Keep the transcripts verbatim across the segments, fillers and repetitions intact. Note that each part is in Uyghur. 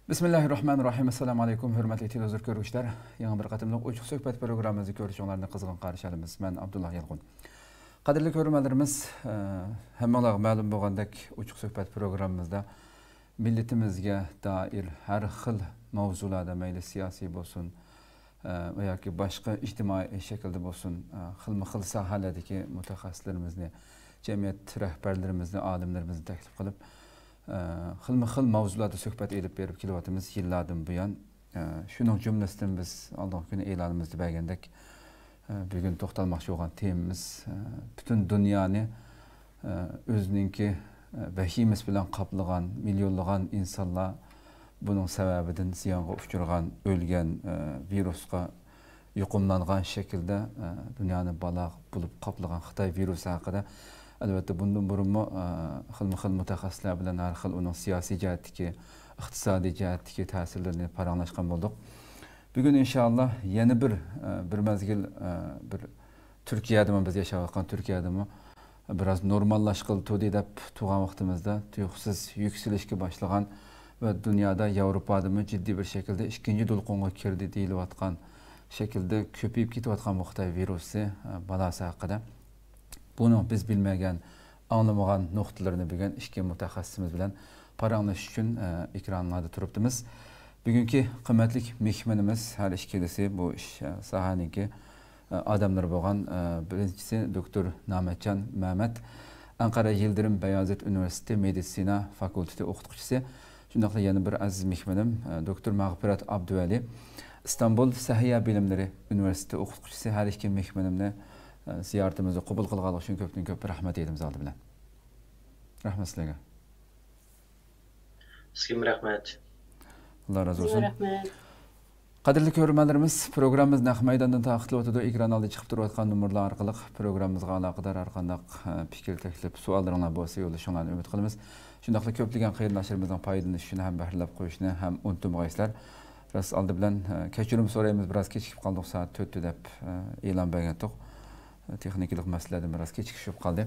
بىسمىللاھىررەھمانىررەھىم. ئەسسالامۇ ئەلەيكۇم، ھۆرمەتلىك تېلېۋىزور كۆرگۈچىلەر. يېڭى بىر قېتىملىق ئوچۇق سۆھبەت پروگراممىمىزنى كۆرۈشۈڭلارنى قىزغىن قارشى ئالىمىز. مەن ئابدۇللا يالقۇن. قەدىرلىك كۆرۈرمەنلىرىمىز، ئە، ھەممىڭلارغا مەلۇم بولغاندەك، ئوچۇق سۆھبەت پروگراممىمىزدا مىللىتىمىزگە دائىر ھەر خىل ماۋزۇلاردا، مەيلى سىياسىي بولسۇن، ئە، ۋە ياكى باشقا ئىجتىمائىي شەكىلدە بولسۇن، ئە، خىلمۇ خىل ساھەلەردىكى مۇتەخەسسىسلىرىمىزنى، جەمئىيەت رەھبەرلىرىمىزنى، ئالىملىرىمىزنى تەكلىپ قىلىپ، ئە، خىلمۇ خىل ماۋزۇلاردا سۆھبەت ئېلىپ بېرىپ كېلىۋاتىمىز يىللاردىن بۇيان. ئە، شۇنىڭ جۈملىسىدىن بىز ئالدىنقى كۈنى ئېلانىمىزدا بەرگەندەك، ئە، بۈگۈن توختالماقچى بولغان تېمىمىز، ئە، پۈتۈن دۇنيانى، ئە، ئۆزىنىڭكى، ئە، ۋەھىمىسى بىلەن قاپلىغان مىليونلىغان ئىنسانلار بۇنىڭ سەۋەبىدىن زىيانغا ئۇچرىغان، ئۆلگەن، ئە، ۋىرۇسقا يۇقۇملانغان شەكىلدە، ئە، دۇنيانى بالا بولۇپ قاپلىغان خىتاي ۋىرۇسى ھەققىدە، ئەلۋەتتە، بۇندىن بۇرۇنمۇ، ئە، خىلمۇ خىل مۇتەخەسسىسلەر بىلەن ھەر خىل ئۇنىڭ سىياسىي جەھەتتىكى، ئىقتىسادىي جەھەتتىكى تەسىرلىرىنى پاراڭلاشقان بولدۇق. بۈگۈن ئىنشائاللا يەنە بىر، ئە، بىر مەزگىل، ئە، بىر تۈركىيەدىمۇ، بىز ياشاۋاتقان تۈركىيەدىمۇ بىراز نورماللاشقىلى تۇردى دەپ تۇرغان ۋاقتىمىزدا، تۇيۇقسىز يۈكسىلىشكە باشلىغان ۋە دۇنيادا، ياۋروپادىمۇ جىددىي بىر شەكىلدە ئىككىنچى دولقۇنغا كىردى دېيىلىۋاتقان شەكىلدە كۆپىيىپ كېتىۋاتقان بۇ خىتاي ۋىرۇسى، ئە، بالاسى ھەققىدە، بۇنىڭ بىز بىلمىگەن، ئاڭلىمىغان نۇقتىلىرىنى بۈگۈن ئىككى مۇتەخەسسىسىمىز بىلەن پاراڭلىشىش ئۈچۈن، ئە، ئېكرانلاردا تۇرۇپتىمىز. بۈگۈنكى قىممەتلىك مېھمىنىمىز ھەر ئىككىلىسى بۇ ئىش، ئە، ساھەنىڭكى، ئە، ئادەملىرى بولغان، ئە، بىرىنچىسى دوكتور نامەتجان مەمەت، ئەنقەرە يىلدىرىم بەيازىت ئۇنىۋېرسىتېتى مېدىتسىنا فاكۇلتېتى ئوقۇتقۇچىسى، شۇنداقلا يەنە بىر ئەزىز مېھمىنىم، ئە، دوكتور مەغپىرەت ئابدۇۋەلى، ئىستانبۇل سەھىيە بىلىملىرى ئۇنىۋېرسىتېتى ئوقۇتقۇچىسى. ھەر ئىككى مېھمىنىمنى، ئە، زىيارىتىمىزنى قوبۇل قىلغانلىقى ئۈچۈن كۆپتىن كۆپ رەھمەت ئېيتىمىز ئالدى بىلەن. رەھمەت سىلەرگە. سىزگىمۇ رەھمەت. ئاللا رازى بولسۇن. سىزگە رەھمەت. قەدىرلىك كۆرۈرمەنلىرىمىز، پروگراممىمىز نەق مەيداندىن تارقىتىلىۋاتىدۇ. ئېكران ئالدىدا چىقىپ تۇرۇۋاتقان نومۇرلار ئارقىلىق پروگراممىمىزغا ئالاقىدار ھەر قانداق، ئە، پىكىر، تەكلىپ، سوئاللىرىڭلار بولسا يوللىشىڭلارنى ئۈمىد قىلىمىز. شۇنداقلا كۆپلىگەن قېرىنداشلىرىمىزنىڭ پايدىلىنىشى ئۈچۈن ھەم بەھرىلەپ قويۇشنى ھەم ئۇنتۇمىغايسىلەر. راست ئالدى بىلەن، ئە، كەچۈرۈم سورايمىز، بىراز كېچىكىپ قالدۇق، سائەت تۆتتە دەپ، ئە، ئېلان بەرگەنتۇق. تېخنىكىلىق مەسىلىلەردىن بىراز كېچىكىش بولۇپ قالدى.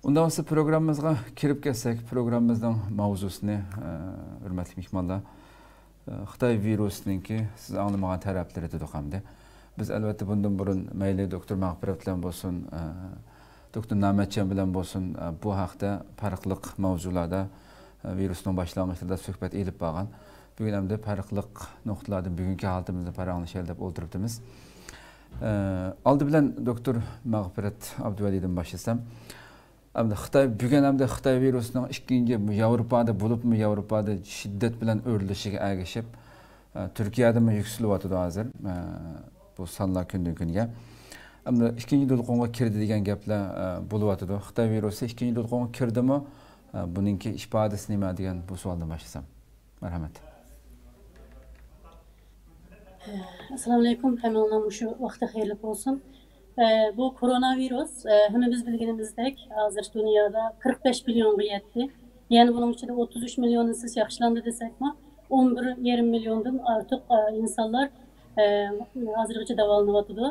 ئۇنداق بولسا پروگراممىمىزغا كىرىپ كەتسەك، پروگراممىمىزنىڭ ماۋزۇسىنى، ئە، ھۆرمەتلىك مېھمانلار، ئە، خىتاي ۋىرۇسىنىڭكى سىز ئاڭلىمىغان تەرەپلىرى دېدۇق ئەمدى. بىز ئەلۋەتتە بۇندىن بۇرۇن مەيلى دوكتور مەغپىرەت بىلەن بولسۇن، ئە، دوكتور نامەتجان بىلەن بولسۇن، ئە، بۇ ھەقتە پەرقلىق ماۋزۇلاردا، ئە، ۋىرۇسنىڭ باشلانغۇچلىرىدا سۆھبەت ئېلىپ بارغان. بۈگۈن ئەمدى پەرقلىق نۇقتىلاردىن بۈگۈنكى ھالىتىمىزنى پاراڭلىشايلى دەپ ئولتۇرۇپتىمىز. ئە، ئالدى بىلەن دوكتور مەغپىرەت ئابدۇۋەلىدىن باشلىسام، ئەمدى خىتاي، بۈگۈن ئەمدى خىتاي ۋىرۇسىنىڭ ئىككىنچى، ياۋروپادا، بولۇپمۇ ياۋروپادا شىددەت بىلەن ئۆرلىشىگە ئەگىشىپ، ئە، تۈركىيەدىمۇ يۈكسىلىۋاتىدۇ ھازىر، ئە، بۇ سانلار كۈندىن كۈنگە. ئەمدى ئىككىنچى دولقۇنغا كىردى دېگەن گەپلەر، ئە، بولۇۋاتىدۇ. خىتاي ۋىرۇسى ئىككىنچى دولقۇنغا كىردىمۇ؟ ئە، بۇنىڭكى ئىپادىسى نېمە دېگەن بۇ سوئالدىن باشلىسام. مەرھەمەت. ئەسسالامۇئەلەيكۇم، ھەممىڭلارنىڭ مۇشۇ ۋاقتى خەيرلىك بولسۇن. ئە، بۇ كورونا ۋىرۇس، ئە، ھەممىمىز بىلگىنىمىزدەك، ھازىر دۇنيادا قىرىق بەش مىليونغا يەتتى. يەنى بۇنىڭ ئىچىدە ئوتتۇز ئۈچ مىليونى سىز ياخشىلاندى دېسەكمۇ، ئون بىر يېرىم مىليوندىن ئارتۇق، ئە، ئىنسانلار، ئە، ھازىرغىچە داۋالىنىۋاتىدۇ.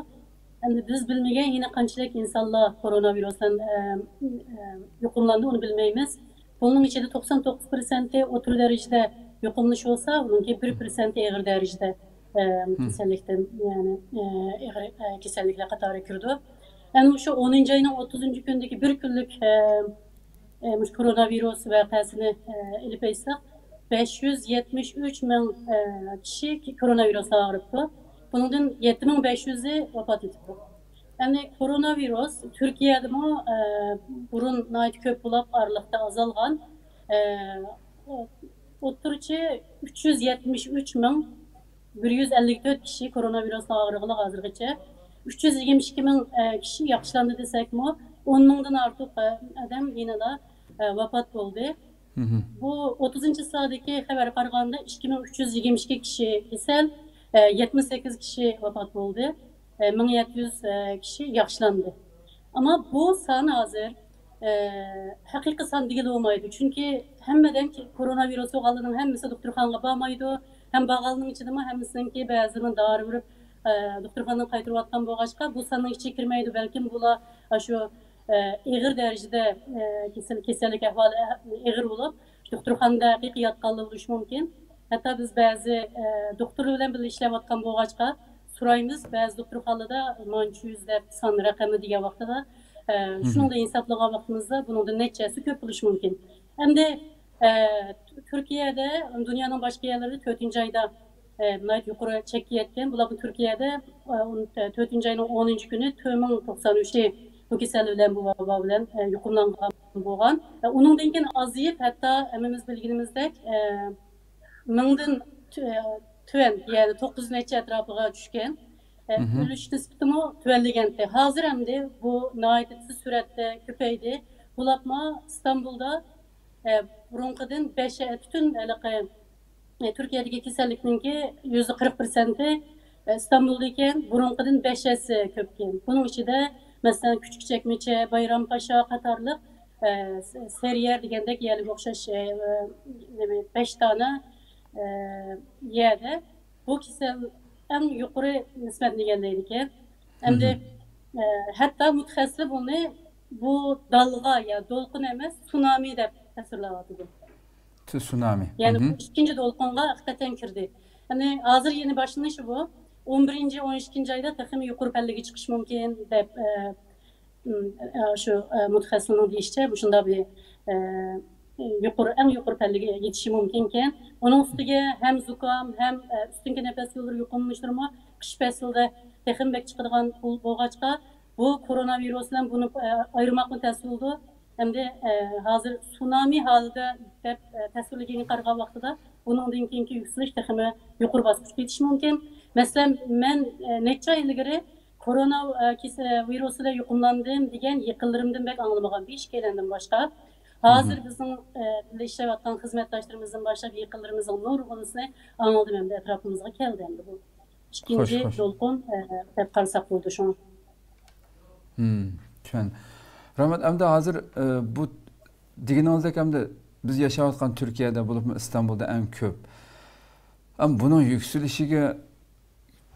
ئەمدى بىز بىلمىگەن يەنە قانچىلىك ئىنسانلار كورونا ۋىرۇس بىلەن، ئە، ئە، يۇقۇملاندى، ئۇنى بىلمەيمىز. بۇنىڭ ئىچىدە توقسان توققۇز پىرسەنتى ئوتتۇرا دەرىجىدە يۇقۇملىنىش بولسا، بۇنىڭكى بىر پىرسەنتى ئېغىر دەرىجىدە، ئە، كېسەللىكتىن، يەنى، ئە، ئېغىر، ئە، كېسەللىكلەر قاتارىغا كىرىدۇ. ئەنە مۇشۇ ئونىنچى ئاينىڭ ئوتتۇزىنچى كۈنىدىكى بىر كۈنلۈك، ئە، ئە، مۇشۇ كورونا ۋىرۇس ۋەقەسىنى، ئە، ئېلىپ ئېيتساق، بەش يۈز يەتمىش ئۈچ مىڭ، ئە، كىشى كورونا ۋىرۇسقا ئاغرىپتۇ. بۇنىڭدىن يەتتە مىڭ بەش يۈزى ۋاپات ئېتىپتۇ. يەنى كورونا ۋىرۇس تۈركىيەدىمۇ، ئە، بۇرۇن ناھايىتى كۆپ بولۇپ، ئارىلىقتا ئازالغان. ئە، ئوتتۇرىچە ئۈچ يۈز يەتمىش ئۈچ مىڭ بىر يۈز ئەللىك تۆت كىشى كورونا ۋىرۇسنىڭ ئاغرىغىلى ھازىرغىچە. ئۈچ يۈز يىگىرمە ئىككى مىڭ، ئە، كىشى ياخشىلاندى دېسەكمۇ، ئون مىڭدىن ئارتۇق، ئە، ئادەم يەنىلا، ئە، ۋاپات بولدى. بۇ ئوتتۇزىنچى سائەتتىكى خەۋەرگە قارىغاندا، ئىككى مىڭ ئۈچ يۈز يىگىرمە ئىككى كىشى كېسەل، ئە، يەتمىش سەككىز كىشى ۋاپات بولدى، ئە، مىڭ يەتتە يۈز، ئە، كىشى ياخشىلاندى. ئەمما بۇ سان ھازىر، ئە، ھەقىقىي سان دېگىلى بولمايدۇ. چۈنكى ھەممىدىن كورونا ۋىرۇس بولغانلارنىڭ ھەممىسى دوختۇرخانىغا بارمايدۇ. ھەم بارغانلارنىڭ ئىچىدىمۇ ھەممىسىنىڭكى بەزىلىرىنى دارى بېرىپ، ئە، دوختۇرخانىدىن قايتۇرۇۋاتقان بولغاچقا، بۇ ساننىڭ ئىچىگە كىرمەيدۇ. بەلكىم بۇلار ئاشۇ، ئە، ئېغىر دەرىجىدە، ئە، كېسەل، كېسەللىك ئەھۋالى ئە-، ئېغىر بولۇپ، دوختۇرخانىدا ھەقىقىي ياتقانلار بولۇشى مۇمكىن. ھەتتا بىز بەزى، ئە، دوختۇرلار بىلەن بىللە ئىشلەۋاتقان بولغاچقا، سورايمىز، بەزى دوختۇرخانىلاردا مانچە يۈز دەپ سان رەقەمنى دېگەن ۋاقتىدا، ئە، شۇنىڭدا ھېسابلىغان ۋاقتىمىزدا بۇنىڭدىن نەچچە ھەسسە كۆپ بولۇشى مۇمكىن. ئەمدى، ئە، تۈركىيەدە، دۇنيانىڭ باشقا يەرلىرىدە تۆتىنچى ئايدا، ئە، ناھايىتى يۇقىرى چەككە يەتكەن. بۇلارمۇ تۈركىيەدە، ئە، ئون، تۆتىنچى ئاينىڭ ئونىنچى كۈنى تۆت مىڭ توقسان ئۈچى بۇ كېسەل بىلەن، بۇ ۋابا بىلەن، ئە، يۇقۇملانغان بولغان. ئە، ئۇنىڭدىن كېيىن ئازىيىپ، ھەتتا ھەممىمىز بىلگىنىمىزدەك، ئە، مىڭدىن تۆ-، تۆۋەن، يەنى توققۇز نەچچە ئەتراپىغا چۈشكەن. ئە، ئۆلۈش نىسبىتىمۇ تۆۋەنلىگەنتى. ھازىر ئەمدى بۇ ناھايىتى تېز سۈرئەتتە كۆپەيدى. بولۇپمۇ ئىستانبۇلدا، ئە، بۇرۇنقىدىن بەش، ئە، پۈتۈن ھېلىقى، ئە، تۈركىيەدىكى كېسەللىكنىڭكى يۈزدە قىرىق پىرسەنتى، ئە، ئىستانبۇلدا ئىكەن، بۇرۇنقىدىن بەش ھەسسە كۆپكەن. بۇنىڭ ئىچىدە، مەسىلەن، كۈچۈكچەكمىچى، بايرامپاشا قاتارلىق، ئە، س-، سېرىيەر دېگەندەك يەرلىگە ئوخشاش، ئە، ئە، نېمە، بەش دانە، ئە، يەردە بۇ كېسەل ئەڭ يۇقىرى نىسبەتنى ئىگىلەيدىكەن. ئەمدى، ئە، ھەتتا مۇتەخەسسىسلەر بۇنى بۇ دالغا يا دولقۇن ئەمەس، سۇنامى دەپ تەسۋىرلەۋاتىدۇ. تسۇنامى. يەنى بۇ ئىككىنچى دولقۇنغا ھەقىقەتەن كىردى. يەنى ھازىر يەنە باشلىنىشى بۇ. ئون بىرىنچى، ئون ئىككىنچى ئايدا تېخىمۇ يۇقىرى پەللىگە چىقىشى مۇمكىن دەپ، ئە، ئىم، ئە، شۇ، ئە، مۇتەخەسسىسنىڭ دېيىشىچە، مۇشۇنداق بىر، ئە، يۇقىرى، ئەڭ يۇقىرى پەللىگە يېتىشى مۇمكىنكەن. ئۇنىڭ ئۈستىگە ھەم زۇكام، ھەم، ئە، ئۈستۈنكى نەپەس يوللىرى يۇقۇملىنىشلىرىمۇ قىش پەسلىدە تېخىمۇ بەك چىقىدىغان بول-، بولغاچقا، بۇ كورونا ۋىرۇس بىلەن بۇنى، ئە، ئايرىماقمۇ تەس بولىدۇ. ئەمدى، ئە، ھازىر سۇنامى ھالىتى دەپ، ئە، تەسۋىرلىگەنگە قارىغان ۋاقتىدا، بۇنىڭدىن كېيىنكى يۈكسىلىش تېخىمۇ يۇقىرى باسقۇچقا يېتىشى مۇمكىن. مەسىلەن، مەن، ئە، نەچچە ئاي ئىلگىرى كورونا، ئە، كېسە-، ۋىرۇسى بىلەن يۇقۇملاندىم دېگەن يېقىنلىرىمدىن بەك ئاڭلىمىغان بىر ئىككىيلەندىن باشقا. ھازىر بىزنىڭ، ئە، بىللە ئىشلەۋاتقان خىزمەتداشلىرىمىزدىن باشلاپ يېقىنلىرىمىزنىڭ نۇرغۇنىسىنى ئاڭلىدىم، ئەمدى ئەتراپىمىزغا كەلدى ئەمدى بۇ. ئىككىنچى دولقۇن، ئە، دەپ قارىساق بولىدۇ شۇڭا. ھىم، چۈشەن. رەھمەت. ئەمدى ھازىر، ئە، بۇ دېگىنىڭىزدەك ئەمدى بىز ياشاۋاتقان تۈركىيەدە بولۇپمۇ ئىستانبۇلدا ئەڭ كۆپ. ئەم، بۇنىڭ يۈكسىلىشىگە،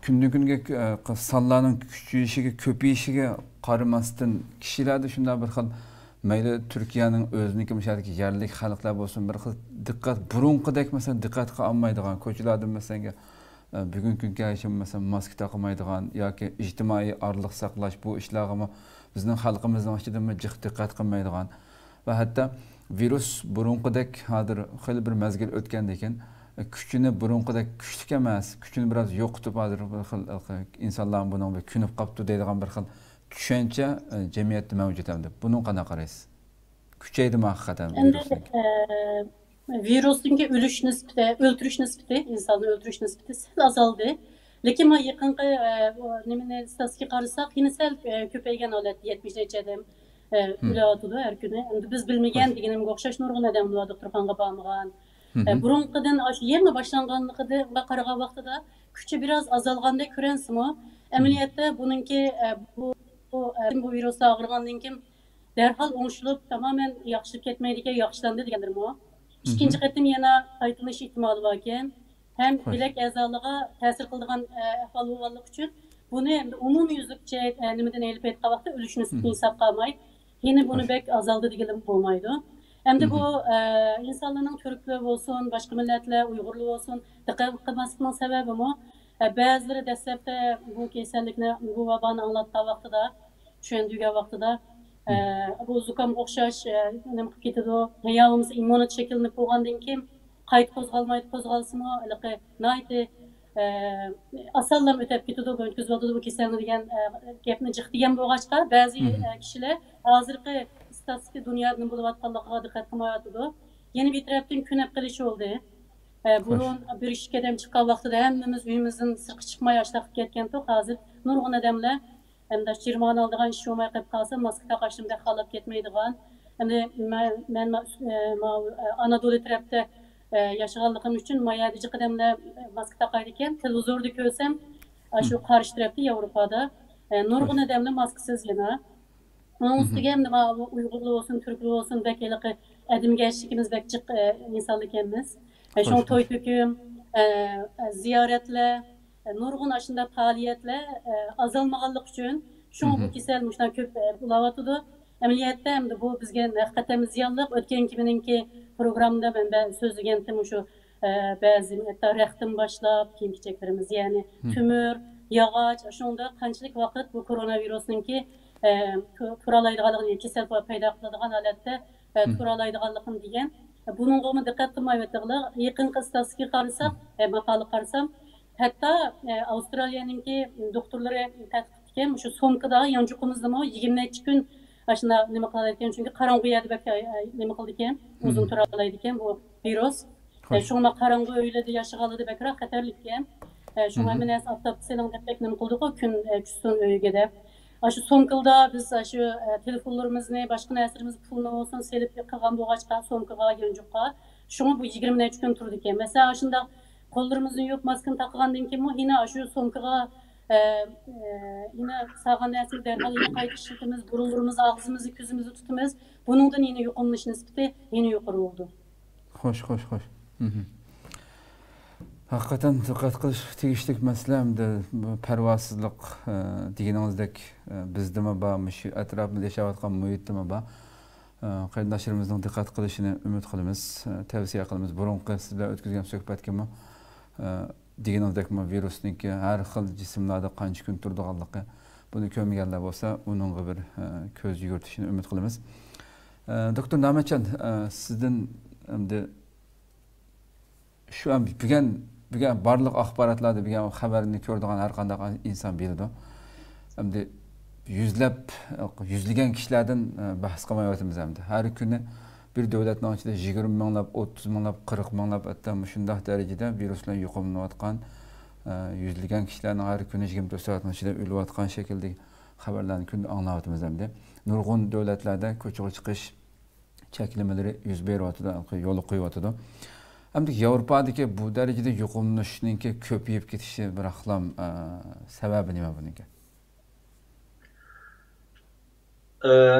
كۈندىن كۈنگە، ئە، سانلارنىڭ كۈچىيىشىگە، كۆپىيىشىگە قارىماستىن، كىشىلەردە شۇنداق بىر خىل، مەيلى تۈركىيەنىڭ ئۆزىنىڭكى، مۇشۇ يەردىكى يەرلىك خەلقلەر بولسۇن، بىر خىل دىققەت، بۇرۇنقىدەك مەسىلەن دىققەتكە ئالمايدىغان، كوچىلاردا مەسىلەن، ئە، بۈگۈنكى كۈنگە ئەگىشىپ، مەسىلەن، ماسكا تاقىمايدىغان ياكى ئىجتىمائىي ئارىلىق ساقلاش، بۇ ئىشلارغىمۇ بىزنىڭ خەلقىمىزنىڭ ئىچىدىمۇ جىق دىققەت قىلمايدىغان ۋە ھەتتا ۋىرۇس بۇرۇنقىدەك ھازىر خېلى بىر مەزگىل ئۆتكەندىن كېيىن، ئە، كۈچىنى بۇرۇنقىدەك كۈچلۈك ئەمەس، كۈچىنى بىراز يوقىتىپ، ھازىر بىر خىل، ئە، ئىنسانلارمۇ بۇنىڭغا كۆنۈپ قاپتۇ دەيدىغان بىر خىل چۈشەنچە، ئە، جەمئىيەتتە مەۋجۇت ئەمدى. بۇنىڭغا قانداق قارايسىز؟ كۈچەيدىمۇ ھەقىقەتەن ئەمدى، ۋىرۇسنىڭكى؟ ئە، ۋىرۇسنىڭكى ئۆلۈش نىسبىتى، ئۆلتۈرۈش نىسبىتى، ئىنساننى ئۆلتۈرۈش نىسبىتى سەل ئازالدى. لېكىن ما يېقىنقى، ئە، بۇ نېمىنى، ئىستاتىستىكىغا قارىساق، يەنە سەل، ئە، كۆپەيگەن ھالەتتە، يەتمىش نەچچە ئادەم، ئە، ئۆلۈۋاتىدۇ ھەر كۈنى. ئەمدى بىز بىلمىگەن دېگىنىمگە ئوخشاش نۇرغۇن ئادەم بار دوختۇرخانىغا بارمىغان. ئە، بۇرۇنقىدىن ئاشۇ يەنە باشلانغانلىقىغا قارىغان ۋاقتىدا كۈچى بىراز ئازالغاندەك كۆرۈنسىمۇ، ئەمەلىيەتتە بۇنىڭكى، ئە، بۇ، بۇ، ئە، بۇ ۋىرۇستا ئاغرىغاندىن كېيىن دەرھال ئوڭشىلىپ، تامامەن ياخشىلىپ كەتمەيدىكەن، ياخشىلاندى دېگەنلىرىمۇ. ئىككىنچى قېتىم يەنە قايتىلىنىش ئېھتىمالى باركەن. ھەم بۆلەك ئەزالىرىغا تەسىر قىلىدىغان، ئە، ئەھۋال بولغانلىقى ئۈچۈن بۇنى ئەمدى ئومۇميۈزلۈك جەھەت، ئە، نېمىدىن ئېلىپ ئېيتقان ۋاقىتتا ئۆلۈش نىسبىتىنى ھېسابقا ئالماي، يەنە بۇنى بەك ئازالدى دېگىلىمۇ بولمايدۇ. ئەمدى بۇ، ئە، ئىنسانلارنىڭ تۈركلەر بولسۇن، باشقا مىللەتلەر، ئۇيغۇرلار بولسۇن، دىققەت قىلماسلىقنىڭ سەۋەبىمۇ، ئە، بەزىلىرى دەسلەپتە بۇ كېسەللىكنى، بۇ ۋابانى ئاڭلاتقان ۋاقتىدا، چۈشەندۈرگەن ۋاقتىدا، ئە، بۇ زۇكام ئوخشاش، ئە، نېمە قىلىپ كېتىدۇ، يا بولمىسا ئىممۇنىتېت شەكىللىنىپ بولغاندىن كېيىن قايتا قوزغالمايدۇ، قوزغالسىمۇ ھېلىقى ناھايىتى، ئە، ئاسانلا ئۆتەپ كېتىدۇ، ئۆتكۈزۈۋاتىدۇ بۇ كېسەلنى دېگەن، ئە، گەپنى جىق دېگەن بولغاچقا، بەزى، ئە، كىشىلەر ھازىرقى ئىستاتىستىكا دۇنيادا نېمە بولۇۋاتقانلىقىغا دىققەت قىلمايۋاتىدۇ. يەنە بىر تەرەپتىن كۆنۈپ قېلىش بولدى. ئە، بۇرۇن بىر ئىككى ئادەم چىققان ۋاقتىدا ھەممىمىز ئۆيىمىزدىن سىرتقا چىقماي ئاشۇنداق قىلىپ كەتكەنتۇق. ھازىر نۇرغۇن ئادەملەر ئەمدى جىرمانە ئالىدىغان ئىش بولماي قېلىپ قالسا، ماسكا تاقاشنى بەك خالاپ كەتمەيدىغان. ئەمدى مەن، مەن ما-، ئە، ماۋۇ، ئە، ئانادولى تەرەپتە، ئە، ياشىغانلىقىم ئۈچۈن ما يەردە جىق ئادەملەر، ئە، ماسكا تاقايدىكەن. تېلېۋىزوردا كۆرسەم، ئاشۇ قارشى تەرەپتە ياۋروپادا، ئە، نۇرغۇن ئادەملەر ماسكىسىز يەنە. ئۇنىڭ ئۈستىگە ئەمدى ماۋۇ ئۇيغۇرلار بولسۇن، تۈركلەر بولسۇن، بەك ھېلىقى ئادەمگەرچىلىكىمىز بەك جىق، ئە، ئىنسانلار ئىكەنمىز. ئە، شۇڭا توي تۆكۈم، ئە، ئە، زىيارەتلەر، ئە، نۇرغۇن ئاشۇنداق پائالىيەتلەر، ئە، ئازالمىغانلىقى ئۈچۈن، شۇڭا بۇ كېسەل مۇشۇنداق كۆپ، ئە، بولاۋاتىدۇ. ئەمەلىيەتتە ئەمدى بۇ بىزگە ھەقىقەتەن زىيانلىق. ئۆتكەنكى مېنىڭكى پروگراممىدا مەن بە-، سۆزلىگەنتىم، مۇشۇ ئە، بەزى ھەتتا رەختتىن باشلاپ كىيىم-كېچەكلىرىمىز، يەنى تۆمۈر، ياغاچ، شۇنداق قانچىلىك ۋاقىت بۇ كورونا ۋىرۇسنىڭكى، ئە، تۇ-، تۇرالايدىغانلىقىنى، كېسەل پەيدا قىلىدىغان ھالەتتە، ئە، تۇرالايدىغانلىقىنى دېگەن. بۇنىڭغىمۇ دىققەت قىلمايۋاتىدىغىلار. يېقىنقى ئىستاتىستىكىغا قارىساق، ئە، ماقالىغا قارىسام، ھەتتا، ئە، ئاۋسترالىيەنىڭكى دوختۇرلىرى تەتقىق قىپتىكەن، مۇشۇ سومكىدا يانچۇقىمىزنىمۇ يىگىرمە نەچچە كۈن ئاشۇنداق نېمە قىلالايدىكەن، چۈنكى قاراڭغۇ يەردە بەك، ئە، نېمە قىلىدىكەن، ئۇزۇن تۇرالايدىكەن بۇ ۋىرۇس. ئە، شۇڭا قاراڭغۇ ئۆيلەردە ياشىغانلىرىدا بەكرەك خەتەرلىككەن. ئە، شۇڭا ھەممە نەرسە ئاپتاپتا سېلىڭ دەپ بەك نېمە قىلدۇققۇ، كۈن، ئە، چۈشسۇن ئۆيگە دەپ. ئاشۇ سومكىلىدا بىز ئاشۇ، ئە، تېلېفونلىرىمىزنى، باشقا نەرسىلىرىمىز، پۇلنى بولسۇن سېلىپ قىلغان بولغاچقا سومكىغا، يانچۇققا. شۇڭا بۇ يىگىرمە نەچچە كۈن تۇرىدىكەن. مەسىلەن، ئاشۇنداق قوللىرىمىزنى يۇيۇپ، ماسكىنى تاقىغاندىن كېيىنمۇ يەنە ئاشۇ سومكىغا، ئە، ئە، يەنە سالغان نەرسىنى دەرھال يەنە قايتا ئىشلىتىمىز، بۇرۇنلىرىمىز، ئاغزىمىزنى، كۆزىمىزنى تۇتىمىز. بۇنىڭدىن يەنە يۇقۇملىنىش نىسبىتى يەنە يۇقىرى بولىدۇ. خوش، خوش، خوش. ھەقىقەتەن دىققەت قىلىش تېگىشلىك مەسىلە ئەمدى بۇ پەرۋاسىزلىق، ئە، دېگىنىڭىزدەك، ئە، بىزدىمۇ بار، مۇشۇ ئەتراپىمىزدا ياشاۋاتقان مۇھىتتىمۇ بار. ئە، قېرىنداشلىرىمىزنىڭ دىققەت قىلىشىنى ئۈمىد قىلىمىز، ئە، تەۋسىيە قىلىمىز. بۇرۇنقى سىز بىلەن ئۆتكۈزگەن سۆھبەتكىمۇ، ئە، دېگىنىڭىزدەكمۇ ۋىرۇسنىڭكى ھەر خىل جىسىملاردا قانچە كۈن تۇرىدىغانلىقى، بۇنى كۆرمىگەنلەر بولسا، ئۇنىڭغا بىر، ئە، كۆز يۈگۈرتۈشىنى ئۈمىد قىلىمىز. ئە، دوكتور نامەتجان، ئە، سىزدىن ئەمدى شۇ ئەمدى بۈگۈن، بۈگۈن بارلىق ئاخباراتلاردا بۈگۈن خەۋەرنى كۆرىدىغان ھەر قانداق ئىنسان بىلىدۇ. ئەمدى يۈزلەپ، يۈزلىگەن كىشىلەردىن، ئە، بەھس قىلمايۋاتىمىز ئەمدى. ھەر كۈنى بىر دۆلەتنىڭ ئىچىدە يىگىرمە مىڭلاپ، ئوتتۇز مىڭلاپ، قىرىق مىڭلاپ، ھەتتا مۇشۇنداق دەرىجىدە ۋىرۇس بىلەن يۇقۇملىنىۋاتقان، ئە، يۈزلىگەن كىشىلەرنىڭ ھەر كۈنى يىگىرمە تۆت سائەتنىڭ ئىچىدە ئۆلۈۋاتقان شەكىلدىكى خەۋەرلەرنى كۈندە ئاڭلاۋاتىمىز ئەمدى. نۇرغۇن دۆلەتلەردە كوچىغا چىقىش چەكلىمىلىرى يۈز بېرىۋاتىدۇ، يولغا قويۇۋاتىدۇ. ئەمدى ياۋروپادىكى بۇ دەرىجىدە يۇقۇملىنىشنىڭكى كۆپىيىپ كېتىشى بىر ئاقلام، ئە، سەۋەبى نېمە بۇنىڭكى؟ ئە،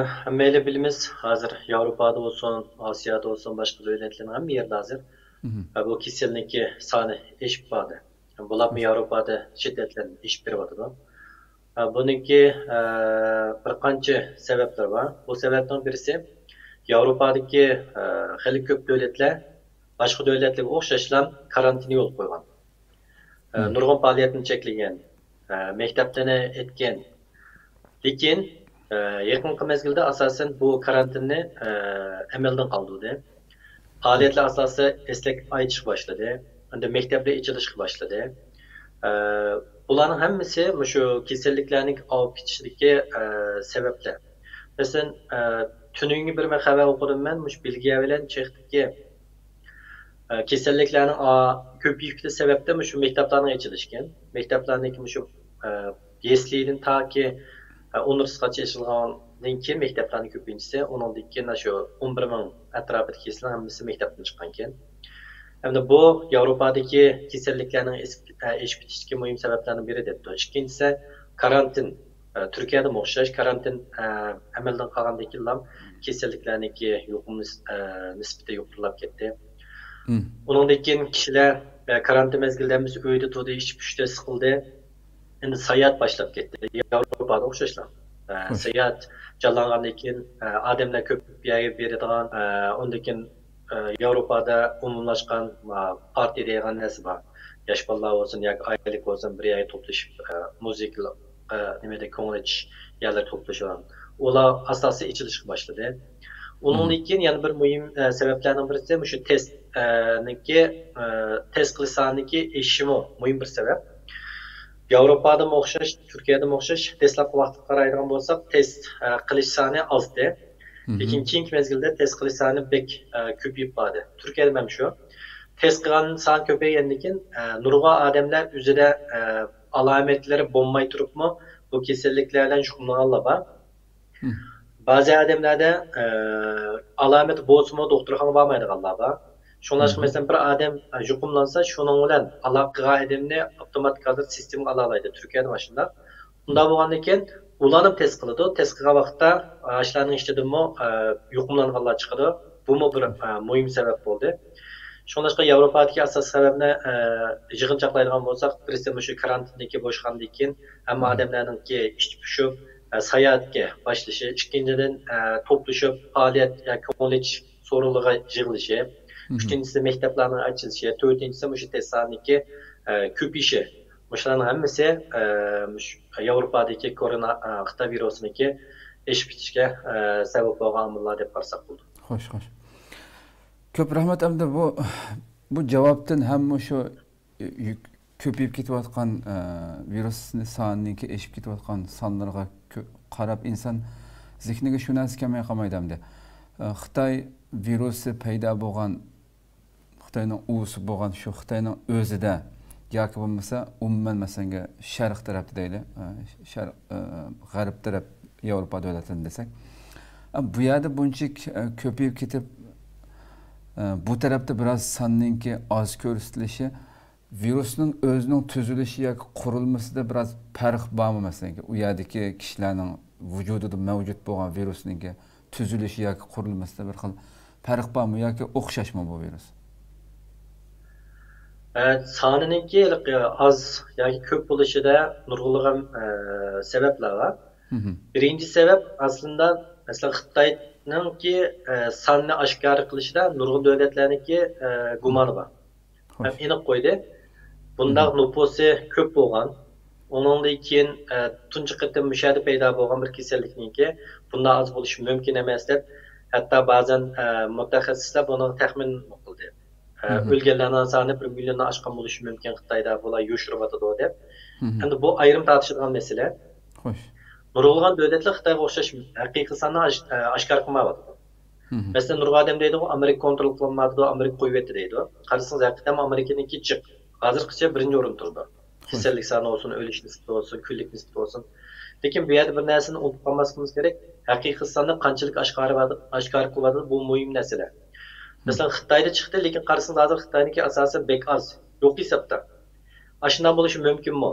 ھەممەيلى بىلىمىز، ھازىر ياۋروپادا بولسۇن، ئاسىيادا بولسۇن، باشقا دۆلەتلەرنىڭ ھەممە يېرىدە ھازىر، مم. ئە، بۇ كېسەلنىڭكى سانى ئېشىپ باردى. بولۇپمۇ ياۋروپادا شىددەت بىلەن ئېشىپ بېرىۋاتىدۇ. ئە، بۇنىڭكى، ئە، بىر قانچە سەۋەبلىرى بار. بۇ سەۋەبنىڭ بىرسى، ياۋروپادىكى، ئە، خېلى كۆپ دۆلەتلەر باشقا دۆلەتلەرگە ئوخشاشلا كارانتىننى يولغا قويغان. ئە، مم. نۇرغۇن پائالىيەتنى چەكلىگەن، ئە، مەكتەپلەرنى ئېتكەن. لېكىن، ئە، يېقىنقى مەزگىلدە ئاساسەن بۇ كارانتىننى، ئە، ئەمەلدىن قالدۇردى. پائالىيەتلەر ئاساسى ئەسلىك ئايتىشقا باشلىدى. ئەمدى مەكتەپلەر ئېچىلىشقا باشلىدى. ئە، بۇلارنىڭ ھەممىسى مۇشۇ كېسەللىكلەرنىڭ ئاۋۇپ كېتىشىدىكى، ئە، سەۋەبلەر. مەسىلەن، ئە، تۈنۈگۈنگە بىر خەۋەر ئوقۇدۇم مەن، مۇشۇ بېلگىيە بىلەن چېخدىكى، ئە، كېسەللىكلەرنىڭ ئا-، كۆپىيىپ كېتىش سەۋەبتىن مۇشۇ مەكتەپلەرنىڭ ئېچىلىشكەن. مەكتەپلەرنىڭكى مۇشۇ، ئە، يەسلىدىن تاكى، ئە، ئۇنىۋېرسىتېتقىچە ئېچىلغاندىن كېيىن مەكتەپلەرنىڭ كۆپىنچىسى، ئۇنىڭدىن كېيىن شۇ ئون بىر مىڭ ئەتراپىدىكى كېسەلنىڭ ھەممىسى مەكتەپتىن چىققانىكەن. ئەمدى بۇ ياۋروپادىكى كېسەللىكلەرنىڭ ئېسىپ-، ئە، ئېشىپ كېتىشتىكى مۇھىم سەۋەبلەرنىڭ بىرى دەپتۇ. ئىككىنچىسى، كارانتىن. ئە، تۈركىيەدىمۇ ئوخشاش، كارانتىن، ئە، ئەمەلدىن قالغاندىن كېيىنلا كېسەللىكلەرنىڭكى يۇقۇم نىس-، ئە، نىسبىتى يۇقىرىلاپ كەتتى. مم. ئۇنىڭدىن كېيىن كىشىلەر، ئە، كارانتىن مەزگىلىدە ھەممىسى ئۆيدە تۇردى، ئىچ پۇشتى، سىقىلدى. ئەمدى ساياھەت باشلاپ كەتتى. ياۋروپادا ئوخشاشلا. ئە، خوش. ساياھەت جانلانغاندىن كېيىن، ئە، ئادەملەر كۆپ يەرگە بېرىدىغان، ئە، ئۇندىن كېيىن، ئە، ياۋروپادا ئومۇملاشقان، ئە، پارتىيە دەيدىغان نەرسە بار. ياش بالىلار بولسۇن ياكى ئائىلىلىك بولسۇن، بىر يەرگە توپلىشىپ، ئە، مۇزىكىلىق، ئە، نېمىدە كۆڭۈل ئېچىش يەرلىرى توپلىشىدىغان. ئۇلار ئاساسىي ئېچىلىشقا باشلىدى. ئۇنىڭدىن مم. كېيىن يەنە بىر مۇھىم، ئە، سەۋەبلەرنىڭ بىرسى مۇشۇ تېست، ئە، نىڭكى، ئە، تېست قىلىش سانىنىڭكى ئېشىشىمۇ مۇھىم بىر سەۋەب. ياۋروپادىمۇ ئوخشاش، تۈركىيەدىمۇ ئوخشاش، دەسلەپكى ۋاقىتقا قارايدىغان بولساق، تېست، ئە، قىلىش سانى ئازدى. مم. لېكىن كېيىنكى مەزگىلدە تېست قىلىش سانى بەك، ئە، كۆپىيىپ باردى. تۈركىيەدە ھەم شۇ. تېست قىلغان سان كۆپەيگەندىن كېيىن، ئە، نۇرغۇن ئادەملەر ئۆزىدە، ئە، ئالامەتلىرى بولماي تۇرۇپمۇ بۇ كېسەللىكلەر بىلەن يۇقۇملانغانلار بار. مم. بەزى ئادەملەردە، ئە، ئالامىتى بولسىمۇ دوختۇرخانىغا بارمايدىغانلار بار. شۇڭلاشقا، مم. مەسىلەن، بىر ئادەم، ئە، يۇقۇملانسا، شۇنىڭ بىلەن ئالاقە قىلغان ئادەمنى ئاپتوماتىك ھالدا سىستېمىغا ئالالايدۇ. تۈركىيەدە ماشۇنداق. ئۇنداق بولغاندىن كېيىن ئۇلارنى تېست قىلىدۇ. تېست قىلغان ۋاقىتتا، ئە، شۇلارنىڭ ئىچىدىمۇ، ئە، يۇقۇملانغانلار چىقىدۇ. بۇمۇ بىر، ئە، مۇھىم سەۋەب بولدى. شۇڭلاشقا ياۋروپادىكى ئاساسىي سەۋەبنى، ئە، يىغىنچاقلايدىغان بولساق، بىرسى مۇشۇ كارانتىندىكى بوشىغاندىن كېيىن ھەممە مم. ئادەملەرنىڭكى ئىچ پۇشۇپ، ئە، ساياھەتكە باشلىشى، ئىككىنچىدىن، ئە، توپلىشىپ پائالىيەت ياكى كۆڭۈل ئېچىش سورۇنلىرىغا يىغىلىشى، ئۈچىنچىسى مەكتەپلەرنىڭ ئېچىلىشى، تۆتىنچىسى مۇشۇ تېست سانىنىڭكى، ئە، كۆپىيىشى. مۇشۇلارنىڭ ھەممىسى، ئە، مۇش-، ياۋروپادىكى كورونا، ئە، خىتاي ۋىرۇسىنىڭكى ئېشىپ كېتىشىگە، ئە، سەۋەب بولغان ئامىللار دەپ قارىساق بولىدۇ. خوش، خوش. كۆپ رەھمەت. ئەمدى بۇ، بۇ جاۋابتىن ھەم مۇشۇ يۈك-، كۆپىيىپ كېتىۋاتقان، ئە، ۋىرۇس سانىنىڭكى ئېشىپ كېتىۋاتقان سانلىرىغا كۆ-، قاراپ ئىنسان زېھنىگە شۇ نەرسە كەلمەي قالمايدۇ ئەمدى. ئە، خىتاي ۋىرۇسى پەيدا بولغان، خىتاينىڭ ئۇۋىسى بولغان شۇ خىتاينىڭ ئۆزىدە ياكى بولمىسا ئومۇمەن مەسىلەنگە شەرق تەرەپتە دەيلى، ئە، شەرق، ئە، غەرب تەرەپ ياۋروپا دۆلەتلىرىنى دېسەك، ئە، بۇ يەردە بۇنچىلىك، ئە، كۆپىيىپ كېتىپ، ئە، بۇ تەرەپتە بىراز ساننىڭكى ئاز كۆرسىتىلىشى ۋىرۇسنىڭ ئۆزىنىڭ تۈزۈلۈشى ياكى قۇرۇلمىسىدا بىراز پەرق بارمۇ؟ مەسىلەن، ئۇ يەردىكى كىشىلەرنىڭ ۋۇجۇدىدا مەۋجۇت بولغان ۋىرۇسنىڭكى تۈزۈلۈشى ياكى قۇرۇلمىسىدا بىر خىل پەرق بارمۇ ياكى ئوخشاشمۇ بۇ ۋىرۇس؟ ئە، سانىنىڭكى ھېلىقى ئاز ياكى كۆپ بولۇشىدا نۇرغۇنلىغان، ئە، سەۋەبلەر بار. مھم. بىرىنچى سەۋەب ئەسلىندە، مەسىلەن، خىتاينىڭكى، ئە، ساننى ئاشكارا قىلىشىدا نۇرغۇن دۆلەتلەرنىڭكى، ئە، گۇمانى بار. ھەم خوش. ئېنىق قويدى. بۇنداق مھم. نوپۇسى كۆپ بولغان، ئۇنىڭدىن كېيىن، ئە، تۇنجى قېتىم مۇشۇ يەردە پەيدا بولغان بىر كېسەللىكنىڭكى بۇنداق ئاز بولۇشى مۇمكىن ئەمەس دەپ، ھەتتا بەزەن، ئە، مۇتەخەسسىسلەر بۇنىڭغا تەخمىن قىلدى. ئە، مھم. ئۆلگەنلەرنىڭ سانى بىر مىليوندىن ئاشقان بولۇشى مۇمكىن خىتايدا، بۇلار يوشۇرۇۋاتىدۇ دەپ. مھم. ئەمدى بۇ ئايرىم تارتىشىدىغان مەسىلە. خوش. نۇرغۇنلىغان دۆلەتلەر خىتايغا ئوخشاش ھەقىقىي ساننى ئاش-، ئە، ئاشكارا قىلمايۋاتىدۇ. مھم. مەسىلەن، نۇرغۇن ئادەم دەيدىغۇ، ئامېرىكا كونترول قىلالمايدۇ، ئامېرىكا قويۇۋەتتى دەيدۇ. قارىسىڭىز، ھەقىقەتەن ئامېرىكىنىڭكى جىق. ھازىرغىچە بىرىنچى ئورۇندا تۇرىدۇ. خوش. كېسەللىك سانى بولسۇن، ئۆلۈش نىسبىتى بولسۇن، كۈنلۈك نىسبىتى بولسۇن. لېكىن بۇ يەردە بىر نەرسىنى ئۇنتۇپ قالماسلىقىمىز كېرەك. ھەقىقىي ساننى قانچىلىك ئاشكارا-، ئاشكارا قىلىۋاتىدۇ، بۇ مۇھىم مەسىلە. مھم. مەسىلەن، خىتايدا چىقتى، لېكىن قارىسىڭىز، ھازىر خىتاينىڭكى ئاساسەن بەك ئاز، يوق ھېسابتا. ئاشۇنداق بولۇشى مۇمكىنمۇ؟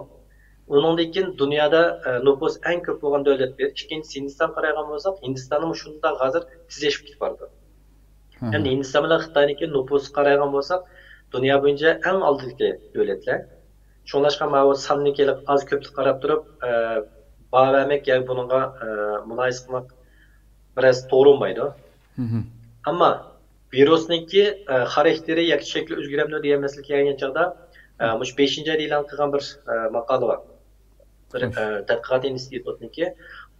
ئۇنىڭدىن كېيىن دۇنيادا، ئە، نوپۇس ئەڭ كۆپ بولغان دۆلەت بىر، ئىككىنچىسى ھىندىستانغا قارايدىغان بولساق، ھىندىستانمۇ شۇنداق ھازىر تېز ئېشىپ كېتىپ بارىدۇ. ھە، ھەم ھە. ھىندىستان بىلەن خىتاينىڭكى نوپۇسىغا قارايدىغان بولساق، دۇنيا بويىچە ئەڭ ئالدىدىكى دۆلەتلەر. شۇڭلاشقا ماۋۇ ساننى كېلىپ ئاز كۆپلۈك قاراپ تۇرۇپ، ئە، باھا بەرمەك ياكى بۇنىڭغا، ئە، مۇلاھىزە قىلماق بىراز توغرا بولمايدۇ. مھم. ئەمما ۋىرۇسنىڭكى، ئە، خاراكتېرى ياكى شەكلى ئۆزگىرەمدۇ دېگەن مەسىلىگە كەلگەن چاغدا، ئە، مھم. مۇشۇ بەشىنچى ئايدا ئېلان قىلغان بىر، ئە، ماقالە بار. بىر، خوش. ئە، تەتقىقات ئىنستىتۇتنىڭكى.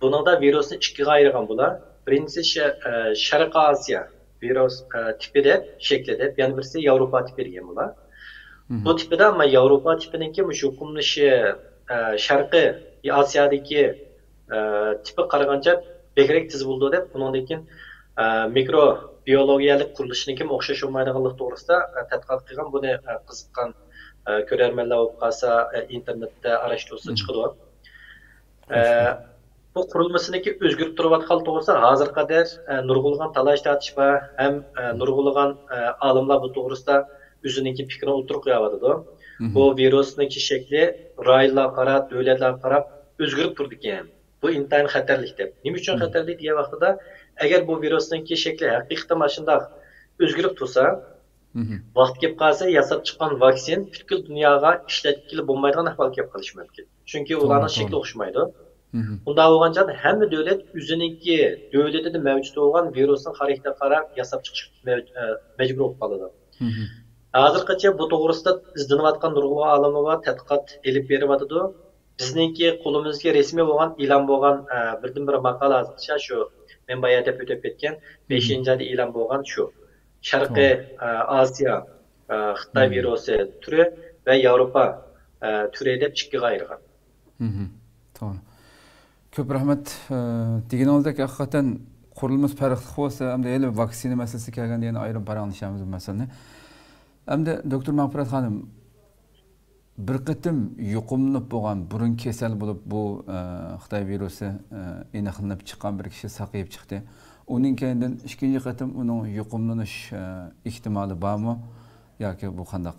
بۇنىڭدا ۋىرۇسنى ئىككىگە ئايرىغان بۇلار. بىرىنچىسى شە-، ئە، شەرقىي ئاسىيا ۋىرۇس، ئە، تىپى دەپ، شەكلى دەپ، يەنە بىرسى ياۋروپا تىپى دېگەن بۇلار. مھم. بۇ تىپىدا، ئەمما ياۋروپا تىپىنىڭكى مۇشۇ يۇقۇملىنىشى، ئە، شەرقىي ئاسىيادىكى، ئە، تىپىگە قارىغانچە بەكرەك تېز بولىدۇ دەپ، ئۇنىڭدىن كېيىن، ئە، مىكرو بىيولوگىيەلىك قۇرۇلۇشىنىڭكى ئوخشاش بولمايدىغانلىقى توغرىسىدا، ئە، تەتقىقات قىلغان. بۇنى، ئە، قىزىققان، ئە، كۆرەرمەنلەر بولۇپ قالسا، ئە، ئىنتېرنېتتە ئاراشتۇرسا مھم. چىقىدۇ. ئە، خوش، خوش. بۇ قۇرۇلمىسىنىڭكى ئۆزگىرىپ تۇرۇۋاتقانلىقى توغرىسىدا ھازىرغا قەدەر، ئە، نۇرغۇنلىغان تالاش تارتىش بار ھەم، ئە، مھم. نۇرغۇنلىغان، ئە، ئالىملار بۇ توغرىسىدا ئۆزىنىڭكى پىكرىنى ئوتتۇرىغا قويۇۋاتىدۇ. مھم. بۇ ۋىرۇسنىڭكى شەكلى رايونلارغا قاراپ، دۆلەتلەرگە قاراپ ئۆزگىرىپ تۇرىدىكەن. بۇ ئىنتايىن خەتەرلىك دەپ. نېمە ئۈچۈن مھم. خەتەرلىك دېگەن ۋاقتىدا، ئەگەر بۇ ۋىرۇسنىڭكى شەكلى ھەقىقەتەن مانا شۇنداق ئۆزگىرىپ تۇرسا، مھم. ۋاقتى كېلىپ قالسا، ياساپ چىققان ۋاكسىن پۈتكۈل دۇنياغا ئىشلەتكىلى بولمايدىغان ئەھۋال كېلىپ قېلىشى مۇمكىن. چۈنكى توغرا، ئۇلارنىڭ شەكلى توغرا. ئوخشىمايدۇ. مھم. ئۇنداق بولغان چاغدا ھەممە دۆلەت ئۆزىنىڭكى دۆلىتىدە مەۋجۇت بولغان ۋىرۇسنىڭ خاراكتېرىگە قاراپ ياساپ چىقىشقا مەج-، ئە، مەجبۇر بولۇپ قالىدۇ. مھم. ھازىرغىچە بۇ توغرىسىدا ئىزدىنىۋاتقان نۇرغۇنلىغان ئالىملار بار، تەتقىقات ئېلىپ بېرىۋاتىدۇ. بىزنىڭكى قولىمىزدىكى رەسمىي بولغان، ئېلان بولغان، ئە، بىردىنبىر ماقالە ھازىرغىچە شۇ، مەن بايا دەپ ئۆتۈپ كەتكەن، مھم. بەشىنچى ئايدا ئېلان بولغان شۇ. شەرقىي، توغرا. ئە، ئاسىيا، ئە، خىتاي مھم. ۋىرۇسى تۈرى ۋە ياۋروپا، ئە، تۈرى دەپ ئىككىگە ئايرىغان. مھم. توغرا. كۆپ رەھمەت. ئە، دېگىنىڭىزدەك ھەقىقەتەن قۇرۇلمىسى پەرقلىق بولسا، ئەمدى ھېلى ۋاكسىنا مەسىلىسىگە كەلگەندە يەنە ئايرىم پاراڭلىشىمىز بۇ مەسىلىنى. ئەمدى دوكتور مەغپىرەت خانىم، بىر قېتىم يۇقۇملىنىپ بولغان، بۇرۇن كېسەل بولۇپ، بۇ، ئە، خىتاي ۋىرۇسى، ئە، ئېنىقلىنىپ چىققان بىر كىشى ساقىيىپ چىقتى. ئۇنىڭ كەينىدىن ئىككىنچى قېتىم ئۇنىڭ يۇقۇملىنىش، ئە، ئېھتىمالى بارمۇ ياكى بۇ قانداق؟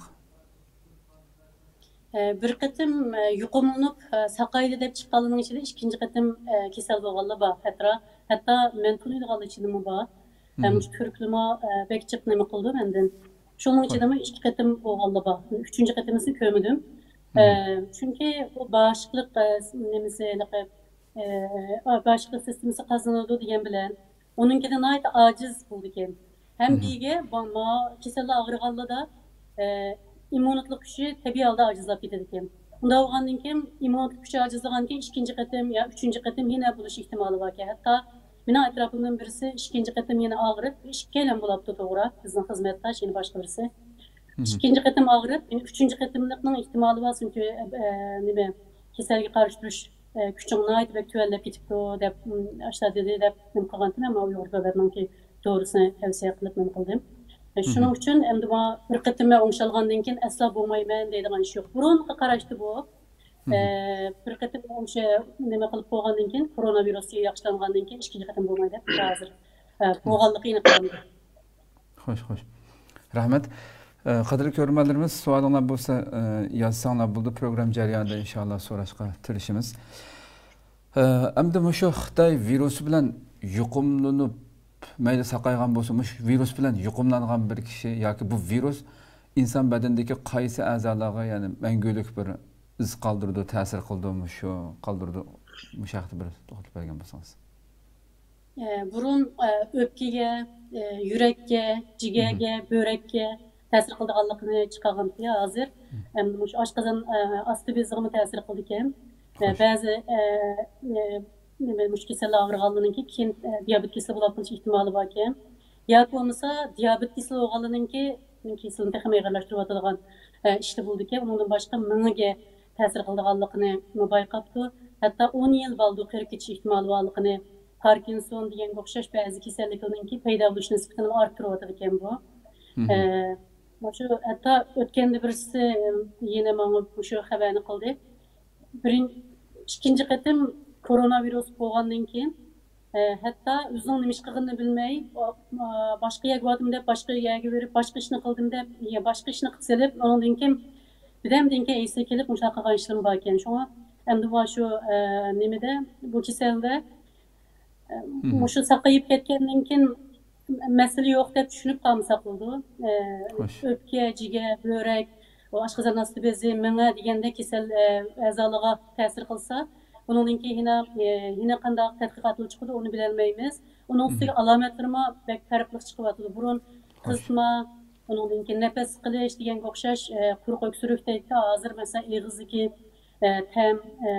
ئە، بىر قېتىم، ئە، يۇقۇملىنىپ، ئە، ساقايدى دەپ چىققانلارنىڭ ئىچىدە ئىككىنچى قېتىم، ئە، كېسەل بولغانلار بار. ھەتتا، ھەتتا مەن تونۇيدىغانلار ئىچىدىمۇ بار. ئە، مھم. مۇشۇ تۈركلىمۇ، ئە، بەك جىق نېمە قىلدى مەندىن. شۇنىڭ خوش. ئىچىدىمۇ ئىككى قېتىم بولغانلار بار. ئۈچىنچى قېتىمىسىنى كۆرمىدىم. ئە، مھم. چۈنكى بۇ باغىشلىق، ئە، نېمىسى، ھېلىقى، ئە، باغىشلىق سىستېمىسى قازىنىدۇ دېگەن بىلەن، ئۇنىڭكىدە ناھايىتى ئاجىز بولىدىكەن. ھەممىگە بۇ، ما كېسەلدە ئاغرىغانلاردا، ئە، ئىممۇنىتېت كۈچى تەبىئىي ھالدا ئاجىزلاپ كېتىدىكەن. ئۇنداق بولغاندىن كېيىن، ئىممۇنىتېت كۈچى ئاجىزلىغاندىن كېيىن، ئىككىنچى قېتىم يا ئۈچىنچى قېتىم يەنە بولۇش ئېھتىمالى باركەن. ھەتتا مېنىڭ ئەتراپىمدىن بىرسى ئىككىنچى قېتىم يەنە ئاغرىپ، ئىككىيلەن بولاپتۇ، توغرا، بىزنىڭ خىزمەتداش، يەنە باشقا بىرسى. ئىككىنچى قېتىم ئاغرىپ، يەنە ئۈچىنچى قېتىملىقنىڭ ئېھتىمالى بار، چۈنكى، ئە، نېمە، كېسەلگە قارشى تۇرۇش، ئە، كۈچۈڭ ناھايىتى بەك تۆۋەنلەپ كېتىپتۇ، دەپ، ئم، ئاشۇنداق دېدى، دەپ نېمە قىلغانتىم، مەن ئۇيغۇر بۆبەكنىڭكى دورىسىنى تەۋسىيە قىلىپ نېمە قىلدىم. ئە، شۇنىڭ ئۈچۈن ئەمدى ماڭا بىر قېتىم مەن ئوڭشالغاندىن كېيىن ئەسلا بولمايمەن دەيدىغان ئىش يوق. بۇرۇنقى قاراشتى بۇ. ئە، بىر قېتىم ئوڭشا-، نېمە قىلىپ بولغاندىن كېيىن، كورونا ۋىرۇسى ياخشىلانغاندىن كېيىن ئىككىنچى قېتىم بولمايدۇ. ھازىر، ئە، بولغانلىقى ئېنىقلاندى. خوش، خوش. رەھمەت. ئە، قەدىرلىك كۆرۈرمەنلىرىمىز، سوئالىڭلار بولسا، ئە، يازساڭلار بولىدۇ. پروگرامما جەريانىدا ئىنشاللا سوراشقا تىرىشىمىز. ئە، ئەمدى مۇشۇ خىتاي ۋىرۇسى بىلەن يۇقۇملىنىپ، مەيلى ساقايغان بولسۇن، مۇشۇ ۋىرۇس بىلەن يۇقۇملانغان بىر كىشى ياكى بۇ ۋىرۇس ئىنسان بەدىنىدىكى قايسى ئەزالارغا، يەنى مەڭگۈلۈك بىر ئىز قالدۇرىدۇ، تەسىر قىلىدۇ، مۇشۇ قالدۇرىدۇ، مۇشۇ ھەقتە بىر توختىلىپ بەرگەن بولسىڭىز. ئە، بۇرۇن، ئە، ئۆپكىگە، ئە، يۈرەككە، جىگەرگە، بۆرەككە تەسىر قىلىدىغانلىقىنى چىقارغانتى. ھازىر ئەمدى مۇشۇ ئاشقازان، ئە، ئاستى بېزىغىمۇ تەسىر قىلىدىكەن. ئە، بەزى، ئە، ئە، نېمە، مۇشۇ كېسەللەر ئاغرىغانلىرىنىڭكى كېيىن، ئە، دىيابېت كېسىلى بولۇپ قېلىش ئېھتىمالى باركەن. ياكى بولمىسا دىيابېت كېسىلى بولغانلىرىنىڭكى كېسىلىنى تېخىمۇ ئېغىرلاشتۇرۇۋاتىدىغان، ئە، ئىشتا بولىدىكەن. ئۇنىڭدىن باشقا مېڭىگە تەسىر قىلىدىغانلىقىنى بايقاپتۇ. ھەتتا ئون يىل بالدۇر قېرىپ كېتىش ئېھتىمالى بارلىقىنى، پاركىنسون دېگەنگە ئوخشاش بەزى كېسەللىكلەرنىڭكى پەيدا بولۇش نىسبىتىنى ئارتتۇرۇۋاتىدىكەن بۇ. ئە، مۇشۇ ھەتتا ئۆتكەندە بىرسى، يەنە ماڭا مۇشۇ خەۋەرنى قىلدى. بىرىن-، ئىككىنچى قېتىم كورونا ۋىرۇس بولغاندىن كېيىن، ئە، ھەتتا ئۆزىنىڭ نېمە ئىش قىلغىنىنى بىلمەي، ئا، باشقا يەرگە باردىم دەپ، باشقا يەرگە بېرىپ، باشقا ئىشنى قىلدىم دەپ، يا باشقا ئىشنى قىلىپ سېلىپ، ئۇنىڭدىن كېيىن بىردەمدىن كېيىن ئېسىگە كېلىپ، مۇشۇنداق قىلغان ئىشلىرىمۇ باركەن. شۇڭا ئەمدى مانا شۇ، ئە، نېمىدە، بۇ كېسەلدە، ئە، مۇشۇ ساقىيىپ كەتكەندىن كېيىن مەسىلە يوق دەپ چۈشىنىپ قالمىساق بولىدۇ. ئە، ئۆپكە، جىگەر، بۆرەك، ئاشقازان ئاستى بېزى، مېڭە دېگەندەك كېسەل، ئە، ئەزالىرىغا تەسىر قىلسا، ئۇنىڭدىن كېيىن يەنە، ئە، يەنە قانداق تەتقىقاتلار چىقىدۇ، ئۇنى بىلەلمەيمىز. ئۇنىڭ ئۈستىگە ئالامەتلىرىمۇ بەك پەرقلىق چىقىۋاتىدۇ. بۇرۇن قىزىتما، ئۇنىڭدىن كېيىن نەپەس سىقىلىش دېگەنگە ئوخشاش، ئە، قۇرۇق ئۆكسۈرۈك دەيدۇ. ھازىر مەسىلەن ئېغىزدىكى، ئە، تەم، ئە،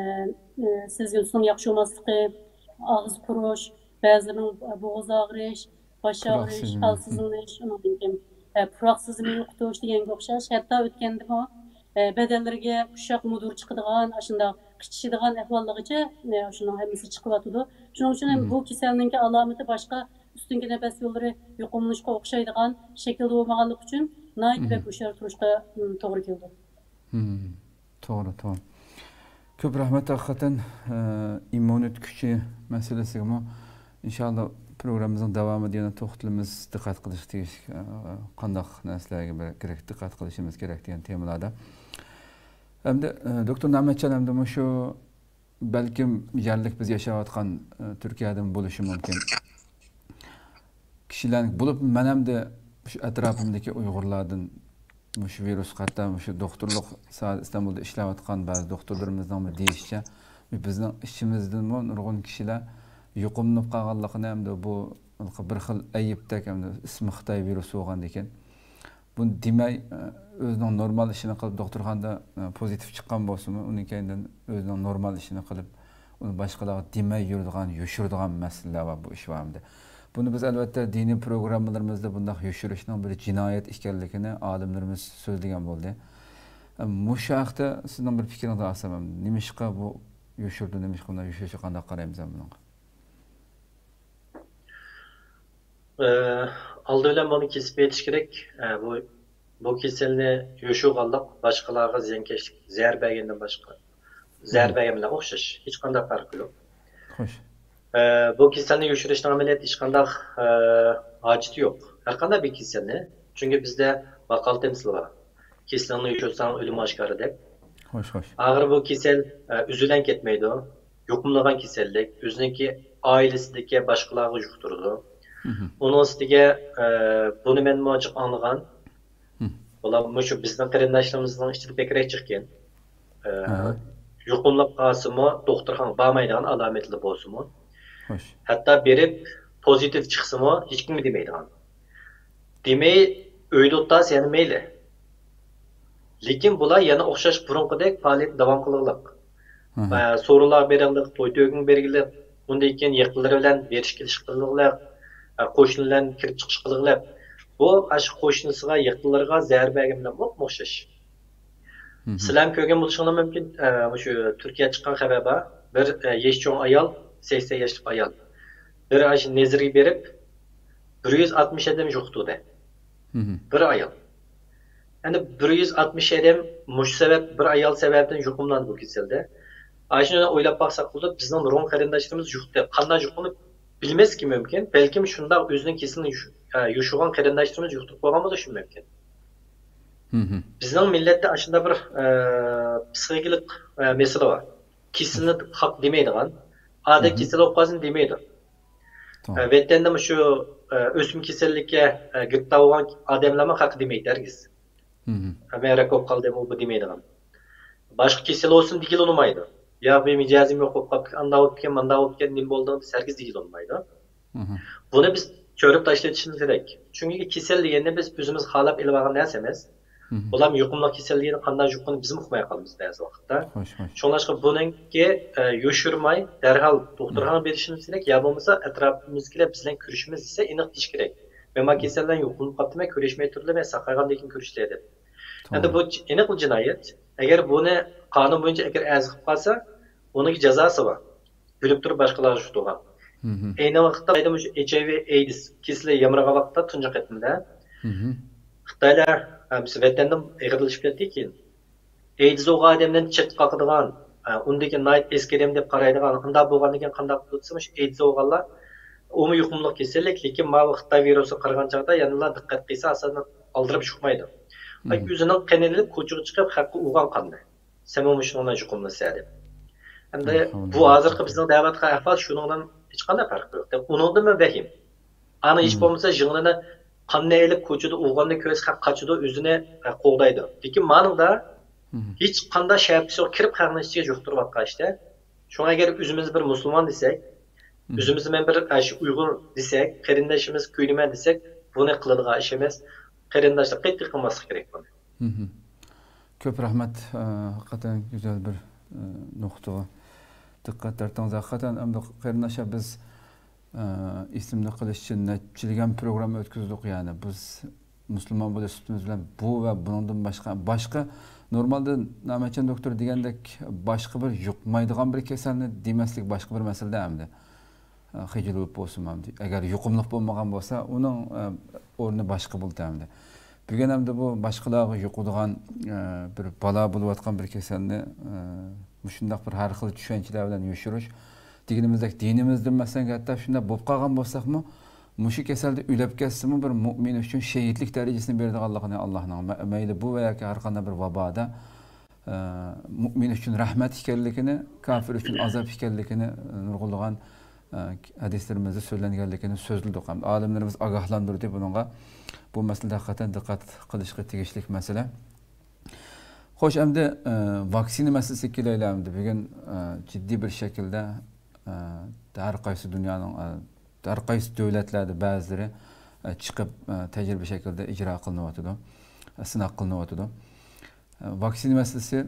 ئە، سېزگۈسىنىڭ ياخشى بولماسلىقى، ئاغزى قۇرۇش، بەزىلىرىنىڭ بوغۇز ئاغرىش، باش ئاغرىش، ھالسىزلىنىش، ئۇنىڭدىن كېيىن، ئە، پۇراق سېزىمى يوقىتىش دېگەنگە ئوخشاش. ھەتتا ئۆتكەندىمۇ، ئە، بەدەنلىرىگە ئۇششاق مۇدۇر چىقىدىغان، ئاشۇنداق قىچىشىدىغان ئەھۋاللىغىچە، ئە، شۇنىڭ ھەممىسى چىقىۋاتىدۇ. شۇنىڭ ئۈچۈن ھەم بۇ كېسەلنىڭكى ئالامىتى باشقا ئۈستۈنكى نەپەس يوللىرى يۇقۇملىنىشقا ئوخشايدىغان شەكىلدە بولمىغانلىقى ئۈچۈن ناھايىتى بەك ھوشيار تۇرۇشقا، م، توغرا كېلىدۇ. توغرا، توغرا. كۆپ رەھمەت ھەقىقەتەن، ئە، ئىممۇنىتېت كۈچى مەسىلىسىگىمۇ ئىنشاللا پروگراممىمىزنىڭ داۋامىدا يەنە توختىلىمىز، دىققەت قىلىش تېگىشلىك، ئە، قانداق نەرسىلەرگە بىر كېرەك، دىققەت قىلىشىمىز كېرەك دېگەن تېمىلاردا. ئەمدى، ئە، دوكتور نامەتجان، ئەمدى مۇشۇ بەلكىم يەرلىك بىز ياشاۋاتقان، ئە، تۈركىيەدىمۇ بولۇشى مۇمكىن. كىشىلەر بولۇپ، مەن ئەمدى مۇشۇ ئەتراپىمدىكى ئۇيغۇرلاردىن مۇشۇ ۋىرۇسقا، ھەتتا مۇشۇ دوختۇرلۇق ساھەدە ئىستانبۇلدا ئىشلەۋاتقان بەزى دوختۇرلىرىمىزنىڭمۇ دېيىشىچە، بىزنىڭ ئىچىمىزدىنمۇ نۇرغۇن كىشىلەر يۇقۇملىنىپ قالغانلىقىنى، ئەمدى بۇ بىر خىل ئەيىبتەك، ئەمدى ئىسمى خىتاي ۋىرۇسى بولغاندىكىن، بۇنى دېمەي، ئۆزىنىڭ نورمال ئىشىنى قىلىپ، دوختۇرخانىدا پوزىتىپ چىققان بولسىمۇ، ئۇنىڭ كەينىدىن ئۆزىنىڭ نورمال ئىشىنى قىلىپ، ئۇنى باشقىلارغا دېمەي يۈرىدىغان، يوشۇرىدىغان مەسىلىلەر بار بۇ ئىش بارمىدى. بۇنى بىز، ئەلۋەتتە، دىنىي پروگراممىلىرىمىزدا بۇنداق يوشۇرۇشنىڭ بىر جىنايەت ئىكەنلىكىنى ئالىملىرىمىز سۆزلىگەن بولدى. مۇشۇ ھەقتە سىزنىڭ بىر پىكرىڭىزنى ئالسام، نېمىشقا بۇ يوشۇرىدۇ، نېمىشقا بۇنداق يوشۇرۇشىغا قانداق قارايمىز بۇنىڭغا؟ ئالدى بىلەن بۇنى كېسىپ ئېيتىش كېرەك. بۇ، بۇ كېسەلنى يوشۇرغانلىق، باشقىلارغا زىيانكەشلىك، زەھەر بەرگەندىن باشقا، زەھەر بەرگەن بىلەن ئوخشاش، ھېچقانداق پەرقى يوق. خوش. بۇ كېسەلنى يوشۇرۇشنىڭ ئەمەلىيەتتە ھېچقانداق ھاجىتى يوق. ھەرقانداق بىر كېسەلنى، چۈنكى بىزدە ماقال تەمسىل بار. كېسىلىڭنى يوشۇرساڭ، ئۆلۈم ئاشكارا دەپ. خوش، خوش. ئاخىرى بۇ كېسەل ئۈزۈلەن كەتمەيدۇ. يۇقۇملىغان كېسەللىك، ئۆزىنىڭكى ئائىلىسىدىكى باشقىلارغا يۇقتۇرىدۇ. ئۇنىڭ ئۈستىگە، ئە، بۇنى مەنمۇ جىق ئاڭلىغان. بۇلار مۇشۇ بىزنىڭ قېرىنداشلىرىمىزنىڭ ئىچىدە بەكرەك جىقكەن. ئە، يۇقۇملۇق قالسىمۇ، دوختۇرخانىغا بارمايدىغان ئالامەتلىرى بولسىمۇ. خوش. ھەتتا بېرىپ پوزىتىپ چىقسىمۇ، ھېچكىمگە دېمەيدىغان. دېمەي، ئۆيدە ئولتۇرسا يەنە مەيلى. لېكىن بۇلار يەنە ئوخشاش بۇرۇنقىدەك پائالىيەتنى داۋام قىلغلىق. ھە، سورۇنلارغا بېرىغلىق، توي تۆگىگە بېرىگلىك، ئۇندىن كېيىن يېقىنلىرى بىلەن بېرىش كېلىش قىلغلىق، ھە، قوشنا بىلەن كىرىپ چىقىش قىلغلىق. بۇ ئاشۇ قوشنىسىغا، يېقىنلىرىغا زەھەر بەرگەن بىلەن ئوپمۇ ئوخشاش. سىلەرمۇ كۆرگەن بولۇشۇڭلار مۇمكىن، ئە، مۇشۇ تۈركىيەدە چىققان خەۋەر بار. بىر، ئە، يېشى چوڭ ئايال، سەكسەن ياشلىق ئايال. بىر ئاشۇ نەزىرگە بېرىپ، بىر يۈز ئاتمىش ئادەم يۇقتۇردى. بىر ئايال. يەنى بىر يۈز ئاتمىش ئادەم مۇشۇ سەۋەب، بىر ئايال سەۋەبىدىن يۇقۇملاندى بۇ كېسەلدە. ئاشۇنى ئويلاپ باقساق بولىدۇ، بىزنىڭ نۇرغۇن قېرىنداشلىرىمىز يۇقتى. قانداق يۇقۇمنى بىلمەسلىكى مۇمكىن. بەلكىم شۇنداق ئۆزىنىڭ كېسىلىنى يۇش-، ئە، يوشۇرغان قېرىنداشلىرىمىز يۇقتۇرۇپ قويغان بولۇشى مۇمكىن. بىزنىڭ مىللەتتە ئاشۇنداق بىر، ئە، پسىخىكىلىق، ئە، مەسىلە بار. كېسىلنى خاق دېمەيدىغان، ئادەت كېسەل بولۇپ قالسۇن دېمەيدۇ. ئە، ۋەتەندە مۇشۇ، ئە، ئۆسمە كېسەللىككە، ئە، گىرىپتار بولغان ئادەملەرمۇ خاق دېمەيدۇ ھەرگىز. مەن راك بولۇپ قالدىم، ئۇ بۇ دېمەيدىغان. باشقا كېسەل بولسۇن دېگىلى بولمايدۇ. يا بۇ مىجەزىم يوق بولۇپ قاپتىكەن، ئانداق بوپتىكەن، مانداق بوپتىكەن، نېمە بولدۇڭ دېسە ھەرگىز دېگىلى بولمايدۇ. بۇنى بىز چۆرۈپ تاشلىۋېتىشىمىز كېرەك. چۈنكى كېسەل دېگەننى بىز ئۆزىمىز خالاپ ئېلىۋالغان نەرسە ئەمەس. بۇلار يۇقۇملۇق كېسەل دېگەن قانداق يۇقۇمنى بىزمۇ ئۇقماي قالىمىز بەزى ۋاقىتتا. خوش، خوش. شۇڭلاشقا بۇنىڭكى، ئە، يوشۇرماي دەرھال دوختۇرخانىغا بېرىشىمىز كېرەك، يا بولمىسا ئەتراپىمىزدىكىلەر بىز بىلەن كۆرۈشىمىز دېسە ئېنىق دېيىش كېرەك. مەن ما كېسەل بىلەن يۇقۇملىنىپ قاپتىمەن، كۆرۈشمەي تۇرۇلە، مەن ساقايغاندىن كېيىن كۆرۈشىلە دەپ. ئەمدى بۇ ئېنىقلا جىنايەت. ئەگەر بۇنى قانۇن بويىچە ئەگەر ئەرز قىلىپ قالسا، ئۇنىڭكى جازاسى بار. بىلىپ تۇرۇپ باشقىلارغا يۇقتۇرغان. ئەينى ۋاقىتتا مۇشۇ ئېچ ئاي ۋى ئېيدىس كېسىلى يامرىغان ۋاقىتتا تۇنجى قېتىمدا خىتايلار، ھە، بىز ۋەتەندىن ئېغىرلىشىپ كەتتى كېيىن. ئېيدىز بولغان ئادەمدىن چەت قاقىدىغان، ئە، ئۇندىكى ناھايىتى ئېسكى ئادەم دەپ قارايدىغان، ئۇنداق بولغاندىن كېيىن قانداق بولىدۇ دېسە، مۇشۇ ئېيدىز بولغانلار ئۇمۇ يۇقۇملۇق كېسەللىك، لېكىن ماۋۇ خىتاي ۋىرۇسى قارىغان چاغدا يەنىلا دىققەت قىلسا، ئاساسەن ئالدىراپ يۇقمايدۇ. ئۆزىنىڭ قېنىنى ئېلىپ، كوچىغا چىقىپ، خەققە ئۇرغان قاننى. سەنمۇ مۇشۇنىڭ بىلەن يۇقۇملىنىسەن دەپ. ئەمدى بۇ ھازىرقى بىزنىڭ دەۋاتقان ئەھۋال شۇنىڭدىن ھېچقانداق پەرقى يوق. ئۇنىڭدىنمۇ ۋەھىم. ئانا ھېچ بولمىسا يىڭنىنى قاننى ئېلىپ كوچىدا ئۇرغاننى كۆرسە خەق قاچىدۇ، ئۆزىنى، ئە، قوغدايدۇ. لېكىن مانىڭدا ھېچقانداق شەپىسى يوق، كىرىپ خەقنىڭ ئىچىگە يۇقتۇرۇۋاتقان ئىشتا. شۇڭا ئەگەر ئۆزىمىزنى بىر مۇسۇلمان دېسەك، ئۆزىمىزنى مەن بىر، ئە، شۇ ئۇيغۇر دېسەك، قېرىندىشىمىز كۆينىمەن دېسەك، بۇنى قىلىدىغان ئىش ئەمەس. قېرىنداشلار قەتئىي قىلماسلىق كېرەك بۇنى. كۆپ رەھمەت، ئە، ھەقىقەتەن گۈزەل بىر، ئە، نۇقتىغا دىققەت تارتتىڭىز. ھەقىقەتەن ئەمدى قېرىنداشلار بىز، ئە، ئېسىمدە قېلىشىچە نەچچىلىگەن پروگرامما ئۆتكۈزدۇق. يەنى بىز مۇسۇلمان بولۇش سۈپىتىمىز بىلەن بۇ ۋە بۇنىڭدىن باشقا، باشقا نورمالدا نامەچەن دوكتور دېگەندەك باشقا بىر يۇقمايدىغان بىر كېسەلنى دېمەسلىك باشقا بىر مەسىلىدە ئەمدى. خىجىل بولۇپ بولسىمۇ، ئەگەر يۇقۇملۇق بولمىغان بولسا، ئۇنىڭ، ئە، ئورنى باشقا بولدى ئەمدى. بۈگۈن ئەمدى بۇ باشقىلارغا يۇقىدىغان، ئە، بىر بالا بولۇۋاتقان بىر كېسەلنى، ئە، مۇشۇنداق بىر ھەر خىل چۈشەنچىلەر بىلەن يوشۇرۇش. دېگىنىمىزدەك، دىنىمىزدىن مەسىلەن، ھەتتا شۇنداق بولۇپ قالغان بولساقمۇ، مۇشۇ كېسەلدە ئۆلۈپ كەتسىمۇ، بىر مۇئمىن ئۈچۈن شېھىتلىك دەرىجىسىنى بېرىدىغانلىقىنى ئاللاھنىڭ، مە-، مەيلى بۇ ۋە ياكى ھەر قانداق بىر ۋابادا، ئە، مۇئمىن ئۈچۈن رەھمەت ئىكەنلىكىنى، كاپىر ئۈچۈن ئازاب ئىكەنلىكىنى، ئە، نۇرغۇنلىغان، ئە، ھەدىسلىرىمىزدە سۆزلەنگەنلىكىنى سۆزلىدۇق. ھەم ئالىملىرىمىز ئاگاھلاندۇردى بۇنىڭغا. بۇ مەسىلىدە ھەقىقەتەن دىققەت قىلىشقا تېگىشلىك مەسىلە. خوش، ئەمدى، ئە، ۋاكسىنا مەسىلىسىگە كېلەيلى ئەمدى. بۈگۈن، ئە، جىددىي بىر شەكىلدە، ئە، ھەر قايسى دۇنيانىڭ، ئە، ھەر قايسى دۆلەتلەردە بەزىلىرى، ئە، چىقىپ، ئە، تەجرىبە شەكلىدە ئىجرا قىلىنىۋاتىدۇ، سىناق قىلىنىۋاتىدۇ. ۋاكسىنا مەسىلىسى،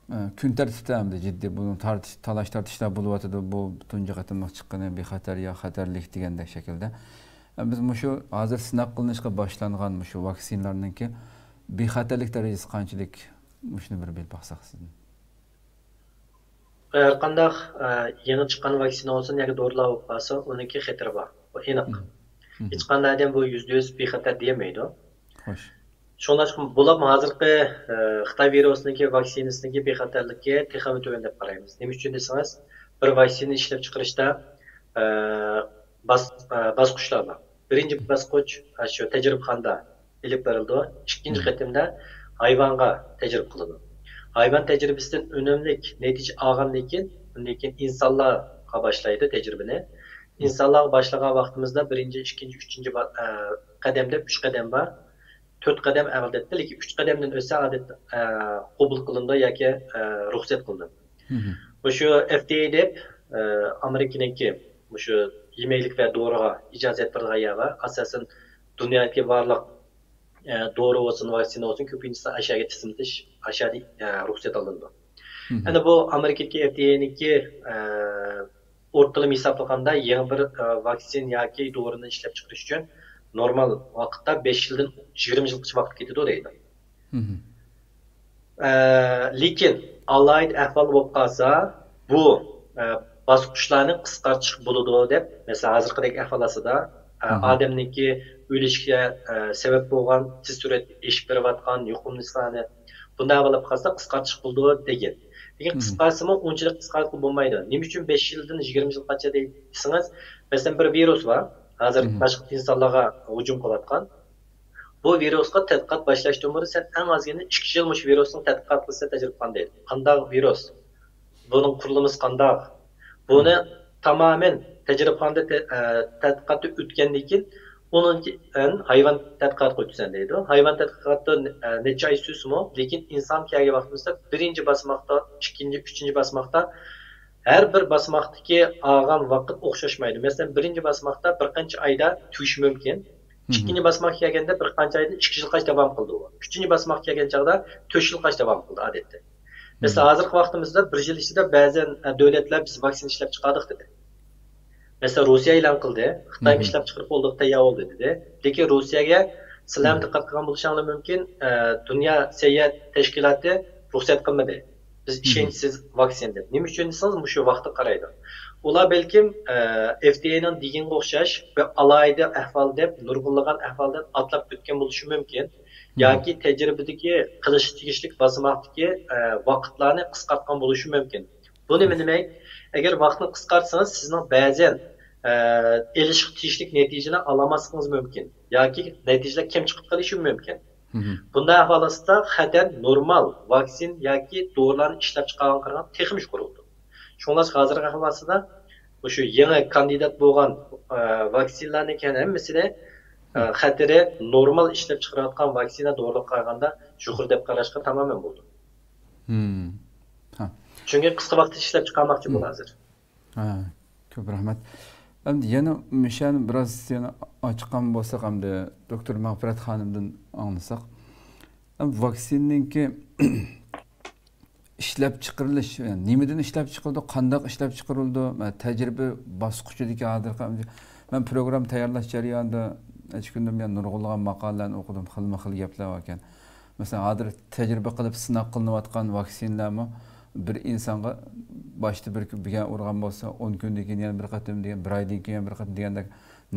ئە، كۈن تەرتىپتە ئەمدى جىددىي بۇنىڭ تارتىش، تالاش-تارتىشلار بولۇۋاتىدۇ. بۇ تۇنجى قېتىملىق چىققىنى بىخەتەر يا خەتەرلىك دېگەندەك شەكىلدە. ئە، بىز مۇشۇ ھازىر سىناق قىلىنىشقا باشلانغان مۇشۇ ۋاكسىنىلارنىڭكى بىخەتەرلىك دەرىجىسى قانچىلىك؟ مۇشۇنى بىر بىلىپ باقساق سىزدىن. ھەر قانداق، ئە، يېڭى چىققان ۋاكسىنا بولسۇن ياكى دورىلار بولۇپ قالسۇن، ئۇنىڭكى خېتىرى بار. بۇ ئېنىق. ھېچقانداق ئادەم بۇ يۈزدە يۈز بىخەتەر دېيەلمەيدۇ. خوش. شۇڭلاشقا بولۇپمۇ ھازىرقى، ئە، خىتاي ۋىرۇسىنىڭكى ۋاكسىنىسىنىڭكى بىخەتەرلىكى تېخىمۇ تۆۋەن دەپ قارايمىز. نېمە ئۈچۈن دېسىڭىز، بىر ۋاكسىنا ئىشلەپ چىقىرىشتا، ئە، باس-، ئە، باسقۇچلار بار. بىرىنچى باسقۇچ، ئە، شۇ تەجرىبىخانىدا ئېلىپ بېرىلىدۇ. ئىككىنچى قېتىمدا ھايۋانغا تەجرىبە قىلىدۇ. ھايۋان تەجرىبىسىدىن ئۈنۈملۈك نەتىجە ئالغاندىن كېيىن، ئۇندىن كېيىن ئىنسانلارغا باشلايدۇ تەجرىبىنى. ئىنسانلارغا باشلىغان ۋاقتىمىزدا بىرىنچى، ئىككىنچى، ئۈچىنچى با-، ئە، قەدەم دەپ ئۈچ قەدەم بار. تۆت قەدەم ئەمەلدە، لېكىن ئۈچ قەدەمدىن ئۆتسە، ئادەتتە، ئە، قوبۇل قىلىنىدۇ ياكى، ئە، رۇخسەت قىلىنىدۇ. مۇشۇ ئېف دى ئەي دەپ، ئە، ئامېرىكىنىڭكى مۇشۇ يېمەكلىك ۋە دورىغا ئىجازەت بېرىدىغان يەر بار. ئاساسەن، دۇنيادىكى بارلىق، ئە، دورا بولسۇن، ۋاكسىنا بولسۇن، كۆپىنچىسى ئاشۇ يەرگە تىزىملىتىش، ئاشۇ يەردە، ئە، رۇخسەت ئالىنىدۇ. مم. ئەنە بۇ ئامېرىكىدىكى ئېف دى ئەينىڭكى، ئە، ئورتىلىما ھېسابلىغاندا يېڭى بىر، ئە، ۋاكسىن ياكى دورىنى ئىشلەپچىقىرىش ئۈچۈن نورمال ۋاقىتتا بەش يىلدىن يىگىرمە يىلغىچە ۋاقىت كېتىدۇ دەيدۇ. مم. ئە، لېكىن ئالاھىدە ئەھۋال بولۇپ قالسا، بۇ، ئە، باسقۇچلارنى قىسقارتىشقا بولىدۇ دەپ، مەسىلەن، ھازىرقىدەك ئەھۋال ئاستىدا، ئە، مم. ئادەمنىڭكى ئۆلۈشىگە، ئە، سەۋەب بولغان، تېز سۈرئەتتە ئېشىپ بېرىۋاتقان يۇقۇملىنىش سانى، بۇنداق ئەھۋال بولۇپ قالسا قىسقارتىشقا بولىدۇ دېگەن. لېكىن مم. قىسقارتسىمۇ ئۇنچىلىك قىسقارتقىلى بولمايدۇ. نېمە ئۈچۈن بەش يىلدىن يىگىرمە يىلغىچە دەيسىڭىز، مەسىلەن، بىر ۋىرۇس بار، ھازىر مم. باشقا ئىنسانلارغا ھۇجۇم قىلىۋاتقان. بۇ ۋىرۇسقا تەتقىقات باشلاشتىن بۇرۇن سەن ئەڭ ئازى يەنە ئىككى يىل مۇشۇ ۋىرۇسنى تەتقىقات قىلسا تەجرىبىخانىدا. قانداق ۋىرۇس؟ بۇنىڭ قۇرۇلمىسى قانداق؟ بۇنى تامامەن تەجرىبىخانىدا تە-، ئە، تەتقىقاتتا ئۆتكەندىن كېيىن، ئۇنىڭ كېيىن ھايۋان تەتقىقاتقا ئۆتىسەن دەيدۇ. ھايۋان تەتقىقاتتا، ئە، نەچچە ئاي سۈرسىمۇ، لېكىن ئىنسان كەلگەن ۋاقتىمىزدا بىرىنچى باسماقتا، ئىككىنچى، ئۈچىنچى باسماقتا ھەر بىر باسماقتىكى ئالغان ۋاقىت ئوخشاشمايدۇ. مەسىلەن، بىرىنچى باسماقتا بىر قانچە ئايدا تۈگىشى مۇمكىن. مم. ئىككىنچى باسماققا كەلگەندە بىر قانچە ئايدىن ئىككى يىلغىچە داۋام قىلىدۇ. ئۈچىنچى باسماققا كەلگەن چاغدا تۆت يىلغىچە داۋام قىلىدۇ ئادەتتە. مەسىلەن، مم. ھازىرقى ۋاقتىمىزدا بىر يىل ئىچىدە بەزەن، ئە، دۆلەتلەر بىز ۋاكسىنا ئىشلەپ چىقاردۇق دېدى. مەسىلەن، روسىيە ئېلان قىلدى، خىتايمۇ مم. ئىشلەپ چىقىرىپ بولدۇق، تەييار بولدى دېدى. لېكىن روسىيەگە سىلەرمۇ مم. دىققەت قىلغان بولۇشۇڭلار مۇمكىن، ئە، دۇنيا سەھىيە تەشكىلاتى رۇخسەت قىلمىدى. بىز مم. ئىشەنچسىز ۋاكسىنا دەپ. نېمە ئۈچۈن دېسىڭىز، مۇشۇ ۋاقىتقا قارايدۇ. ئۇلار بەلكىم، ئە، ئېف دى ئەينىڭ دېگىنىگە ئوخشاش بىر ئالاھىدە ئەھۋال دەپ، نۇرغۇنلىغان ئەھۋالدىن ئاتلاپ ئۆتكەن بولۇشى مۇمكىن. مم. ياكى تەجرىبىدىكى قىلىشقا تېگىشلىك باسماقتىكى، ئە، ۋاقىتلارنى قىسقارتقان بولۇشى مۇمكىن. بۇ نېمە دېمەك؟ ئەگەر ۋاقىتنى قىسقارتسىڭىز، سىزنىڭ بەزەن، ئە، ئېلىشقا تېگىشلىك نەتىجىنى ئالالماسلىقىڭىز مۇمكىن ياكى نەتىجىلەر كەم چىقىپ قېلىشى مۇمكىن. مم. بۇنداق ئەھۋال ئاستىدا خەتەر نورمال ۋاكسىن ياكى دورىلارنى ئىشلەپ چىقارغانغا قارىغاندا تېخىمۇ يۇقىرى بولىدۇ. شۇڭلاشقا ھازىرقى ئەھۋال ئاستىدا مۇشۇ يېڭى كاندىدات بولغان، ئە، ۋاكسىنىلارنىڭكى ھەممىسىدە، ئە، مم. خەتىرى نورمال ئىشلەپ چىقىرىۋاتقان ۋاكسىنا دورىلارغا قارىغاندا يۇقىرى دەپ قاراشقا تامامەن بولىدۇ. مم. ھە. چۈنكى قىسقا ۋاقىتتا ئىشلەپ چىقارماقچى مم. بۇ ھازىر. ھە، كۆپ رەھمەت. ئەمدى يەنە مۇشۇنى بىراز يەنە ئاچقان بولساق، ئەمدى دوكتور مەغپىرەت خانىمدىن ئاڭلىساق. ئەمدى ۋاكسىنىنىڭكى ئىشلەپ چىقىرىلىش، يەنى نېمىدىن ئىشلەپ چىقىرىلىدۇ، قانداق ئىشلەپ چىقىرىلىدۇ، مە-، تەجرىبە باسقۇچىدىكى ھازىرقى، مەن پروگرامما تەييارلاش جەريانىدا نەچچە كۈندىن بۇيان نۇرغۇنلىغان ماقالىلەرنى ئوقۇدۇم، خىلمۇ خىل گەپلەر باركەن. مەسىلەن، ھازىر تەجرىبە قىلىپ سىناق قىلىنىۋاتقان ۋاكسىنىلەرمۇ بىر ئىنسانغا باشتا بىر كۈن بىر گەپ ئۇرغان بولسا، ئون كۈندىن كېيىن يەنە بىر قېتىم دېگەن، بىر ئايدىن كېيىن يەنە بىر قېتىم دېگەندەك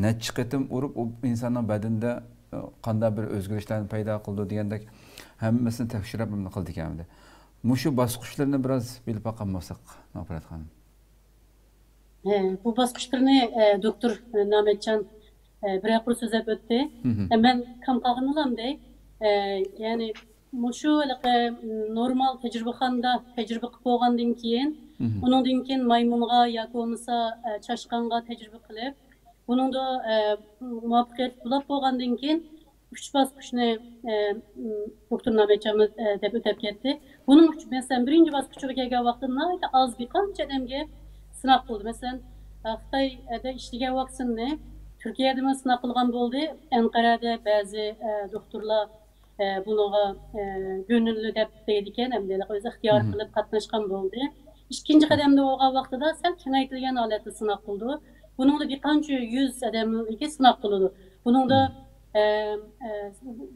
نەچچە قېتىم ئۇرۇپ، ئۇ ئىنساننىڭ بەدىنىدە، ئە، قانداق بىر ئۆزگىرىشلەرنى پەيدا قىلىدۇ دېگەندەك ھەممىسىنى تەكشۈرۈپ قىلىدىكەن ئەمدى. مۇشۇ باسقۇچلىرىنى بىراز بىلىپ باققان بولساق، مەغپىرەت خانىم. ھە، بۇ باسقۇچلىرىنى، ئە، دوكتور نامەتجان، ئە، بىرەر قۇر سۆزلەپ ئۆتتى. مم. ئە، مەن كام قالغىنىلا ئەمدى، ئە، يەنى مۇشۇ ھېلىقى، م، نورمال تەجرىبىخانىدا تەجرىبە قىلىپ بولغاندىن كېيىن، مم. ئۇنىڭدىن كېيىن مايمۇنغا ياكى بولمىسا، ئە، چاشقانغا تەجرىبە قىلىپ، بۇنىڭدا، ئە، مۇۋەپپەقىيەتلىك بولۇپ بولغاندىن كېيىن، ئۈچ باسقۇچنى، ئە، م، دوكتور نامەتجانمىز، ئە، دەپ ئۆتەپ كەتتى. بۇنىڭ ئۈچۈن، مەسىلەن، بىرىنچى باسقۇچىغا كەلگەن ۋاقىتتا ناھايىتى ئاز، بىر قانچە ئادەمگە سىناق قىلدى. مەسىلەن، ئە، خىتايدا ئىشلىگەن ۋاكسىنىنى تۈركىيەدىمۇ سىناق قىلغان بولدى. ئەنقەرەدە بەزى، ئە، دوختۇرلار، ئە، بۇنىڭغا، ئە، گۆنۈللە دەپ دەيدىكەن، ئەمدى ئۆزى ئىختىيارى مم. قىلىپ قاتناشقان بولدى. ئىككىنچى قەدەمدە بولغان ۋاقتىدا سەل كېڭەيتىلگەن ھالەتتە سىناق قىلىدۇ. بۇنىڭدا بىر قانچە يۈز ئادەمگە سىناق قىلىدۇ. بۇنىڭدا، مم. ئە، ئە،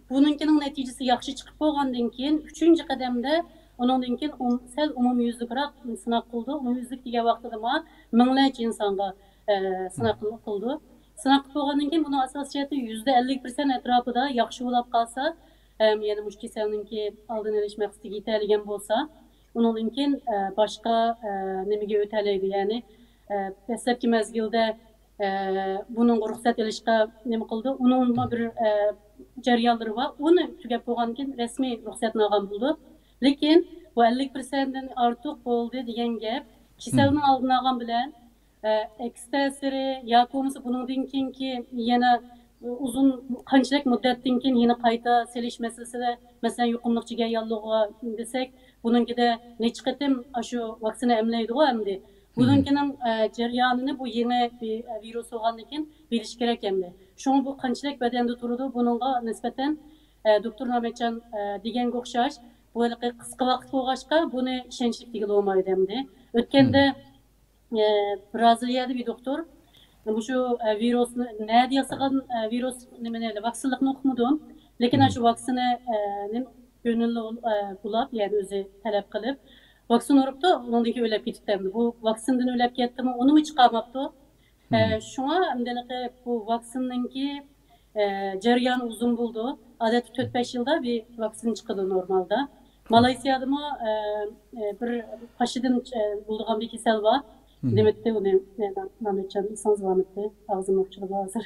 بۇنىڭكىنىڭ نەتىجىسى ياخشى چىقىپ بولغاندىن كېيىن، ئۈچىنچى قەدەمدە ئۇنىڭدىن كېيىن ئوم-، سەل ئومۇميۈزلۈكرەك سىناق قىلىدۇ. ئومۇميۈزلۈك دېگەن ۋاقتىدىمۇ مىڭلارچە ئىنسانغا، ئە، سىناق مم. قىل-، قىلىدۇ. سىناق قىلىپ بولغاندىن كېيىن بۇنىڭ ئاساسىي جەھەتتە يۈزدە ئەللىك پىرسەنت ئەتراپىدا ياخشى بولاپ قالسا، ھەم يەنە مۇشۇ كېسەلنىڭكى ئالدىنى ئېلىش مەقسىتىگە يېتەلىگەن بولسا، ئۇنىڭدىن كېيىن، ئە، باشقا، ئە، نېمىگە ئۆتەلەيدۇ، يەنى، ئە، دەسلەپكى مەزگىلدە، ئە، بۇنىڭغا رۇخسەت ئېلىشقا نېمە قىلىدۇ، ئۇنىڭمۇ بىر، ئە، جەريانلىرى بار. ئۇنى تۈگەپ بولغاندىن كېيىن رەسمىي رۇخسەتنى ئالغان بولىدۇ. لېكىن بۇ ئەللىك پىرسەنتتىن ئارتۇق بولدى دېگەن گەپ، كېسەلنىڭ ئالدىنى ئالغان بىلەن، ئە، ئەكس تەسىرى ياكى بولمىسا بۇنىڭدىن كېيىنكى يەنە ئۇزۇن قانچىلىك مۇددەتتىن كېيىن يەنە قايتا سېلىش مەسىلىسىدە، مەسىلەن، يۇقۇملۇق جىگەر ياللۇغىغا دېسەك، بۇنىڭكىدە نەچچە قېتىم ئاشۇ ۋاكسىنا ئەملەيدىغۇ ئەمدى. مم. بۇنىڭكىنىڭ، ئە، جەريانىنى بۇ يېڭى بىر، ئە، ۋىرۇس بولغاندىن كېيىن بىلىش كېرەك ئەمدى. شۇڭا بۇ قانچىلىك بەدەندە تۇرىدۇ، بۇنىڭغا نىسبەتەن، ئە، دوكتور نامەتجان، ئە، دېگەنگە ئوخشاش، بۇ ھېلىقى قىسقا ۋاقىت بولغاچقا، بۇنى ئىشەنچلىك دېگىلى بولمايدۇ ئەمدى. ئۆتكەندە، ئە، برازىلىيەدە بىر دوكتور مۇشۇ، ئە، ۋىرۇسنى نەدە ياسىغان، ئە، ۋىرۇس نېمىنى، ۋاكسىنلىقنى ئۇقمىدىم. لېكىن شۇ ۋاكسىنى، ئە، نېمە، كۆڭۈللۈك، ئە، بولاپ، يەنى ئۆزى تەلەپ قىلىپ، ۋاكسىن ئۇرۇپتۇ، ئۇنىڭدىن كېيىن ئۆلۈپ كېتىپتۇ ئەمدى. بۇ ۋاكسىندىن ئۆلۈپ كەتتىمۇ، ئۇنىمۇ چىقارماپتۇ. ئە، شۇڭا ئەمدىلىكى بۇ ۋاكسىننىڭكى، ئە، جەريانى ئۇزۇن بولىدۇ. ئادەتتە تۆت-بەش يىلدا بىر ۋاكسىن چىقىدۇ نورمالدا. مالايسىيادىمۇ، ئە، ئە، بىر پاشىدىن، ئە، بولىدىغان بىر كېسەل بار. نېمىتتى ئۇنى، ئە، نامەتجان ئېسىڭىزدە بارمىتتى؟ ئاغزىمنى ئۇچۇرۇپ ھازىر.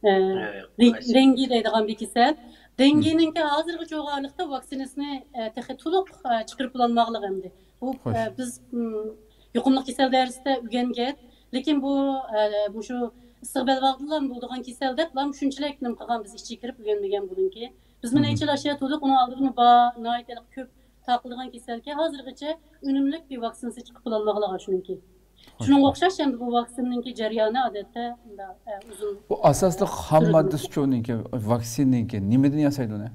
ئە، ئە، دېڭ-، دېڭگى دەيدىغان بىر كېسەل. دېڭگىنىڭكى ھازىرغىچە ئارىلىقتا ۋاكسىنىسىنى، ئە، تېخى تولۇق، ئە، چىقىرىپ بولالمىغانلىق ئەمدى. بۇ، ئە، بىز، م، يۇقۇملۇق كېسەل دائىرىسىدە ئۆگەنگەن، لېكىن بۇ، ئە، مۇشۇ ئىسسىق بەلباغدىلا بولىدىغان كېسەل دەپلا شۇنچىلىك نېمە قىلغان، بىز ئىچىگە كىرىپ ئۆگەنمىگەن بۇنىڭكى. بىز مانا نەچچە يىل ئاشۇ تۇردۇق، ئۇنىڭ ئالدىدىمۇ بار، ناھايىتى كۆپ تارقىلىدىغان كېسەلكەن، ھازىرغىچە ئۈنۈملۈك بىر ۋاكسىنىسى چىقىپ بولالمىغانلىق شۇنىڭكى. شۇنىڭغا ئوخشاش ئەمدى بۇ ۋاكسىنىنىڭكى جەريانى ئادەتتە مۇنداق، ئە، ئۇزۇن بۇ ئاساسلىق خام سۈرىدۇ. ماددىسىچۇ ئۇنىڭكى، ۋاكسىنىنىڭكى نېمىدىن ياسايدۇ ئۇنى؟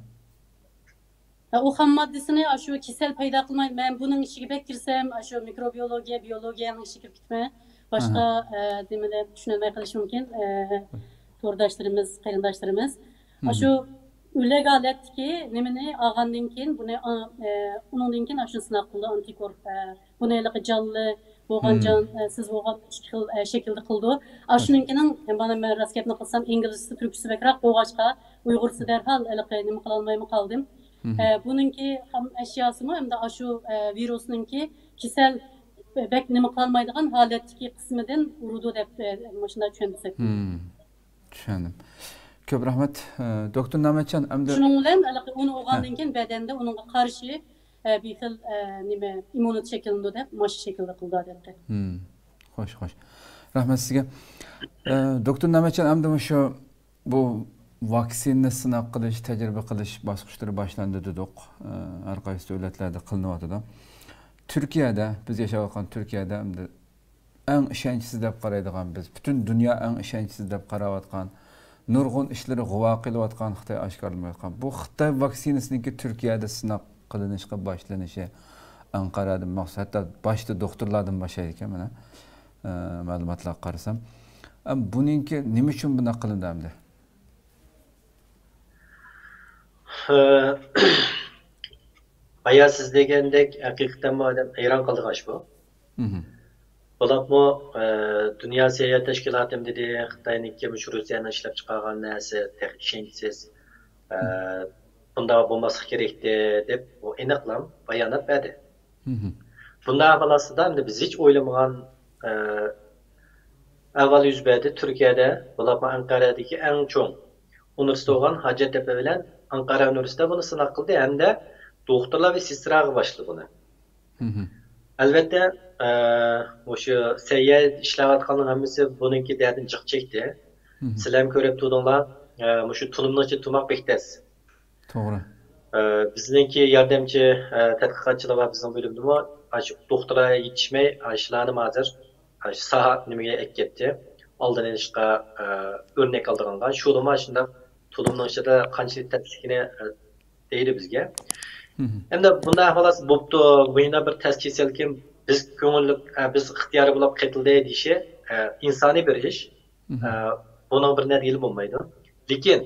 ھە، ئۇ خام ماددىسىنى ئاشۇ كېسەل پەيدا قىلماي، مەن بۇنىڭ ئىچىگە بەك كىرسەم، ئاشۇ مىكروبىيولوگىيە، بىيولوگىيەنىڭ ئىچىگە كىرىپ كېتىمەن. باشقا، ئە، نېمىلەر چۈشىنەلمەي قېلىشى مۇمكىن، ئە، تورداشلىرىمىز، قېرىنداشلىرىمىز. ئاشۇ ئۆلەك ھالەتتىكى نېمىنى ئالغاندىن كېيىن، بۇنى، ئا، ئە، ئۇنىڭدىن كېيىن ئاشۇنى سىناق قىلىدۇ، ئانتىكور، ئە، بۇنى ھېلىقى جانلى بولغان، جان، ئە، سىز بولغان ئىككى خىل، ئە، شەكىلدە قىلىدۇ. ئاشۇنىڭكىنىڭ، مانا مەن راست گەپنى قىلسام، ئىنگلىزچىسى، تۈركچىسى بەكرەك بولغاچقا، ئۇيغۇرچىسى دەرھال ھېلىقى نېمە قىلالمايمۇ قالدىم. ئە، بۇنىڭكى خام ئەشياسىمۇ ئەمدى ئاشۇ، ئە، ۋىرۇسنىڭكى كېسەل بەك نېمە قىلالمايدىغان ھالەتتىكى قىسمىدىن ئۇرىدۇ دەپ، ئە، مۇشۇنداق چۈشەندۈرسەك. چۈشەندىم. كۆپ رەھمەت. ئە، دوكتور نامەتجان، ئەمدى شۇنىڭ بىلەن ھېلىقى ئۇنى ئۇرغاندىن كېيىن بەدەندە ئۇنىڭغا قارشى، ئە، بىر خىل، ئە، نېمە، ئىممۇنىتېت شەكىللىنىدۇ دەپ مانا شۇ شەكىلدە قىلىدۇ ئادەتتە. خوش، خوش. رەھمەت سىزگە. ئە، دوكتور نامەتجان، ئەمدى مۇشۇ بۇ ۋاكسىنىنى سىناق قىلىش، تەجرىبە قىلىش باسقۇچلىرى باشلاندى دېدۇق. ئە، ھەر قايسى دۆلەتلەردە قىلىنىۋاتىدۇ. تۈركىيەدە، بىز ياشاۋاتقان تۈركىيەدە ئەمدى ئەڭ ئىشەنچسىز دەپ قارايدىغان بىز، پۈتۈن دۇنيا ئەڭ ئىشەنچسىز دەپ قاراۋاتقان، نۇرغۇن ئىشلىرى غۇۋا قىلىۋاتقان خىتاي ئاشكارىلىمايۋاتقان. بۇ خىتاي ۋاكسىنىسىنىڭكى تۈركىيەدە سىناق قىلىنىشقا باشلىنىشى ئەنقەرەدىن مەخسۇس، ھەتتا باشتا دوختۇرلاردىن باشلايدىكەن، مانا، ئە، مەلۇماتلارغا قارىسام. ئە، بۇنىڭكى نېمە ئۈچۈن بۇنداق قىلىندى ئەمدى؟ بايا سىز دېگەندەك، ھەقىقەتەنمۇ ئادەم ھەيران قالىدىغان ئىش بۇ. بولۇپمۇ، ئە، دۇنيا سەھىيە تەشكىلاتىمۇ دېدى، خىتاينىڭكى مۇشۇ رۇسىيەنىڭ ئىشلەپ چىقارغان نەرسە تېخى ئىشەنچسىز، ئە، بۇنداق بولماسلىق كېرەكتى، دەپ ئۇ ئېنىقلا بايانات بەردى. بۇنداق ئەھۋال ئاستىدا ئەمدى بىز ھېچ ئويلىمىغان، ئە، ئەھۋال يۈز بەردى. تۈركىيەدە، بولۇپمۇ ئەنقەرەدىكى ئەڭ چوڭ ئۇنىۋېرسىتېت بولغان ھاجەتتەپە بىلەن ئەنقەرە ئۇنىۋېرسىتېتى بۇنى سىناق قىلدى ھەمدە دوختۇرلار ۋە سېستراغا باشلىدى بۇنى. ئەلۋەتتە، ئە، مۇشۇ سەھىيە ئىشلەۋاتقانلارنىڭ ھەممىسى بۇنىڭكى دەردىدىن جىق چەكتى. سىلەرمۇ كۆرۈپ تۇردۇڭلار، ئە، مۇشۇ تۇلۇمنىڭ ئىچىدە تۇرماق بەك تەس. توغرا. ئە، بىزنىڭكى ياردەمچى، ئە، تەتقىقاتچىلار بار بىزنىڭ بۆلۈمدىمۇ، ئاشۇ دوختۇرلار يېتىشمەي، ئاشۇلارنىمۇ ھازىر، ئاشۇ ساھە نېمىگە ئەكەپتى، ئالدىنى ئېلىشقا، ئە، ئۆرنەك ئالىدىغانغا، شۇلىمۇ شۇنداق تۇلۇمنىڭ ئىچىدە قانچىلىك تەسلىكىنى، ئە، دەيدۇ بىزگە. ئەمدى بۇنداق ئەھۋالات بوپتۇ، مۇشۇنداق بىر تەس كېسەلكەن، بىز كۆڭۈللۈك، ئە، بىز ئىختىيارىي بولۇپ قېتىلدى دېيىشى، ئە، ئىنسانىي بىر ئىش. ئە، بۇنىڭ بىر نەدىلى بولمايدۇ. لېكىن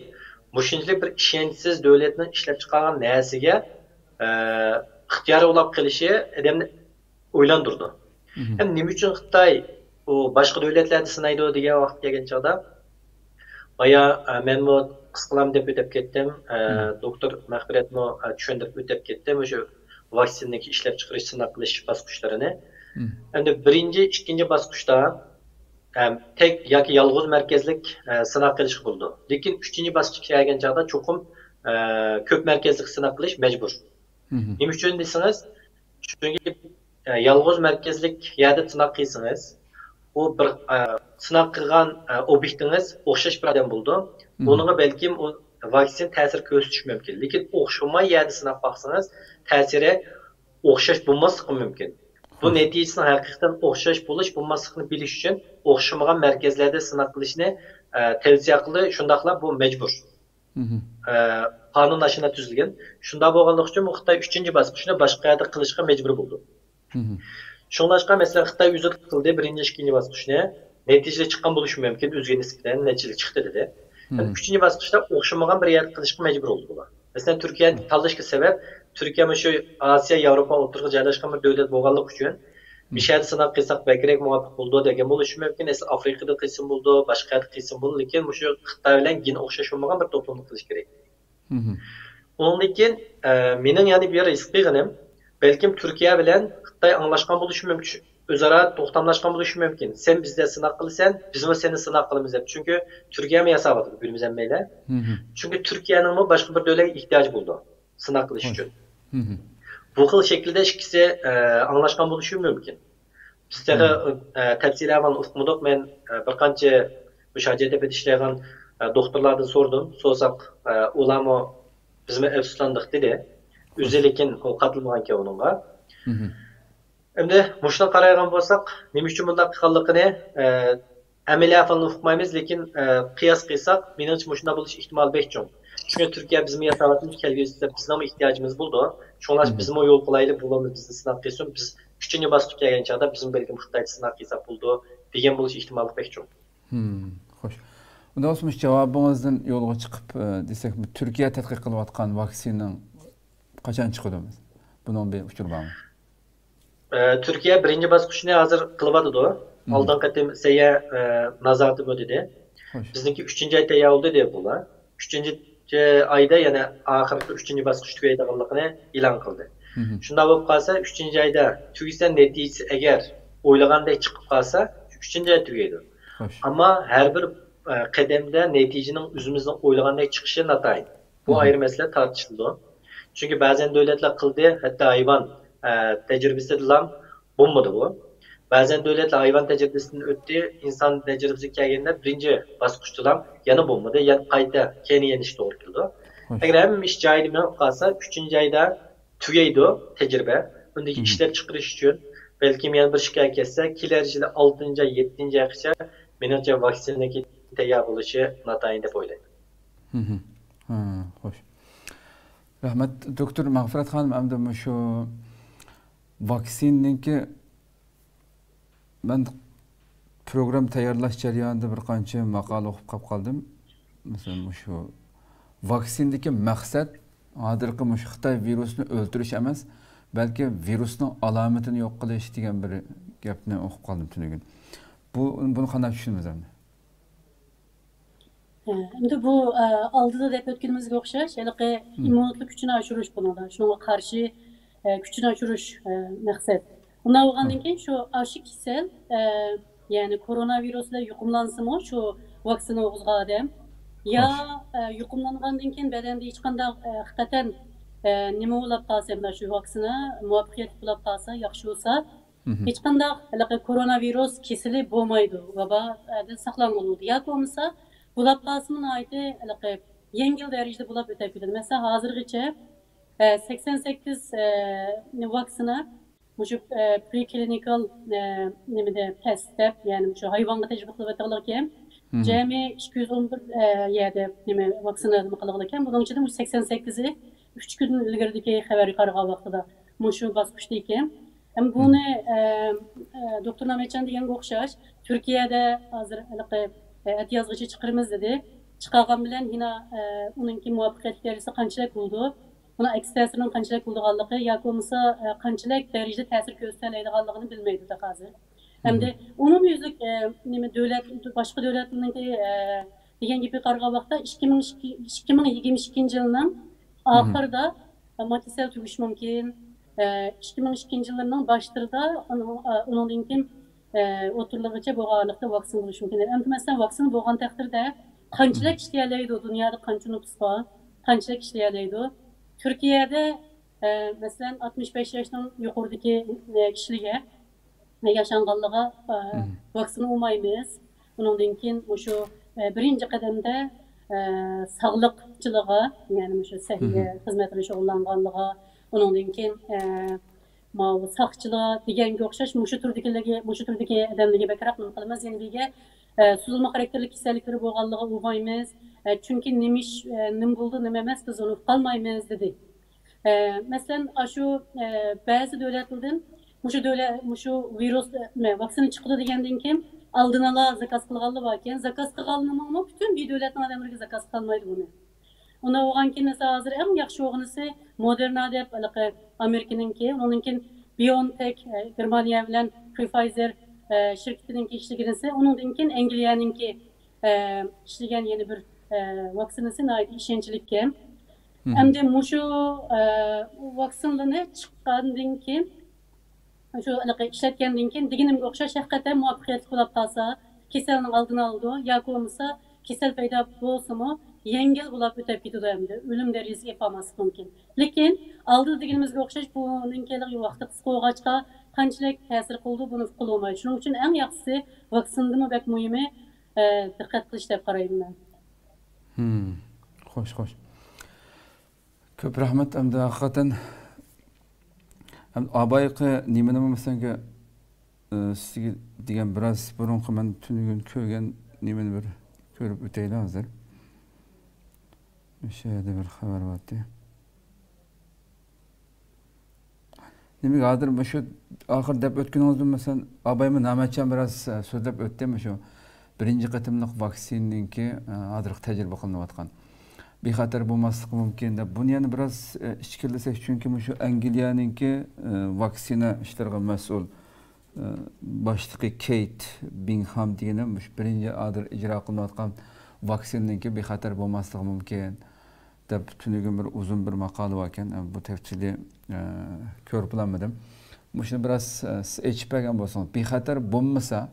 مۇشۇنچىلىك بىر ئىشەنچسىز دۆلەتنىڭ ئىشلەپ چىقارغان نەرسىگە، ئە، ئىختىيارىي بولاپ قېلىشى ئادەمنى ئويلاندۇرىدۇ. ھەم نېمە ئۈچۈن خىتاي ئۇ باشقا دۆلەتلەردە سىنايدۇ دېگەن ۋاقىت كەلگەن چاغدا، بايا، ئە، مەنمۇ قىسقىلام دەپ ئۆتۈپ كەتتىم. ئە، دوكتور مەغپىرەتمۇ، ئە، چۈشەندۈرۈپ ئۆتۈپ كەتتى مۇشۇ ۋاكسىنىنىڭكى ئىشلەپچىقىرىش، سىناق قىلىش باسقۇچلىرىنى. ئەمدى بىرىنچى، ئىككىنچى باسقۇچتا، ئە، تەك ياكى يالغۇز مەركەزلىك، ئە، سىناق قىلىشقا بولىدۇ. لېكىن ئۈچىنچى باسقۇچقا كەلگەن چاغدا چوقۇم، ئە، كۆپ مەركەزلىك سىناق قىلىش مەجبۇر. نېمە ئۈچۈن دېسىڭىز، چۈنكى، ئە، يالغۇز مەركەزلىك يەردە سىناق قىلسىڭىز، ئۇ بىر، ئە، سىناق قىلغان، ئە، ئوبيېكتىڭىز ئوخشاش بىر ئادەم بولىدۇ. ئۇنىڭغا بەلكىم ئۇ ۋاكسىنا تەسىر كۆرسىتىشى مۇمكىن. لېكىن ئوخشىمىغان يەردە سىناپ باقسىڭىز، تەسىرى ئوخشاش بولماسلىقى مۇمكىن. بۇ نەتىجىسىنىڭ ھەقىقەتەن ئوخشاش بولۇش بولماسلىقىنى بىلىش ئۈچۈن ئوخشىمىغان مەركەزلەردە سىناق قىلىشنى ئە، تەۋسىيە قىلدى، شۇنداقلا بۇ مەجبۇر. ئە، قانۇن ئاشۇنداق تۈزۈلگەن. شۇنداق بولغانلىقى ئۈچۈن بۇ خىتاي ئۈچىنچى باسقۇچنى باشقا يەردە قىلىشقا مەجبۇر بولدى. شۇڭلاشقا، مەسىلەن، خىتاي ئۆزى قىلدى بىرىنچى، ئىككىنچى باسقۇچنى. نەتىجىلىك چىققان بولۇشى مۈمكىن، ئۆزىگە نىسبەتەن نەتىجىلىك چىقتى دېدى. ئەمدى ئۈچىنچى باسقۇچتا ئوخشىمىغان بىر يەردە قىلىشقا مەجبۇر بولدى بۇلار. مەسىلەن، تۈركىيەنى تاللاشقا سەۋەب، تۈركىيە مۇشۇ ئاسىيا، ياۋروپا ئوتتۇرىغا جايلاشقان بىر دۆلەت بولغانلىقى ئۈچۈن، مۇشۇ يەردە سىناق قىلساق بەكرەك مۇۋاپىق بولىدۇ دېگەن بولۇشى مۇمكىن. ئەسلى ئافرىقىدا قىلسىمۇ بولىدۇ، باشقا يەردە قىلسىمۇ بولىدۇ، لېكىن مۇشۇ خىتاي بىلەن گېنى ئوخشاش بولمىغان بىر توپلۇمدا قىلىش كېرەك. ئۇنىڭدىن كېيىن، ئە، مېنىڭ يەنە بىر ھېس قىلغىنىم، بەلكىم تۈركىيە بىلەن خىتاي ئاڭلاشقان بولۇشى مۇمكىن، ئۆزئارا توختاملاشقان بولۇشى مۇمكىن. سەن بىزدە سىناق قىلىسەن، بىزمۇ سەندە سىناق قىلىمىز دەپ. چۈنكى تۈركىيەمۇ ياساۋاتىدۇ، بىلىمىز ھەممەيلەن. چۈنكى تۈركىيەنىڭمۇ باشقا بىر دۆلەتكە ئېھتىياجى بولىدۇ سىناق قىلىش ئۈچۈن. بۇ خىل شەكىلدە ئىككىسى، ئە، ئاڭلاشقان بولۇشى مۇمكىن. بىز تېخى، ئە، تەپسىلىي ئەھۋالنى ئۇقمىدۇق. مەن، ئە، بىر قانچە مۇشۇ ھاجەتتە ئىشلەيدىغان، ئە، دوختۇرلاردىن سورىدىم. سورىساق، ئە، ئۇلارمۇ بىزمۇ ئەپسۇسلاندۇق دېدى. ئۆزى لېكىن ئۇ قاتنىمىغانىكەن ئۇنىڭغا. ئەمدى مۇشۇنى قارايدىغان بولساق، نېمە ئۈچۈن بۇنداق قىلغانلىقىنى، ئە، ئەمەلىي ئەھۋالنى ئۇقمايمىز، لېكىن، ئە، قىياس قىلساق، مېنىڭچە مۇشۇنداق بولۇش ئېھتىمالى بەك چوڭ. چۈنكى تۈركىيە بىزمۇ ياساۋاتىمىز، كەلگۈسىدە بىزنىڭمۇ ئېھتىياجىمىز بولىدۇ. شۇڭلاشقا بىزمۇ يول قولايلى، بۇلارمۇ بىزنى سىناق قىلسۇن، بىز ئۈچىنچى باسقۇچقا كەلگەن چاغدا بىزمۇ بەلكىم خىتايدا سىناق قىلساق بولىدۇ دېگەن بولۇش ئېھتىماللىقى بەك چوڭ. خوش. ئۇنداق بولسا مۇشۇ جاۋابىڭىزدىن يولغا چىقىپ، ئە، دېسەك، بۇ تۈركىيە تەتقىق قىلىۋاتقان ۋاكسىنىنىڭ قاچان چىقىدۇ؟ بۇنىڭ بىر ئۇچۇرى بارمۇ؟ ئە، تۈركىيە بىرىنچى باسقۇچنى ھازىر قىلىۋاتىدۇ. ئالدىنقى قېتىم سەييە، ئە، نازارىتى بۇ دېدى. بىزنىڭكى ئۈچىنچى ئاي تەييار بولدى دېدى بۇلار. ئۈچىنچى ئايدا يەنە ئاخىرقى ئۈچىنچى باسقۇچ تۈگەيدىغانلىقىنى ئېلان قىلدى. شۇنداق بولۇپ قالسا، ئۈچىنچى ئايدا تۈگىسە، نەتىجىسى ئەگەر ئويلىغاندەك چىقىپ قالسا، ئۈچىنچى ئاي تۈگەيدۇ. ئەمما ھەر بىر، ئە، قەدەمدە نەتىجىنىڭ ئۆزىمىزنىڭ ئويلىغاندەك چىقىشى ناتايىن. بۇ ئايرى مەسىلە، تارتىشىلىدۇ. چۈنكى بەزەن دۆلەتلەر قىلدى، ھەتتا ھايۋان، ئە، تەجرىبىسىدىلا بولمىدى بۇ. بەزەن دۆلەتلەر ھايۋان تەجرىبىسىدىن ئۆتتى، ئىنسان تەجرىبىسىگە كەلگەندە بىرىنچى باسقۇچتىلا يەنە بولمىدى، يەنە قايتا كەينىگە يېنىشكە توغرا كېلىدۇ. ئەگەر ھەممە ئىش جايىدا مېڭىپ قالسا، ئۈچىنچى ئايدا تۈگەيدۇ تەجرىبە. ئۇندىكى ئىشلەپچىقىرىش ئۈچۈن بەلكىم يەنە بىر ئىككى ئاي كەتسە، كېلەر يىلى ئالتىنچى ئاي، يەتتىنچى ئايغىچە، مېنىڭچە، ۋاكسىنىنىڭ تەييار بولۇشى ناتايىن دەپ ئويلايمەن. ھە، خوش. رەھمەت، دوكتور مەغپىرەت خانىم. ئەمدى مۇشۇ ۋاكسىنىنىڭكى مەن پروگرامما تەييارلاش جەريانىدا بىر قانچە ماقالە ئوقۇپ قاپ قالدىم. مەسىلەن، مۇشۇ ۋاكسىندىكى مەقسەت ھازىرقى مۇشۇ خىتاي ۋىرۇسىنى ئۆلتۈرۈش ئەمەس، بەلكى ۋىرۇسنىڭ ئالامىتىنى يوق قىلىش دېگەن بىر گەپنى ئوقۇپ قالدىم تۈنۈگۈن. بۇ، بۇنى قانداق چۈشىنىمىز ئەمدى؟ ئەمدى بۇ، ئە، ئالدىدا دەپ ئۆتكىنىمىزگە ئوخشاش، ھېلىقى ئىممۇنىتېت كۈچىنى ئاشۇرۇش بۇنىڭدا. شۇنىڭغا قارشى، ئە، كۈچىنى ئاشۇرۇش، ئە، مەقسەت. ئۇنداق بولغاندىن كېيىن شۇ، ئاشۇ كېسەل، ئە، يەنى كورونا ۋىرۇس بىلەن يۇقۇملانسىمۇ شۇ ۋاكسىنا ئۇرغۇزغان ئادەم، يا، ئە، يۇقۇملانغاندىن كېيىن بەدەندە ھېچقانداق، ئە، ھەقىقەتەن، ئە، نېمە بولاپ قالسا، مۇنداق شۇ ۋاكسىنا مۇۋەپپەقىيەتلىك بولاپ قالسا، ياخشى بولسا، ھېچقانداق ھېلىقى كورونا ۋىرۇس كېسىلى بولمايدۇ، ۋابادىن ساقلانغىلى بولىدۇ. ياكى بولمىسا، بولاپ قالسىمۇ ناھايىتى ھېلىقى يەڭگىل دەرىجىدە بولاپ ئۆتۈپ كېتىدۇ. مەسىلەن، ھازىرغىچە، ئە، سەكسەن سەككىز، ئە، ۋاكسىنا مۇشۇ، ئە، پرېكلىنىكال، ئە، نېمىدە تەست دەپ، يەنى مۇشۇ ھايۋانغا تەجرىبە قىلىۋېتىلغانىكەن. جەمئىي ئىككى يۈز ئون بىر، ئە، يەردە نېمە ۋاكسىنا نېمە قىلغانىكەن. بۇنىڭ ئىچىدە مۇشۇ سەكسەن سەككىزى ئۈچ كۈن ئىلگىرىدىكى خەۋەرگە قارىغان ۋاقتىدا مۇشۇ باسقۇچتا ئىكەن. ئەمما بۇنى، ئە، ئە، دوكتور نامەتجان دېگەنگە ئوخشاش، تۈركىيەدە ھازىر ھېلىقى، ئە، ئەتىيازغىچە چىقىرىمىز دېدى. چىقارغان بىلەن يەنە، ئە، ئۇنىڭكى مۇۋەپپەقىيەتلىك دەرىجىسى قانچىلىك بولىدۇ؟ بۇنىڭ ئەكس تەسىرىنىڭ قانچىلىك بولىدىغانلىقى ياكى بولمىسا، ئە، قانچىلىك دەرىجىدە تەسىر كۆرسىتەلەيدىغانلىقىنى بىلمەيدۇ تېخى ھازىر. ئەمدى ئومۇميۈزلۈك، ئە، نېمە، دۆلەت، باشقا دۆلەتلەرنىڭكى، ئە، دېگەن گېپىگە قارىغان ۋاقىتتا، ئىككى مىڭ ئىككى، ئىككى مىڭ يىگىرمە ئىككىنچى يىلنىڭ ئاخىرىدا، ئە، ماكىسەل تۈگىشى مۇمكىن. ئە، ئىككى مىڭ ئىككىنچى يىللىرىنىڭ باشلىرىدا، ئۇنىڭ، ئە، ئۇنىڭدىن كېيىن، ئە، ئوتتۇرىلىرىغىچە بولغانلىقتا ۋاكسىنا بولۇشى مۇمكىن. ئەمدى مەسىلەن، ۋاكسىنا بولغان تەقدىردە قانچىلىك ئىشلىيەلەيدۇ؟ دۇنيادا قانچە نوپۇس بار؟ قانچىلىك ئىشلىيەلەيدۇ؟ تۈركىيەدە، ئە، مەسىلەن، ئاتمىش بەش ياشنىڭ يۇقىرىدىكى، ئە، كىشىلىگە ياشانغانلىغا، ئە، ۋاكسىنا ئۇرمايمىز. ئۇنىڭدىن كېيىن مۇشۇ، ئە، بىرىنچى قەدەمدە، ئە، ساغلىقچىلىغا، يەنى مۇشۇ سەھىيە خىزمەت بىلەن شۇغۇللانغانلىغا، ئۇنىڭدىن كېيىن، ئە، ماۋۇ ساقچىلار دېگەنگە ئوخشاش مۇشۇ تۈردىكىلەرگە، مۇشۇ تۈردىكى ئادەملەرگە بەكرەك نېمە قىلىمىز، يەنە بىرگە، سوزۇلما خاراكتېرلىك كېسەللىكلىرى بولغانلىقىنى ئۇقمايمىز. ئە، چۈنكى نېمە ئىش، ئە، نېمە بولدى، نېمە ئەمەس، بىز ئۇنى ئۇقالمايمىز، دېدى. ئە، مەسىلەن، ئاشۇ، ئە، بەزى دۆلەتلەردىن مۇشۇ دۆلەت، مۇشۇ ۋىرۇس، ئە، ۋاكسىنا چىقىدۇ دېگەندىن كېيىن ئالدىن ئالا زاكاز قىلغانلار باركەن. زاكاز قىلغانلىرىمۇ پۈتۈن بىر دۆلەتنىڭ ئادەملىرىگە زاكاز قىلالمايدۇ بۇنى. ئۇنى بولغانكىن، مەسىلەن، ھازىر ئەڭ ياخشى بولغىنىسى مودېرنا دەپ، ھېلىقى ئامېرىكىنىڭكى، ئۇنىڭدىن كېيىن بىئونتېك، ئە، گېرمانىيە بىلەن پفايزېر، ئە، شىركىتىنىڭكى ئىشلىگىنىسى، ئۇنىڭدىن كېيىن ئەنگلىيەنىڭكى، ئە، ئىشلىگەن يەنە بىر، ئە، ۋاكسىنىسى ناھايىتى ئىشەنچلىككەن. مم. ئەمدى مۇشۇ، ئە، ۋاكسىنىلارنى چىققاندىن كېيىن، شۇ ھېلىقى ئىشلەتكەندىن كېيىن دېگىنىمگە ئوخشاش ھەقىقەتەن مۇۋەپپەقىيەتلىك بولاپ قالسا، كېسەلنىڭ ئالدىنى ئالىدۇ ياكى بولمىسا كېسەل پەيدا بولسىمۇ يەڭگىل بولاپ ئۆتەپ كېتىدۇ، ئەمدى ئۆلۈم دەرىجىسىگە يېتىپ بارماسلىقى مۇمكىن. لېكىن ئالدىدا دېگىنىمىزگە ئوخشاش بۇنىڭكى ۋاقتى قىسقا بولغاچقا قانچىلىك تەسىر قىلىدۇ، بۇنى ئۇققىلى بولمايدۇ. شۇنىڭ ئۈچۈن ئەڭ ياخشىسى ۋاكسىنىدىنمۇ بەك مۇھىمى، ئە، دىققەت قىلىش دەپ قارايمەن مەن. ھىم، خوش، خوش. كۆپ رەھمەت. ئەمدى ھەقىقەتەن، ئەمدى ئابايقى نېمىنىمۇ مەسىلەنكى، ئى، سىزگە دېگەن بىراز بۇرۇنقى مەن تۈنۈگۈن كۆرگەن نېمىنى بىر كۆرۈپ ئۆتەيلى ھازىر. مۇشۇ يەردە بىر خەۋەر بارتى. نېمىگە ھازىر مۇشۇ ئاخىر دەپ ئۆتكىنىڭىزدىن، مەسىلەن، ئابايمۇ نامەتچان بىراز، ئە، سۆزلەپ ئۆتتى مۇشۇ بىرىنچى قېتىملىق ۋاكسىنىنىڭكى، ئە، ھازىرقى تەجرىبە قىلىنىۋاتقان بىخەتەر بولماسلىقى مۇمكىن دەپ، بۇنى يەنە بىراز، ئە، ئىچكىرىلىسەك، چۈنكى مۇشۇ ئەنگلىيەنىڭكى، ئە، ۋاكسىنا ئىشلىرىغا مەسئۇل، ئە، باشلىقى كېيت بىنگھام دېگىنى مۇشۇ بىرىنچى ھازىر ئىجرا قىلىنىۋاتقان ۋاكسىنىنىڭكى بىخەتەر بولماسلىقى مۇمكىن دەپ تۈنۈگۈن بىر ئۇزۇن بىر ماقالە باركەن، بۇ تەپسىلىي، ئە، كۆرۈپ بولالمىدىم. مۇشۇنى بىراز، ئە، سىز ئېچىپ بەرگەن بولسىڭىز، بىخەتەر بولمىسا،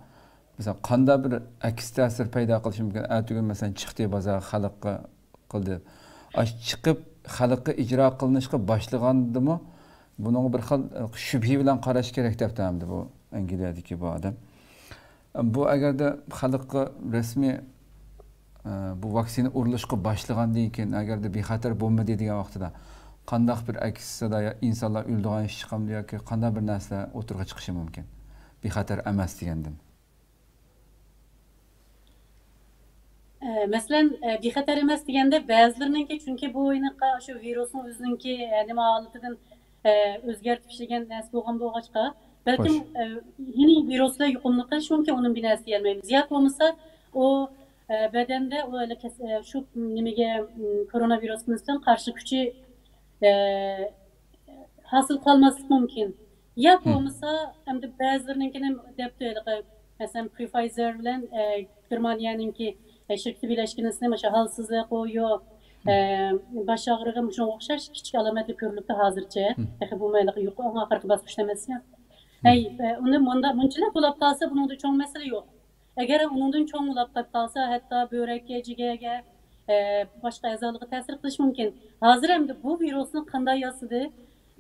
مەسىلەن، قانداق بىر ئەكس تەسىر پەيدا قىلىشى مۇمكىن؟ ئەتىگۈن، مەسىلەن، چىقتى بازارغا، خەلققە قىلدى. ئاشۇ چىقىپ، خەلققە ئىجرا قىلىنىشقا باشلىغاندىمۇ بۇنىڭغا بىر خىل، ئە، شۈبھە بىلەن قاراش كېرەك دەپتۇ ئەمدى بۇ ئەنگلىيەدىكى بۇ ئادەم. بۇ ئەگەردە خەلققە رەسمىي، ئە، بۇ ۋاكسىنا ئۇرۇلۇشقا باشلىغاندىن كېيىن، ئەگەردە بىخەتەر بولمىدى دېگەن ۋاقتىدا، قانداق بىر ئەكس سادا يا ئىنسانلار ئۆلىدىغان ئىش چىقامدۇ ياكى قانداق بىر نەرسىلەر ئوتتۇرىغا چىقىشى مۇمكىن؟ بىخەتەر ئەمەس دېگەندىن. ئە، مەسىلەن، ئە، بىخەتەر ئەمەس دېگەندە، بەزىلىرىنىڭكى، چۈنكى بۇ ھېلىقى شۇ ۋىرۇسنىڭ ئۆزىنىڭكى، ئە، نېمە ھالىتىدىن، ئە، ئۆزگەرتىپ ئىشلىگەن نەرسە بولغان بولغاچقا، بەلكىم، خوش. ئە، يېڭى ۋىرۇسلار يۇقۇملۇق، شۇنىڭكى ئۇنىڭ بىر نەرسە دېيەلمەيمىز. ياكى بولمىسا ئۇ، ئە، بەدەندە ئۇ ھېلىقى كەس-، ئە، شۇ نېمىگە، م، كورونا ۋىرۇسقا نىسبەتەن قارشى كۈچى، ئە، ھاسىل قىلالماسلىقى مۇمكىن. ياكى بولمىسا، ئەمدى بەزىلىرىنىڭكىنى دەپتۇ ھېلىقى، مەسىلەن، پفايزېر بىلەن، ئە، گېرمانىيەنىڭكى، ئە، شىركىتى بىرلەشكىنىسىنى مۇشۇ ھالسىزلىق، ئۇ يوق، ئە، باش ئاغرىقى، مۇشۇنىڭغا ئوخشاش كىچىك ئالامەتلەر كۆرۈلۈپتۇ ھازىرچە. تېخى بۇمۇ ھېلىقى يۇقىرى، ئەڭ ئاخىرقى باسقۇچتا ئەمەسكەن. ھەي، ئە، ئۇنى مۇندا مۇنچىلىك بولاپ قالسا، بۇنىڭدا چوڭ مەسىلە يوق. ئەگەر ئۇنىڭدىن چوڭ بولاپ قالسا، ھەتتا بۆرەككە، جىگەرگە، ئە، باشقا ئەزالىرىغا تەسىر قىلىشى مۇمكىن. ھازىر ئەمدى بۇ ۋىرۇسنى قانداق ياسىدى،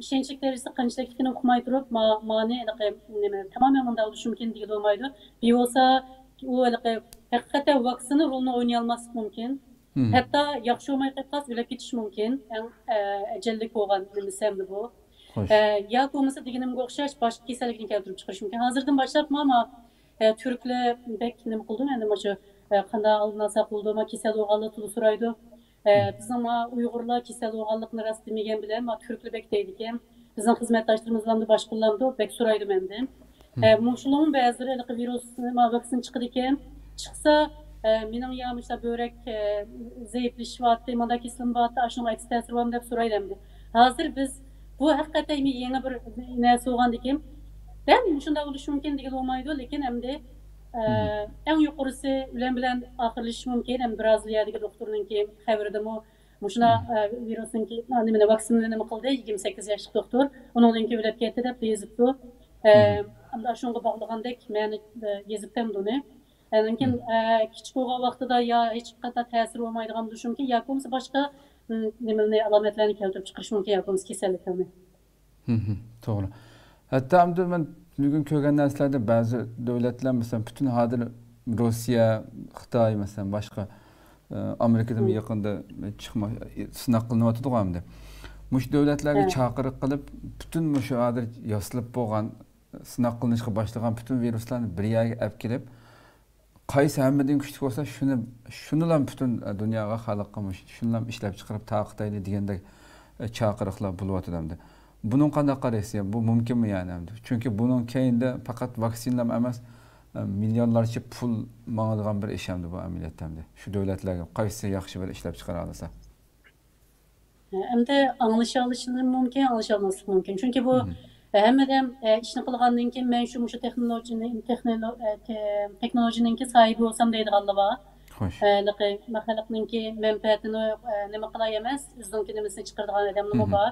ئىشەنچلىك دەرىجىسى قانچىلىكلىكىنى ئۇقماي تۇرۇپ، ما-، مانى ھېلىقى نېمە، تامامەن مۇنداق بولۇشى مۇمكىن دېگىلى بولمايدۇ. بولمىسا ئۇ ھېلىقى ھەقىقەتەن ۋاكسىنا رولىنى ئوينىيالماسلىقى مۇمكىن. ھەتتا ياخشى بولماي قېلىپ قالسا ئۆلۈپ كېتىشى مۇمكىن. ئەڭ، ئە، ئەجەللىك بولغان نېمىسى ئەمدى بۇ. ئە، ياكى بولمىسا دېگىنىمگە ئوخشاش باشقا كېسەللىكنى كەلتۈرۈپ چىقىرىشى مۇمكىن. ھازىردىن باشلاپمۇ، ما، ئە، تۈركلەر بەك نېمە قىلىدۇ، ئەمدى مۇشۇ، ئە، قانداق ئالدىنى ئالساق بولىدۇ، ما كېسەل بولغانلار تولا سورايدۇ. ئە، بىزنىڭ ما ئۇيغۇرلار كېسەل بولغانلىقىنى راست دېمىگەن بىلەن، ما تۈركلەر بەك دەيدىكەن. بىزنىڭ خىزمەتداشلىرىمىزلامدۇ، باشقىلارمدۇ، بەك سورايدۇ مەندىن. ئە، مۇشۇلارمۇ بەزىلىرى ھېلىقى ۋىرۇس، ما ۋاكسىنا چىقىدىكەن. چىقسا، ئە، مېنىڭ يا مۇشۇنداق بۆرەك، ئە، زەئىپلىشىۋاتتى، مانداق كېسىلىم بارتتى، ئاشۇنىڭ ئەكس تەسىرى بارمۇ دەپ سورايدۇ ئەمدى. ھازىر بىز بۇ ھەقىقەتەن يېڭى بىر نەرسە بولغاندىكىن، دەل مۇشۇنداق بولۇشى مۇمكىن دېگىلى بولمايدۇ، لېكىن ئەمدى، ئە، ئەڭ يۇقىرىسى ئۆلۈم بىلەن ئاخىرلىشىشى مۇمكىن. ئەمدى برازىلىيەدىكى دوختۇرنىڭكى خەۋىرىدىمۇ مۇشۇنداق، ئە، ۋىرۇسنىڭكى، نېمىنى، ۋاكسىنىنى نېمە قىلدى، يىگىرمە سەككىز ياشلىق دوختۇر. ئۇنىڭدىن كېيىن ئۆلۈپ كەتتى دەپ يېزىپتۇ. ئە، ئەمدى شۇنىڭغا باغلىغاندەك مەنى، ئە، يېزىپتۇ ئەمدى ئۇنى. ئاندىن كېيىن، ئە، كىچىك بولغان ۋاقتىدا يا ھېچقانداق تەسىرى بولمايدىغان بولۇشى مۇمكىن، ياكى بولمىسا باشقا، م، نېمىنى، ئالامەتلەرنى كەلتۈرۈپ چىقىرىشى مۇمكىن، ياكى بولمىسا كېسەللىكلەرنى. توغرا. ھەتتا ئەمدى مەن بۈگۈن كۆرگەن نەرسىلەردە بەزى دۆلەتلەر، مەسىلەن، پۈتۈن ھازىر روسىيە، خىتاي، مەسىلەن، باشقا، ئە، ئامېرىكىدىمۇ يېقىندا چىقما-، سىناق قىلىنىۋاتىدىغۇ ئەمدى. مۇشۇ دۆلەتلەرگە چاقىرىق قىلىپ، پۈتۈن مۇشۇ ھازىر ياسىلىپ بولغان، سىناق قىلىنىشقا باشلىغان پۈتۈن ۋىرۇسلارنى بىر يەرگە ئەپ كېلىپ، قايسى ھەممىدىن كۈچلۈك بولسا، شۇنى، شۇنىلا پۈتۈن دۇنياغا، خەلققە مۇش-، شۇنىلا ئىشلەپ چىقىرىپ تارقىتايلى دېگەندەك، ئە، چاقىرىقلار بولۇۋاتىدۇ ئەمدى. بۇنىڭغا قانداق قارايسىز؟ بۇ مۇمكىنمۇ يەنى ئەمدى؟ چۈنكى بۇنىڭ كەينىدە پەقەت ۋاكسىنىلام ئەمەس، ئە، مىليارلارچە پۇل ماڭىدىغان بىر ئىش ئەمدى بۇ ئەمەلىيەتتە ئەمدى. شۇ دۆلەتلەرگە قايسى ياخشى بىر ئىشلەپ چىقىرالىسا. ئەمدى ئاڭلىشالىشىمىز مۇمكىن، ئاڭلىشالماسلىق مۇمكىن. چۈنكى بۇ، مم. ھەممە ئادەم، ئە، ئىشنى قىلغاندىن كېيىن، مەن شۇ مۇشۇ تېخنولوگىيىنى، تېخنولو-، ئە، تې-، تېخنولوگىيىنىڭكى ساھىبى بولسام دەيدىغانلار بار. خوش. ئە، ھېلىقى خەلقنىڭكى مەنپەئەتىنى، ئە، نېمە قىلاي ئەمەس، ئۆزىنىڭكى نېمىسىنى چىقىرىدىغان ئادەملىرىمۇ مم. بار.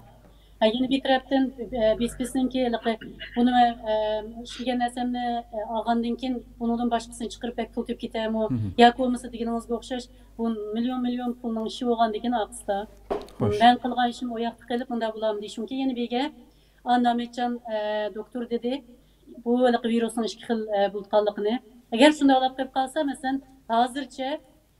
ئە، يەنە بىر تەرەپتىن، ئە، بىسپىسنىڭكى ھېلىقى بۇنى، ئە، ئىشلىگەن نەرسەمنى، ئە، ئالغاندىن كېيىن بۇنىڭدىن باشقىسىنى چىقىرىپ بەك پۇل تېپىپ كېتەرمۇ؟ مم. ياكى بولمىسا دېگىنىڭىزگە ئوخشاش، بۇ مىليون، مىليون پۇلنىڭ ئىشى بولغاندىكىن ئارقىسىدا. خوش. مەن قىلغان ئىشىم ئۇ ياقتا قېلىپ، مۇنداق بولامدۇ؟ شۇنكى يەنە بىرگە، ئا، نامەتجان، ئە، دوكتور دېدى، بۇ ھېلىقى ۋىرۇسنىڭ ئىككى خىل، ئە، بولۇپ قالغانلىقىنى. ئەگەر شۇنداق بولۇپ قېلىپ قالسا، مەسىلەن، ھازىرچە،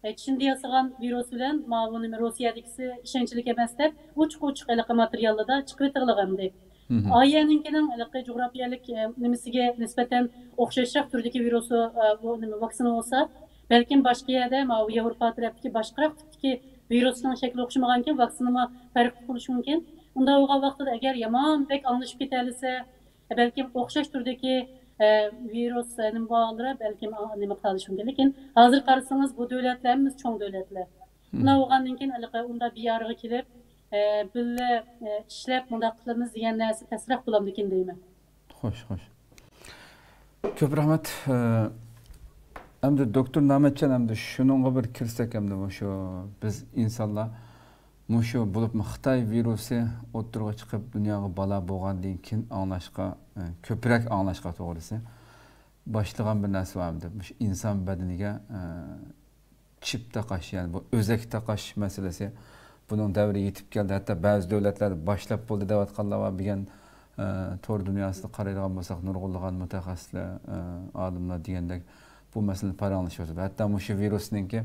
ئە، چىندا ياسىغان ۋىرۇس بىلەن ماۋۇ نېمە روسىيەدىكىسى ئىشەنچلىك ئەمەس دەپ، ئوچۇق-ئوچۇق ھېلىقى ماتېرىياللىرىدا چىقىۋېتىلغانىدى. مم. ئايەنىڭكىنىڭ ھېلىقى جۇغراپىيەلىك، ئە، نېمىسىگە نىسبەتەن ئوخشاشراق تۈردىكى ۋىرۇسى، ئە، بۇ نېمە ۋاكسىنا بولسا، بەلكىم باشقا يەردە ماۋۇ ياۋروپا تەرەپتىكى باشقىراق تىپتىكى ۋىرۇسنىڭ شەكلى ئوخشىمىغانكىن، ۋاكسىنىمۇ پەرقلىق بولۇشى مۇمكىن. ئۇنداق بولغان ۋاقتىدا ئەگەر يامان بەك ئاڭلىشىپ كېتەلىسە، بەلكىم ئوخشاش تۈردىكى، ئە، ۋىرۇس، ئە، نېمە بولغانلىرى بەلكىم، ئا، نېمە قىلالىشى مۇمكىن. لېكىن ھازىر قارىسىڭىز، بۇ دۆلەتلەر ھەممىسى چوڭ دۆلەتلەر. مم. شۇنداق بولغاندىن كېيىن، ھېلىقى ئۇنداق بىر ئارىغا كېلىپ، ئە، بىللە، ئە، ئىشلەپ مۇنداق قىلىمىز دېگەن نەرسە تەسرەك بولامدىكىن دەيمەن. خوش، خوش. كۆپ رەھمەت. ئە، ئەمدى دوكتور نامەتجان، ئەمدى شۇنىڭغا بىر كىرسەك، ئەمدى مۇشۇ بىز ئىنسانلار مۇشۇ بولۇپمۇ خىتاي ۋىرۇسى ئوتتۇرىغا چىقىپ، دۇنياغا بالا بولغاندىن كېيىن ئاڭلاشقا، ئە، كۆپرەك ئاڭلاشقا توغرىسى باشلىغان بىر نەرسە بار ئەمدى. مۇشۇ ئىنسان بەدىنىگە، ئە، چىپ تاقاش، يەنى بۇ ئۆزەك تاقاش مەسىلىسى، بۇنىڭ دەۋرى يېتىپ كەلدى. ھەتتا بەزى دۆلەتلەردە باشلاپ بولدى دەۋاتقانلار بار. بۈگۈن، ئە، تور دۇنياسىدا قارايدىغان بولساق، نۇرغۇنلىغان مۇتەخەسسىسلەر، ئە، ئالىملار دېگەندەك بۇ مەسىلىنى پاراڭلىشىۋاتىدۇ. ھەتتا مۇشۇ ۋىرۇسنىڭكى،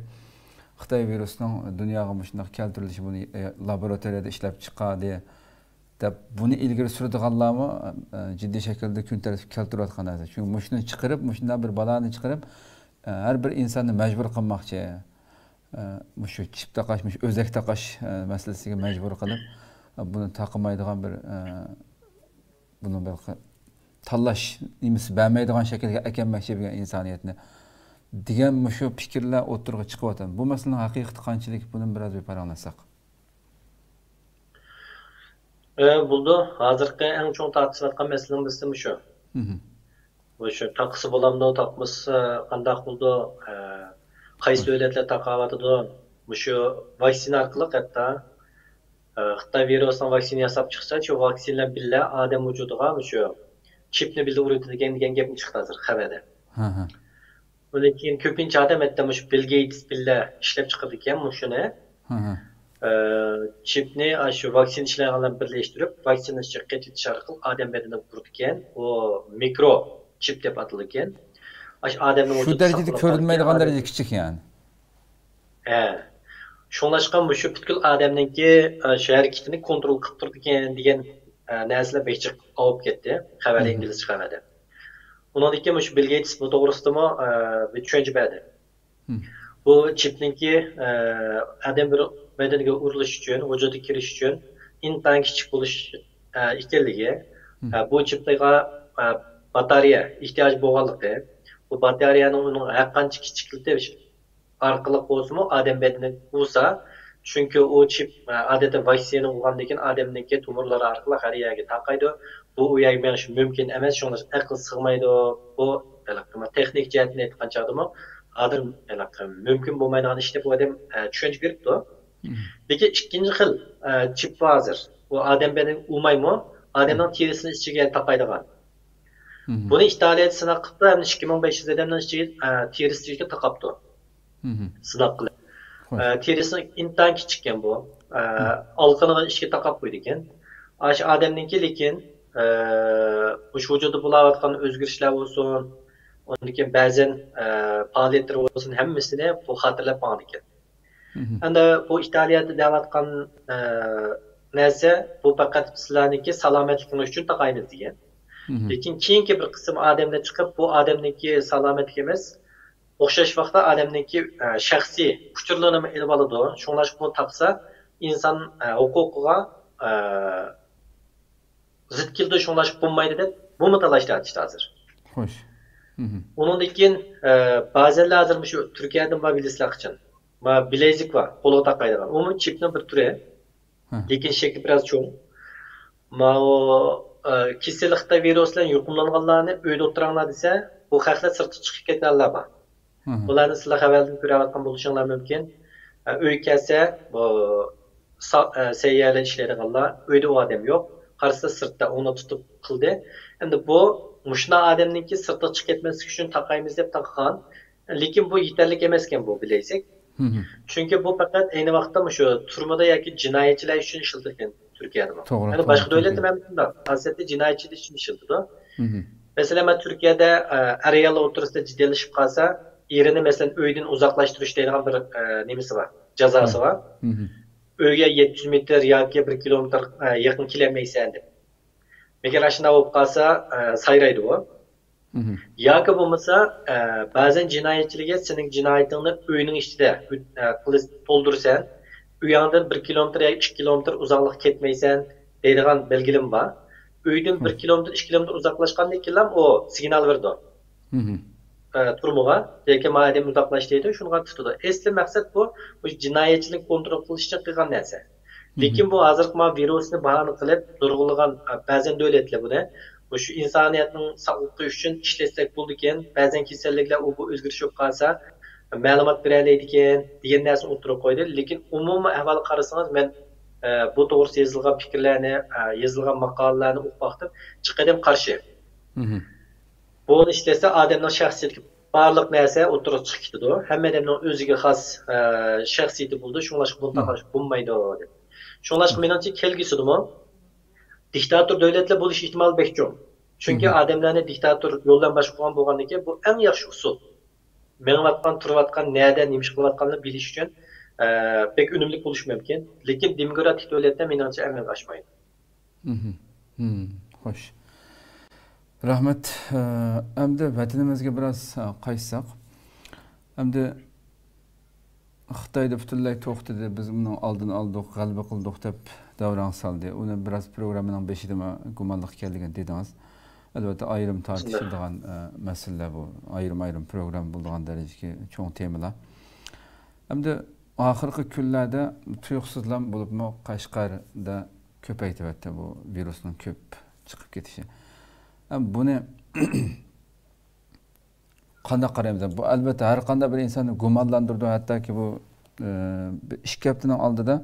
خىتاي ۋىرۇسىنىڭ دۇنياغا مۇشۇنداق كەلتۈرۈلۈشى، بۇنى، ئە، لابوراتورىيەدە ئىشلەپ چىقاردى دەپ، بۇنى ئىلگىرى سۈرىدىغانلارمۇ، ئە، جىددىي شەكىلدە كۈن تەرتىپكە كەلتۈرۈۋاتقان نەرسە. چۈنكى مۇشۇنى چىقىرىپ، مۇشۇنداق بىر بالانى چىقىرىپ، ئە، ھەر بىر ئىنساننى مەجبۇر قىلماقچى. ئە، مۇشۇ چىپ تاقاش، مۇشۇ ئۆزەك تاقاش، ئە، مەسىلىسىگە مەجبۇر قىلىپ، ئە، بۇنى تاقىمايدىغان بىر، ئە، بۇنى بىر قى-، تاللاش نېمىسى بەرمەيدىغان شەكىلگە ئەكەلمەكچى بولغان ئىنسانىيەتنى دېگەن مۇشۇ پىكىرلەر ئوتتۇرىغا چىقىۋاتىدۇ. بۇ مەسىلىنىڭ ھەقىقىتى قانچىلىك، بۇنى بىراز بىر پاراڭلاشساق. ئە، بولىدۇ. ھازىرقى ئەڭ چوڭ تارتىشىۋاتقان مەسىلىنىڭ بىرسى مۇشۇ. مۇشۇ تاقىسا بولامدۇ، تاقمىسا قانداق بولىدۇ، ئە، قايسى دۆلەتلەر تاقاۋاتىدۇ؟ مۇشۇ ۋاكسىنا ئارقىلىق ھەتتا، ئە، خىتاي ۋىرۇسىنىڭ ۋاكسىنا ياساپ چىقسا، شۇ ۋاكسىنا بىلەن ئادەم ۋۇجۇدىغا مۇشۇ چىپنى بىللە ئۇرۇۋېتىدىكەن دېگەن گەپمۇ چىقتى ھازىر خەۋەردە. ھە، ھە. ئۇنىڭ كېيىن كۆپىنچە ئادەم ھەتتا مۇشۇ بىل گېيتس بىللە ئىشلەپ چىقىرىدىكەن مۇشۇنى. ھە، ھە. ئە، چىپنى ئاشۇ ۋاكسىنا ئىشلەيدىغانلار بىللە ئىشلەشتۈرۈپ، ۋاكسىنا ئىچىگە قېتىۋېتىش ئارقىلىق ئادەم بەدىنىگە ئۇرىدىكەن. ئۇ مىكرو چىپ دەپ ئاتىلىدىكەن. ئاشۇ ئادەمنىڭ شۇ ۋۇجۇدىدا دەرىجىدە ساقلىنىپ كۆرۈنمەيدىغان قالىدىكەن. دەرىجىدە كىچىك يەنى. ھە. شۇڭلاشقا مۇشۇ پۈتكۈل ئادەمنىڭكى، ئە، شۇ ھەرىكىتىنى كونترول قىلىپ تۇرىدىكەن دېگەن، ئە، نەرسىلەر بەك جىق ئاۋۇپ كەتتى. خەۋەردە، ئىنگلىزچە خەۋەردە. ئۇنىڭدىن كېيىن مۇشۇ بىل گېيتس بۇ توغرىسىدىمۇ، ئە، بىر چۈشەنچە بەردى. بۇ چىپنىڭكى، ئە، ئادەم بىر بەدىنىگە ئۇرۇلۇش ئۈچۈن، ۋۇجۇدقا كىرىش ئۈچۈن ئىنتايىن كىچىك بولۇش، ئە، ئىكەنلىكى، ئە، بۇ چىپنىڭغا، ئە، باتارېيە ئېھتىياجى بولغانلىقى، بۇ باتارېيەنىڭ ئۇنىڭ ھەر قانچە كىچىكلىتىش ئارقىلىق بولسىمۇ ئادەم بەدىنىگە ئۇرسا، چۈنكى ئۇ چىپ، ئە، ئادەتتە ۋاكسىنا ئۇرغاندىن كېيىن ئادەمنىڭكى تومۇرلىرى ئارقىلىق ھەر يەرگە تارقايدۇ. بۇ ئۇ يەرگە مېڭىشى مۇمكىن ئەمەس، شۇڭلاشقا ئەقىل سىغمايدۇ. بۇ ھېلىقى تېخنىك جەھەتتىن ئېيتقان چاغدىمۇ ھازىر ھېلىقى مۇمكىن بولمايدىغان ئىش دەپ ئۇ ئادەم، ئە، چۈشەنچە بېرىپتۇ. لېكىن ئىككىنچى خىل، ئە، چىپ بار ھازىر. بۇ ئادەم بەدىنىگە ئۇرمايمۇ، ئادەمنىڭ تېرىسىنىڭ ئىچىگە تاقايدىغان. بۇنى ئىتالىيەدە سىناق قىپتۇ، ھەم ئىككى مىڭ بەش يۈز ئادەمنىڭ ئىچىگە، ئە، تېرىسى ئىچىگە تاقاپتۇ. سىناق قىلىپ. ئە، تېرىسى ئىنتايىن كىچىككەن بۇ. ئە، ئالىقىنىغان ئىچىگە تاقاپ قويىدىكەن. ئاشۇ ئادەمنىڭكى لېكىن، ئە، مۇشۇ ۋۇجۇدىدا بولاۋاتقان ئۆزگىرىشلەر بولسۇن، ئۇندىن كېيىن بەزەن، ئە، پائالىيەتلىرى بولسۇن، ھەممىسىنى بۇ خاتىرىلەپ ماڭىدىكەن. ئەمدى بۇ ئىتالىيەدە دەۋاتقان، ئە، نەرسە، بۇ پەقەت سىلەرنىڭكى سالامەتلىكىڭلار ئۈچۈن تاقايمىز دېگەن. لېكىن كېيىنكى بىر قىسىم ئادەملەر چىقىپ، بۇ ئادەمنىڭكى سالامەتلىكى ئەمەس، ئوخشاش ۋاقىتتا ئادەمنىڭكى، ئە، شەخسىي ئۇچۇرلىرىنىمۇ ئېلىۋالىدۇ. شۇڭلاشقا بۇنى تاقىسا ئىنسان، ئە، ھوقۇقىغا، ئە، زىت كېلىدۇ، شۇڭلاشقا بولمايدۇ دەپ بۇمۇ تالاش تارتىشتا ھازىر. خوش. مهم. ئۇنىڭدىن كېيىن، ئە، بەزەنلەر ھازىر مۇشۇ تۈركىيەدىمۇ بار بىلىسىلەر قىچان. ما بىلەزىك بار، قولىغا تاقايدىغان. ئۇمۇ چىپنىڭ بىر تۈرى. ھە. لېكىن شەكلى بىراز چوڭ. ماۋۇ، ئە، كېسەللىك خىتاي ۋىرۇسى بىلەن يۇقۇملانغانلارنى ئۆيدە ئولتۇراڭلار دېسە، بۇ خەقلەر سىرتقا چىقىپ كەتكەنلەر بار. مهم. بۇلارنى سىلەر خەۋەردىن كۆرۈۋاتقان بولۇشۇڭلار مۇمكىن. ئە، ئۆيگە كەلسە، بۇ سا-، ئە، سەييارە ئىشلەيدىغانلار، ئۆيدە ئۇ ئادەم يوق. قارىسا سىرتتا ئوڭنى تۇتۇپ قىلدى. ئەمدى بۇ مۇشۇنداق ئادەمنىڭكى سىرتقا چىقىپ كەتمەسلىكى ئۈچۈن تاقايمىز دەپ تاقىغان. لېكىن بۇ يېتەرلىك ئەمەسكەن بۇ بىلەيسەك. مهم. چۈنكى بۇ پەقەت ئەينى ۋاقىتتا مۇشۇ تۈرمىدە ياكى جىنايەتچىلەر ئۈچۈن ئىشلىتىلگەن تۈركىيەدىمۇ. توغرا، يەنى توغرا، باشقا دۆلەتتە توغرا. مەن شۇنداق، خاسىيەتتە جىنايەتچىلەر ئۈچۈن ئىشلىتىدۇ. مهم. مەسىلەن، مەن تۈركىيەدە، ئە، ئەر-ئاياللار ئوتتۇرىسىدا جېدەللىشىپ قالسا، ئېرىنى، مەسىلەن، ئۆيدىن ئۇزاقلاشتۇرۇش دەيدىغان بىر، ئە، نېمىسى بار، جازاسى بار. مهم. ئۆيگە يەتتە يۈز مېتىر ياكى بىر كىلومېتىر، ئە، يېقىن كېلەلمەيسەن دەپ. ئەگەر ئاشۇنداق بولۇپ قالسا، ئە، سايرايدۇ ئۇ. مهم. ياكى بولمىسا، ئە، بەزەن جىنايەتچىلەرگە سېنىڭ جىنايىتىڭنى ئۆينىڭ ئىچىدە ئۆت-، ئە، قىلىس-، تولدۇرىسەن، ئۆيۈڭدىن بىر كىلومېتىر ياكى ئىككى كىلومېتىر ئۇزاقلىققا كەتمەيسەن دەيدىغان بەلگىلىمە بار. ئۆيدىن بىر مم. كىلومېتىر، ئىككى كىلومېتىر ئۇزاقلاشقاندىن كېيىنلا ئۇ سىگنال بېرىدۇ. مم. ئە، تۈرمىگە ياكى ما ئادەم ئۇزاقلاشتى دەيدۇ، شۇنىڭغا تۇتىدۇ. ئەسلى مەقسەت بۇ، بۇ جىنايەتچىلىك كونترول قىلىش ئۈچۈن قىلغان نەرسە. لېكىن بۇ ھازىرقى ما ۋىرۇسنى باھانە قىلىپ، نۇرغۇنلىغان، ئە، بەزەن دۆلەتلەر بۇنى مۇشۇ ئىنسانىيەتنىڭ ساغلىقى ئۈچۈن ئىشلەتسەك بولىدىكەن، بەزەن كېسەللىكلەر ئۇ بۇ ئۆزگىرىش بولۇپ قالسا، مەلۇمات بېرەلەيدىكەن دېگەن نەرسىنى ئوتتۇرىغا قويدى. لېكىن ئومۇمىي ئەھۋالغا قارىسىڭىز، مەن، ئە، بۇ توغرىسىدا يېزىلغان پىكىرلەرنى، ئە، يېزىلغان ماقالىلەرنى ئوقۇپ باقتىم. جىق ئادەم قارشى. مهم. بۇنى ئىشلەتسە ئادەمنىڭ شەخسىيىتىگە بارلىق نەرسە ئوتتۇرىغا چىقىپ كېتىدۇ. ھەممە ئادەمنىڭ ئۆزىگە خاس، ئە، شەخسىيىتى بولىدۇ. شۇڭلاشقا بۇنى مم. تاقاش بولمايدۇ دەپ. شۇڭلاشقا مم. مېنىڭچە كەلگۈسىدىمۇ دىكتاتور دۆلەتلەر بولۇش ئېھتىمالى بەك چوڭ. چۈنكى مم. ئادەملەرنى دىكتاتور يول بىلەن باشقۇرغان بولغاندىن كېيىن بۇ ئەڭ ياخشى ئۇسۇل. مېڭىۋاتقان، تۇرۇۋاتقان، نەدە نېمە ئىش قىلىۋاتقانلىقىنى بىلىش ئۈچۈن، ئە، بەك ئۈنۈملۈك بولۇشى مۇمكىن. لېكىن دېموكراتىك دۆلەتتە مېنىڭچە ئەمەلگە ئاشمايدۇ. مهم. مم. خوش. رەھمەت. ئە، ئەمدى ۋەتىنىمىزگە بىراز، ئە، قايتساق. ئەمدى خىتايدا پۈتۈنلەي توختىدى، بىز ئۇنىڭ ئالدىنى ئالدۇق، غەلىبە قىلدۇق دەپ داۋراڭ سالدى. ئۇنى بىراز پروگراممىنىڭ بېشىدىمۇ گۇمانلىق ئىكەنلىكىنى دېدىڭىز. ئەلۋەتتە، ئايرىم تارتىشىلىدىغان، ئە، مەسىلىلەر بۇ. ئايرىم-ئايرىم پروگرامما بولىدىغان دەرىجىدىكى چوڭ تېمىلار. ئەمدى ئاخىرقى كۈنلەردە تۇيۇقسىزلا بولۇپمۇ قەشقەردە كۆپەيتىۋەتتى بۇ ۋىرۇسنىڭ كۆپ چىقىپ كېتىشى. ئەم، بۇنى قانداق قارايمىز؟ بۇ، ئەلۋەتتە، ھەر قانداق بىر ئىنساننى گۇمانلاندۇرىدۇ. ھەتتاكى بۇ، ئە، بىر ئىككى ھەپتىنىڭ ئالدىدا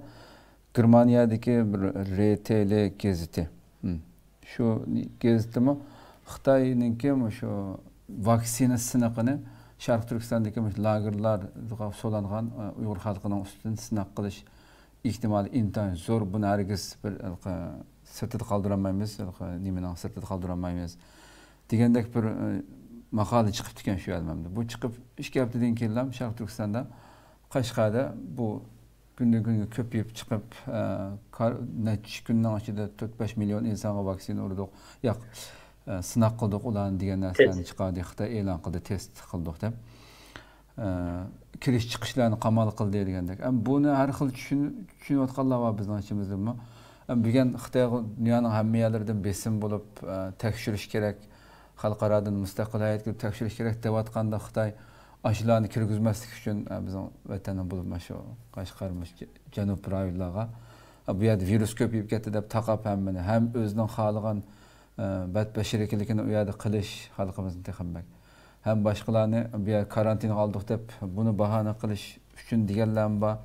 گېرمانىيەدىكى بىر رې تې لې گېزىتى. ھىم. شۇ گېزىتتىمۇ خىتاينىڭكى مۇشۇ ۋاكسىنا سىنىقىنى شەرقىي تۈركىستاندىكى مۇشۇ لاگېرلارغا سولانغان، ئە، ئۇيغۇر خەلقىنىڭ ئۈستىدىن سىناق قىلىش ئېھتىمالى ئىنتايىن زور. بۇنى ھەرگىز بىر، ھېلىقى، سىرتىدا قالدۇرالمايمىز، ھېلىقى نېمىنىڭ سىرتىدا قالدۇرالمايمىز دېگەندەك بىر، ئە، ماقالە چىقىپتىكەن شۇ يەردە. بۇ چىقىپ ئىككى ھەپتىدىن كېيىنلا شەرقىي تۈركىستاندا، قەشقەردە بۇ كۈندىن كۈنگە كۆپىيىپ چىقىپ، ئە، كار-، نەچچە كۈننىڭ ئىچىدە تۆت بەش مىليون ئىنسانغا ۋاكسىنا ئۇردۇق. ياق، ئە، سىناق قىلدۇق ئۇلارنى دېگەن نەرسىلەرنى تېست. چىقاردى. خىتاي ئېلان قىلدى، تېست قىلدۇق دەپ. ئە، كىرىش چىقىشلارنى قامال قىلدى دېگەندەك. ئەم، بۇنى ھەر خىل چۈشىنىپ، چۈشىنىۋاتقانلار بار بىزنىڭ ئىچىمىزدىمۇ. ئەم، بۈگۈن خىتايغا دۇنيانىڭ ھەممە يەرلىرىدىن بېسىم بولۇپ، ئە، تەكشۈرۈش كېرەك، خەلقئارادىن مۇستەقىل ھەيئەت كېلىپ تەكشۈرۈش كېرەك دەۋاتقاندا، خىتاي ئاشۇلارنى كىرگۈزمەسلىك ئۈچۈن، ئە، بىزنىڭ ۋەتەننىڭ بولۇپ مانا شۇ قەشقەر، مۇشۇ جەنۇب رايونلارغا، ئە، بۇ يەردە ۋىرۇس كۆپىيىپ كەتتى دەپ تاقاپ ھەممىنى، ھەم ئۆزىنىڭ خالىغان، ئە، بەت بەشىرىكىلىكىنى ئۇ يەردە قىلىش خەلقىمىزنى تېخىمۇ بەك. ھەم باشقىلارنى بۇ يەرگە كارانتىنغا ئالدۇق دەپ بۇنى باھانە قىلىش ئۈچۈن دېگەنلەرمۇ بار.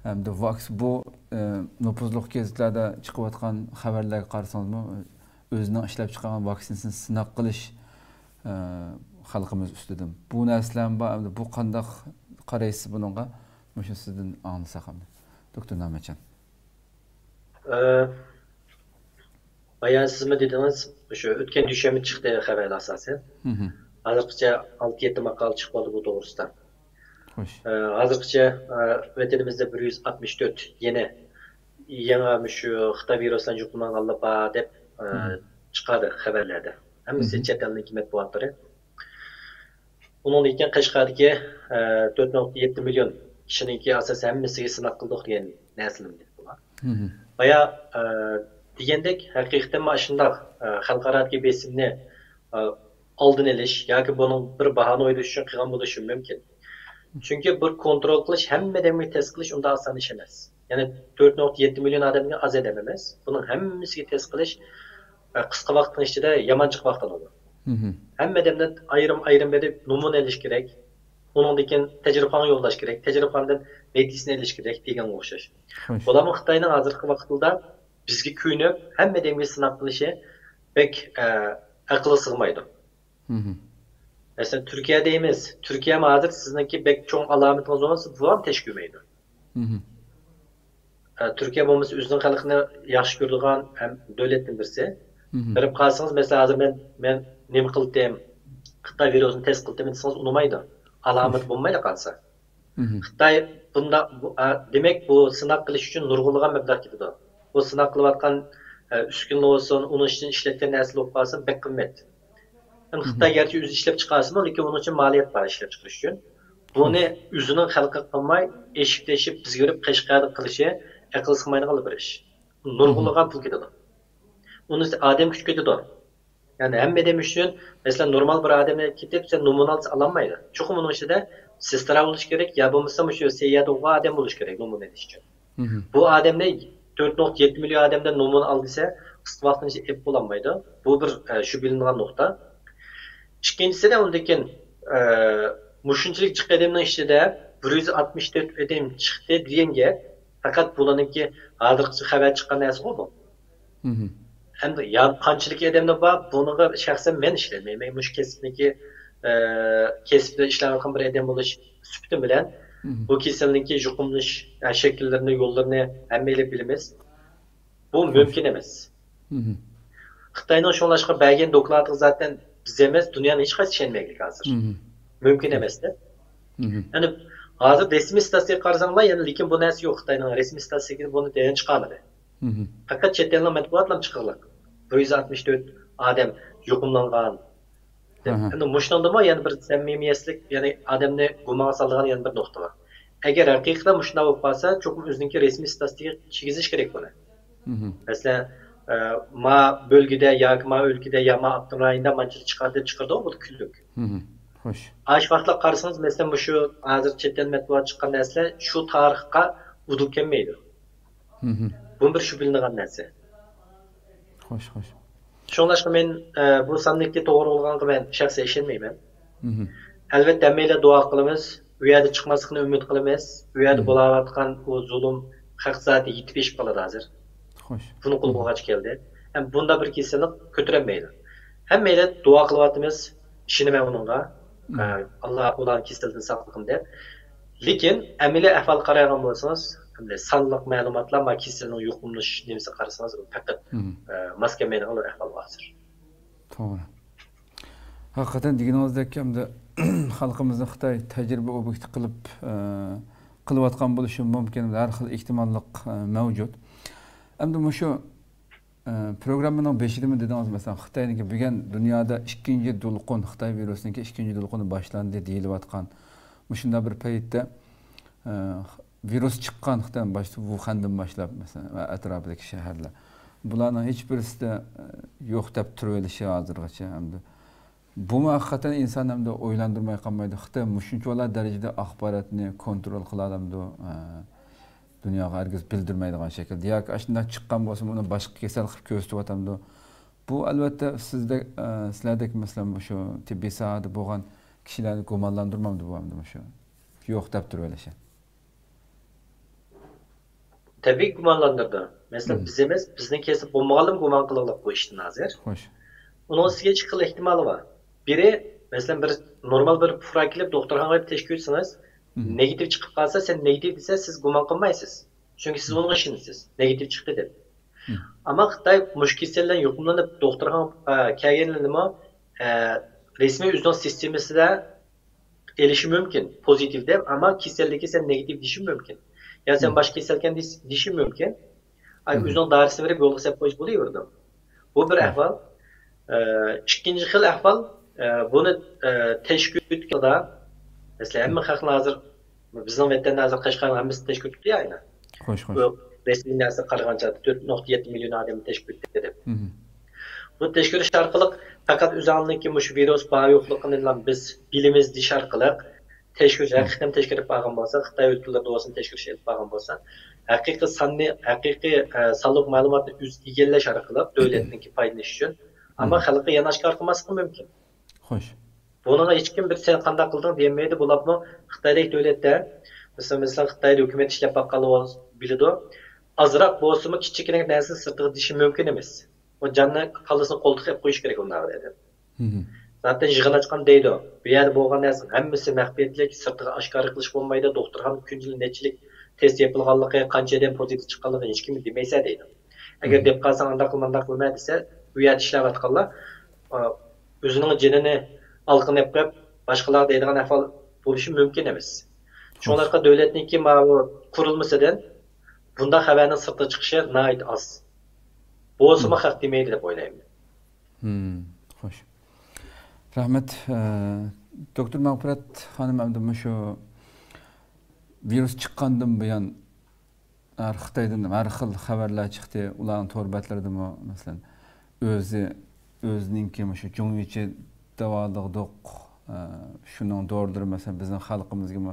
ھەمدە ۋاكس-، بۇ، ئە، نوپۇزلۇق گېزىتلەردە چىقىۋاتقان خەۋەرلەرگە قارىسىڭىزمۇ، ئۆزىنىڭ ئىشلەپ چىقارغان ۋاكسىنىسىنى سىناق قىلىش، ئە، خەلقىمىز ئۈستىدىن. بۇ نەرسىلەرمۇ بار. ئەمدى بۇ قانداق قارايسىز بۇنىڭغا؟ مۇشۇ سىزدىن ئاڭلىساق ئەمدى. دوكتور نامەتجان. ئە، بايا سىزمۇ دېدىڭىز، شۇ ئۆتكەن دۈشەنبە چىقتى خەۋەر ئاساسەن. مهم. ھازىرغىچە ئالتە يەتتە ماقالە چىقىپ قالدى بۇ توغرىسىدا. خوش. ئە، ھازىرغىچە، ئە، ۋەتىنىمىزدە بىر يۈز ئاتمىش تۆت يەنە يېڭى مۇشۇ خىتاي ۋىرۇسى بىلەن يۇقۇملانغانلار بار دەپ، ئە، مهم. چىقاردى خەۋەرلەردە. ھەممىسى مهم. چەت ئەلنىڭكى مەتبۇئاتلىرى. ئۇنىڭدىن كېيىن قەشقەردىكى تۆت نۇقتا يەتتە مىليون كىشىنىڭكى ئاساسەن ھەممىسىگە سىناق قىلدۇق دېگەن نەرسىلەرنى دېدى بۇلار. بايا دېگەندەك، ھەقىقەتەنمۇ ئاشۇنداق خەلقئارادىكى بېسىمنى ئالدىنى ئېلىش ياكى بۇنىڭ بىر باھانە ئويلىشىش ئۈچۈن قىلغان بولۇشى مۇمكىن. چۈنكى بىر كونترول قىلىش، ھەممە ئادەمگە تەست قىلىش ئۇنداق ئاسان ئىش ئەمەس. يەنى تۆت نۇقتا يەتتە مىليون ئادەمگە ئاز ئادەم ئەمەس. بۇنىڭ ھەممىسىگە تەست قىلىش قىسقا ۋاقىتنىڭ ئىچىدە يامان جىق ۋاقىت ئالىدۇ. ھەممە ئادەمدىن ئايرىم ئايرىم بېرىپ نومۇنە ئېلىش كېرەك. ئۇنىڭدىن كېيىن تەجرىبىخانىغا يوللاش كېرەك. تەجرىبىخانىدىن نەتىجىسىنى ئېلىش كېرەك دېگەنگە ئوخشاش. بۇلارمۇ خىتاينىڭ ھازىرقى ۋاقتىدا بىزگە كۆيۈنۈپ، ھەممە ئادەمگە سىناق قىلىشى بەك ئەقىلگە سىغمايدۇ. مەسىلەن، تۈركىيە دەيمىز. تۈركىيەمۇ ھازىر سىزنىڭكى بەك چوڭ ئالامىتىڭىز بولمىسا، بۇ ھەم تەشكۈلمەيدۇ. تۈركىيە بولمىسا ئۆزىنىڭ خەلقىنى ياخشى كۆرىدىغان ھەم دۆلەتتىن بىرسى. بېرىپ قالسىڭىز، مەسىلەن، ھازىر مەن، مەن نېمە قىلدىم، خىتاي ۋىرۇسىنى تەست قىلدىم دېسىڭىز ئۇنىمايدۇ. ئالامىتى بولمايلا قالسا. خىتاي بۇنداق، بۇ، ئە، دېمەك، بۇ سىناق قىلىش ئۈچۈن نۇرغۇنلىغان مەبلەغ كېتىدۇ. بۇ سىناق قىلىۋاتقان، ئە، ئۈسكۈنە بولسۇن، ئۇنىڭ ئىچىدىن ئىشلەتكەن نەرسىلەر بولۇپ قالسۇن، بەك قىممەت. ئەمدى خىتاي گەرچە ئۆزى ئىشلەپ چىقارسىمۇ، لېكىن ئۇنىڭ ئۈچۈن مالىيەت بار ئىشلەپ چىقىرىش ئۈچۈن. بۇنى ئۆزىنىڭ خەلقىگە قىلماي، ئېشىپ تېشىپ بىزگە بېرىپ قەشقەردە قىلىشى ئەقىل سىغمايدىغان بىر ئىش. نۇرغۇنلىغان پۇل كېتىدۇ. ئۇنىڭ ئۈستىگە ئادەم كۈچى كېتىدۇ. يەنى ھەممە ئادەم ئۈچۈن، مەسىلەن، نورمال بىر ئادەمگە كېتىپ، سەن نومۇنە ئالسا ئالالمايدۇ. چوقۇم ئۇنىڭ ئىچىدە سېسترا بولۇش كېرەك، يا بولمىسا مۇشۇ سەييادە ئوقۇغان ئادەم بولۇش كېرەك نومۇنە ئېلىش ئۈچۈن. بۇ ئادەمنى تۆت نۇقتا يەتتە مىليون ئادەمدىن نومۇنە ئال دېسە، قىسقا ۋاقىتنىڭ ئىچىدە ئېلىپ بولالمايدۇ. بۇ بىر، ئە، شۈبھىلىنىدىغان نۇقتا. ئىككىنچىسىدە، ئۇندىن كېيىن، ئە، مۇشۇنچىلىك جىق ئادەمنىڭ ئىچىدە بىر يۈز ئاتمىش تۆت ئادەم چىقتى دېگەن گەپ، پەقەت بۇلارنىڭكى ھازىرغىچە خەۋەر چىققان نەرسىغۇ بۇ. ئەمدى يا قانچىلىك ئادەمدە بار، بۇنىڭغا شەخسەن مەن ئىشلەنمەيمەن. مۇشۇ كەسىپنىكى، ئە، كەسىپتە ئىشلەۋاتقان بىر ئادەم بولۇش سۈپىتىم بىلەن بۇ كېسەلنىڭكى يۇقۇملىنىش، ئە، شەكىللىرىنى، يوللىرىنى ھەممەيلەن بىلىمىز. بۇ مۇمكىن ئەمەس. خىتاينىڭ شۇڭلاشقا بەرگەن دوكلاتىغا زاتەن بىز ئەمەس، دۇنيانىڭ ھېچقايسى ئىشەنمەيدۇ ھازىر. مۇمكىن ئەمەس دەپ. يەنى ھازىر رەسمىي ستاتىستىكىغا قارىساڭلار، يەنى لېكىن بۇ نەرسە يوق. خىتاينىڭ رەسمىي ستاتىستىكىسى بۇنى دەيان چىقارمىدى. پەقەت چەت ئەلنىڭ مەتبۇئاتلىرىمۇ چىقارغان. بىر يۈز ئاتمىش تۆت ئادەم يۇقۇملانغان دەپ. ئەمدى مۇشۇنىڭدىمۇ يەنە بىر سەمىمىيەتسىزلىك، يەنى ئادەمنى گۇمانغا سالىدىغان يەنە بىر نۇقتا بار. ئەگەر ھەقىقەتەن مۇشۇنداق بولۇپ قالسا، چوقۇم ئۆزىنىڭكى رەسمىي ستاتىستىكىغا كىرگۈزۈش كېرەك بۇنى. مەسىلەن، ئە، ما بۆلگىدە ياكى ما ئۆلكىدە يا ما ئاپتونوم رايوندا مانچىلىك چىقاردى دەپ چىقىرىدىغۇ بۇ كۈنلۈك. خوش. ئاشۇ ۋاقىتلارغا قارىسىڭىز، مەسىلەن، مۇشۇ ھازىر چەت ئەل مەتبۇئات چىققان نەرسىلەر شۇ تارىخقا ئۇدۇل كەلمەيدۇ. بۇ بىر شۈبھىلىنىدىغان نەرسە. خوش، خوش. شۇڭلاشقا مەن، ئە، بۇ ساننىڭكى توغرا بولغانلىقىغا مەن شەخسەن ئىشەنمەيمەن. ئەلۋەتتە، ھەممەيلەن دۇئا قىلىمىز. ئۇ يەردە چىقماسلىقىنى ئۈمىد قىلىمىز. ئۇ يەردە بولاۋاتقان ئۇ زۇلۇم خەق زادى يېتىپ ئېشىپ قالىدۇ ھازىر. خوش. بۇنى قولغا ئالغاچ كەلدى. ھەم بۇنداق بىر كېسەللىك كۆتۈرەلمەيدۇ. ھەممەيلەن دۇئا قىلىۋاتىمىز. ئىشىنىمەن ئۇنىڭغا. ئە، ئاللا ئۇلارنى كېسەلدىن ساقلىغىن دەپ. لېكىن ئەمەلىي ئەھۋالغا قارايدىغان بولسىڭىز، ئەمدى سانلىق مەلۇماتلار، ما كېسەلنىڭ يۇقۇملىنىش نېمىسىگە قارىسىڭىز، ئۇ پەقەت، ئە، ماس كەلمەيدىغان بىر ئەھۋال ھازىر. توغرا. ھەقىقەتەن دېگىنىڭىزدەك، ئەمدى خەلقىمىزنى خىتاي تەجرىبە ئوبيېكتى قىلىپ، ئە، قىلىۋاتقان بولۇشى مۇمكىن. ھەر خىل ئېھتىماللىق، ئە، مەۋجۇت. ئەمدى مۇشۇ ئە، پروگراممىنىڭ بېشىدىمۇ دېدىڭىز، مەسىلەن، خىتاينىڭكى بۈگۈن دۇنيادا ئىككىنچى دولقۇن، خىتاي ۋىرۇسىنىڭكى ئىككىنچى دولقۇنى باشلاندى دېيىلىۋاتقان مۇشۇنداق بىر پەيتتە، ئە، ۋىرۇس چىققان خىتاي باشتا ۋۇخەندىن باشلاپ، مەسىلەن، ۋە ئەتراپىدىكى شەھەرلەر، بۇلارنىڭ ھېچ بىرسىدە، ئە، يوق دەپ تۇرۇۋېلىشى ھازىرغىچە ھەمدە بۇمۇ ھەقىقەتەن ئىنسان ئەمدى ئويلاندۇرماي قالمايدۇ. خىتاي مۇشۇنچىۋالا دەرىجىدە ئاخباراتنى كونترول قىلالامدۇ؟ ئە، دۇنياغا ھەرگىز بىلدۈرمەيدىغان شەكىلدە ياكى ئاشۇنداق چىققان بولسىمۇ ئۇنى باشقا كېسەل قىلىپ كۆرسىتىۋاتامدۇ؟ بۇ ئەلۋەتتە سىزدەك، ئە، سىلەردەك، مەسىلەن، مۇشۇ تېببىي ساھەدە بولغان كىشىلەرنى گۇمانلاندۇرمامدۇ بۇ ئەمدى مۇشۇ يوق دەپ تۇرۇۋېلىشى؟ تەبىئىي گۇمانلاندۇرىدۇ. مەسىلەن، بىز ئەمەس، بىزنىڭ كېسىپ بولمىغانلىرىمۇ گۇمان قىلغۇلۇق بۇ ئىشتىن ھازىر. خوش. ئۇنىڭ ئۈستىگە ئىككى خىل ئېھتىمالى بار. بىرى، مەسىلەن، بىر نورمال بىر پۇقرا كېلىپ دوختۇرخانىغا بېرىپ تەشكىل ئۆتسىڭىز، نېگىتىپ چىقىپ قالسا، سەن نېگىتىپ دېسە، سىز گۇمان قىلمايسىز. چۈنكى سىز ئۇنىڭغا ئىشىنىسىز، نېگىتىپ چىقتى دەپ. ئەمما خىتاي مۇشۇ كېسەل بىلەن يۇقۇملىنىپ دوختۇرخانىغا، ئە، كەلگەنلىرىنىمۇ، ئە، رەسمىي ئۆزىنىڭ سىستېمىسىدا ئېلىشى مۇمكىن، پوزىتىپ دەپ، ئەمما كېسەللىكى سەن نېگىتىپ دېيىشى مۇمكىن. يا سەن باشقا كېسەلكەن دېيىش-، دېيىشى مۇمكىن. ئاي، ئۆزىنىڭ دارىسىنى بېرىپ يولغا سەپ قويۇش بولۇۋېرىدۇ. بۇ بىر ئەھۋال. ئە، ئىككىنچى خىل ئەھۋال، ئە، بۇنى، ئە، تەشكىلاتقا، مەسىلەن، ھەممە خەقنى ھازىر، بىزنىڭ ۋەتەندە ھازىر قەشقەرنىڭ ھەممىسى تەشكىلاتتا ئاينا. خوش، خوش. بۇ رەسمىي نەرسىگە قارىغانچە تۆت نۇقتا يەتتە مىليون ئادەم تەشكىلاتتا دەپ. بۇ تەشكىلات ئارقىلىق پەقەت ئۆزىڭىزنىڭكى مۇشۇ ۋىرۇس بار يوقلۇقىنىلا بىز بىلىمىز دېيىش ئارقىلىق تەشكىلات ھەقىقەتەن تەشكىلات بارغان بولسا، خىتاي ئۆلكىلىرىدە بولسۇن تەشكىلات ئېلىپ بارغان بولسا، ھەقىقىي ساننى، ھەقىقىي، ئە، سانلىق مەلۇماتنى ئۆزى ئىگىلەش ئارقىلىق دۆلەتنىڭكى پايدىلىنىشى ئۈچۈن، ئەمما خەلققە يەنە ئاشكارا قىلماسلىقى مۇمكىن. خوش. بۇنىڭغا ھېچكىم بىر سەن قانداق قىلدىڭ دېيەلمەيدۇ. بولۇپمۇ خىتايدەك دۆلەتتە، مىسال، مىسال، خىتايدا ھۆكۈمەت ئىشلەپ باققانلار بولسا بىلىدۇ. ئازراق بولسىمۇ كىچىككىنە نەرسىنى سىرتىغا دېيىشى مۇمكىن ئەمەس. ئۇ جاننى، كاللىسىنى قولتۇققا ئېلىپ قويۇش كېرەك ئۇنداق ئادەم. زاتەن يىغىن ئاچقان دەيدۇ. بۇ يەردە بولغان نەرسىنىڭ ھەممىسى مەخپىيەتلىك، سىرتىغا ئاشكارا قىلىش بولمايدۇ. دوختۇرخانا كۈندىلىك نەچچىلىك تېست يېپىلغانلىقى، قانچە ئادەم پوزىتىپ چىققانلىقى ھېچكىمگە دېمەيسەن دەيدۇ. ئەگەر دەپ قالساڭ ئانداق قىل، مانداق قىلما دېسە، بۇ يەردە ئىشلەۋاتقانلار، ئا، ئۆزىنىڭ جېنىنى ئالقىنىپ قويۇپ، باشقىلارغا دەيدىغان ئەھۋال بولۇشى مۇمكىن ئەمەس. شۇڭلاشقا دۆلەتنىڭكى ماۋۇ قۇرۇلمىسىدىن بۇنداق خەۋەرنىڭ سىرتىغا چىقىشى ناھايىتى ئاز. بولسىمۇ خەق دېمەيدۇ دەپ ئويلايمەن. خوش. رەھمەت. ئە، دوكتور مەغپىرەت خانىم، ئەمدى مۇشۇ ۋىرۇس چىققاندىن بۇيان، ھەر خىتايدىن ھەر خىل خەۋەرلەر چىقتى. ئۇلارنىڭ تور بەتلىرىدىمۇ، مەسىلەن، ئۆزى، ئۆزىنىڭكى مۇشۇ جۇڭيىچى داۋالىغۇدۇق، ئە، شۇنىڭ دورىلىرى، مەسىلەن، بىزنىڭ خەلقىمىزگىمۇ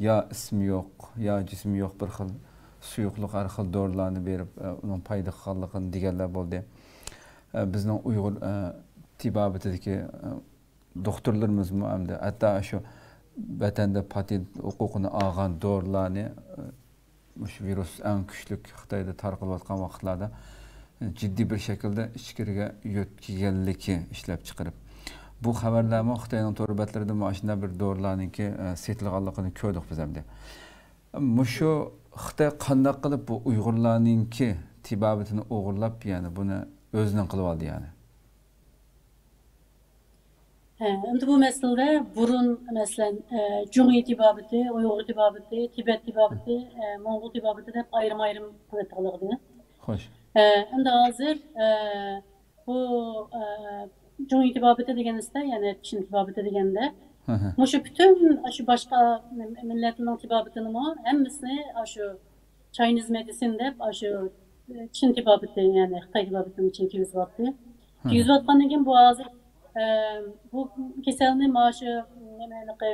يا ئىسمى يوق، يا جىسمى يوق بىر خىل سۇيۇقلۇق، ھەر خىل دورىلارنى بېرىپ، ئە، ئۇنىڭ پايدا قىلغانلىقىنى دېگەنلەر بولدى. ئە، بىزنىڭ ئۇيغۇر، ئە، تېبابىتىدىكى، ئە، دوختۇرلىرىمىزمۇ ئەمدى ھەتتا شۇ ۋەتەندە پاتېنت ھوقۇقىنى ئالغان دورىلارنى، ئە، مۇشۇ ۋىرۇس ئەڭ كۈچلۈك خىتايدا تارقىلىۋاتقان ۋاقىتلاردا جىددىي بىر شەكىلدە ئىچكىرىگە يۆتكىگەنلىكى ئىشلەپ چىقىرىپ. بۇ خەۋەرلەرمۇ خىتاينىڭ تور بەتلىرىدە مۇشۇنداق بىر دورىلارنىڭكى، ئە، سېتىلغانلىقىنى كۆردۇق بىز ئەمدى. مۇشۇ خىتاي قانداق قىلىپ بۇ ئۇيغۇرلارنىڭكى تېبابىتىنى ئوغرىلاپ، يەنى بۇنى ئۆزىنىڭ قىلىۋالدى يەنى؟ ھە، ئەمدى بۇ مەسىلىدە بۇرۇن، مەسىلەن، ئە، جۇڭيى تېبابىتى، ئۇيغۇر تېبابىتى، تىبەت تېبابىتى، ئە، موڭغۇل تېبابىتى دەپ ئايرىم-ئايرىم قىلىۋېتىلغىدى. خوش. ئە، ئەمدى ھازىر، ئە، بۇ، ئە، جۇڭيى تېبابىتى دېگىنىسىدە، يەنى چىن تېبابىتى دېگەندە، مۇشۇ پۈتۈن شۇ باشقا مىللەتلەرنىڭ تېبابىتىنىمۇ ھەممىسىنى ئاشۇ چاينىز مېدىسىن دەپ، ئاشۇ چىن تېبابىتى، يەنى خىتاي تېبابىتىنىڭ ئىچىگە كىرگۈزۈۋاتتى. كىرگۈزۈۋاتقاندىن كېيىن بۇ ھازىر، ئە، بۇ كېسەلنى مانا شۇ نېمە ھېلىقى،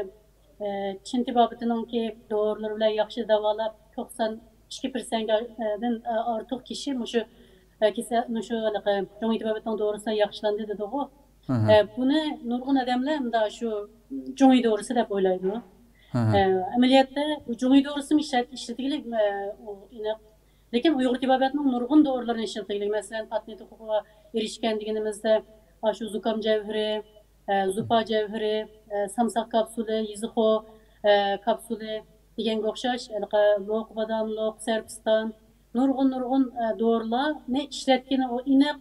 ئە، چىن تېبابىتىنىڭكى دورىلىرى بىلەن ياخشى داۋالاپ، توقسان ئىككى پىرسەنتتىن ئارتۇق كىشى مۇشۇ، ئە، كېسەل، مۇشۇ ھېلىقى جۇڭيى تېبابىتىنىڭ دورىسى بىلەن ياخشىلاندى دېدىغۇ. ئە، بۇنى نۇرغۇن ئادەملەر مۇنداق شۇ جۇڭيى دورىسى دەپ ئويلايدۇ. ئە، ئەمەلىيەتتە بۇ جۇڭيى دورىسىمۇ ئىشلەت-، ئىشلىتىلگىلى، ئە، ئېنىق. لېكىن ئۇيغۇر تېبابەتنىڭ نۇرغۇن دورىلىرىنى ئىشلىتىلگەن. مەسىلەن، پاتېنت ھوقۇقىغا ئېرىشكەن دېگىنىمىزدە، ئاشۇ زۇكام جەۋھىرى، ئە، زۇپا جەۋھىرى، ئە، سامساق كاپسۇلى، يېزىخو، ئە، كاپسۇلى دېگەنگە ئوخشاش، ھېلىقى لوق باداملىق، سەرپىستان، نۇرغۇن، نۇرغۇن، ئە، دورىلارنى ئىشلەتكىنى ئۇ ئېنىق.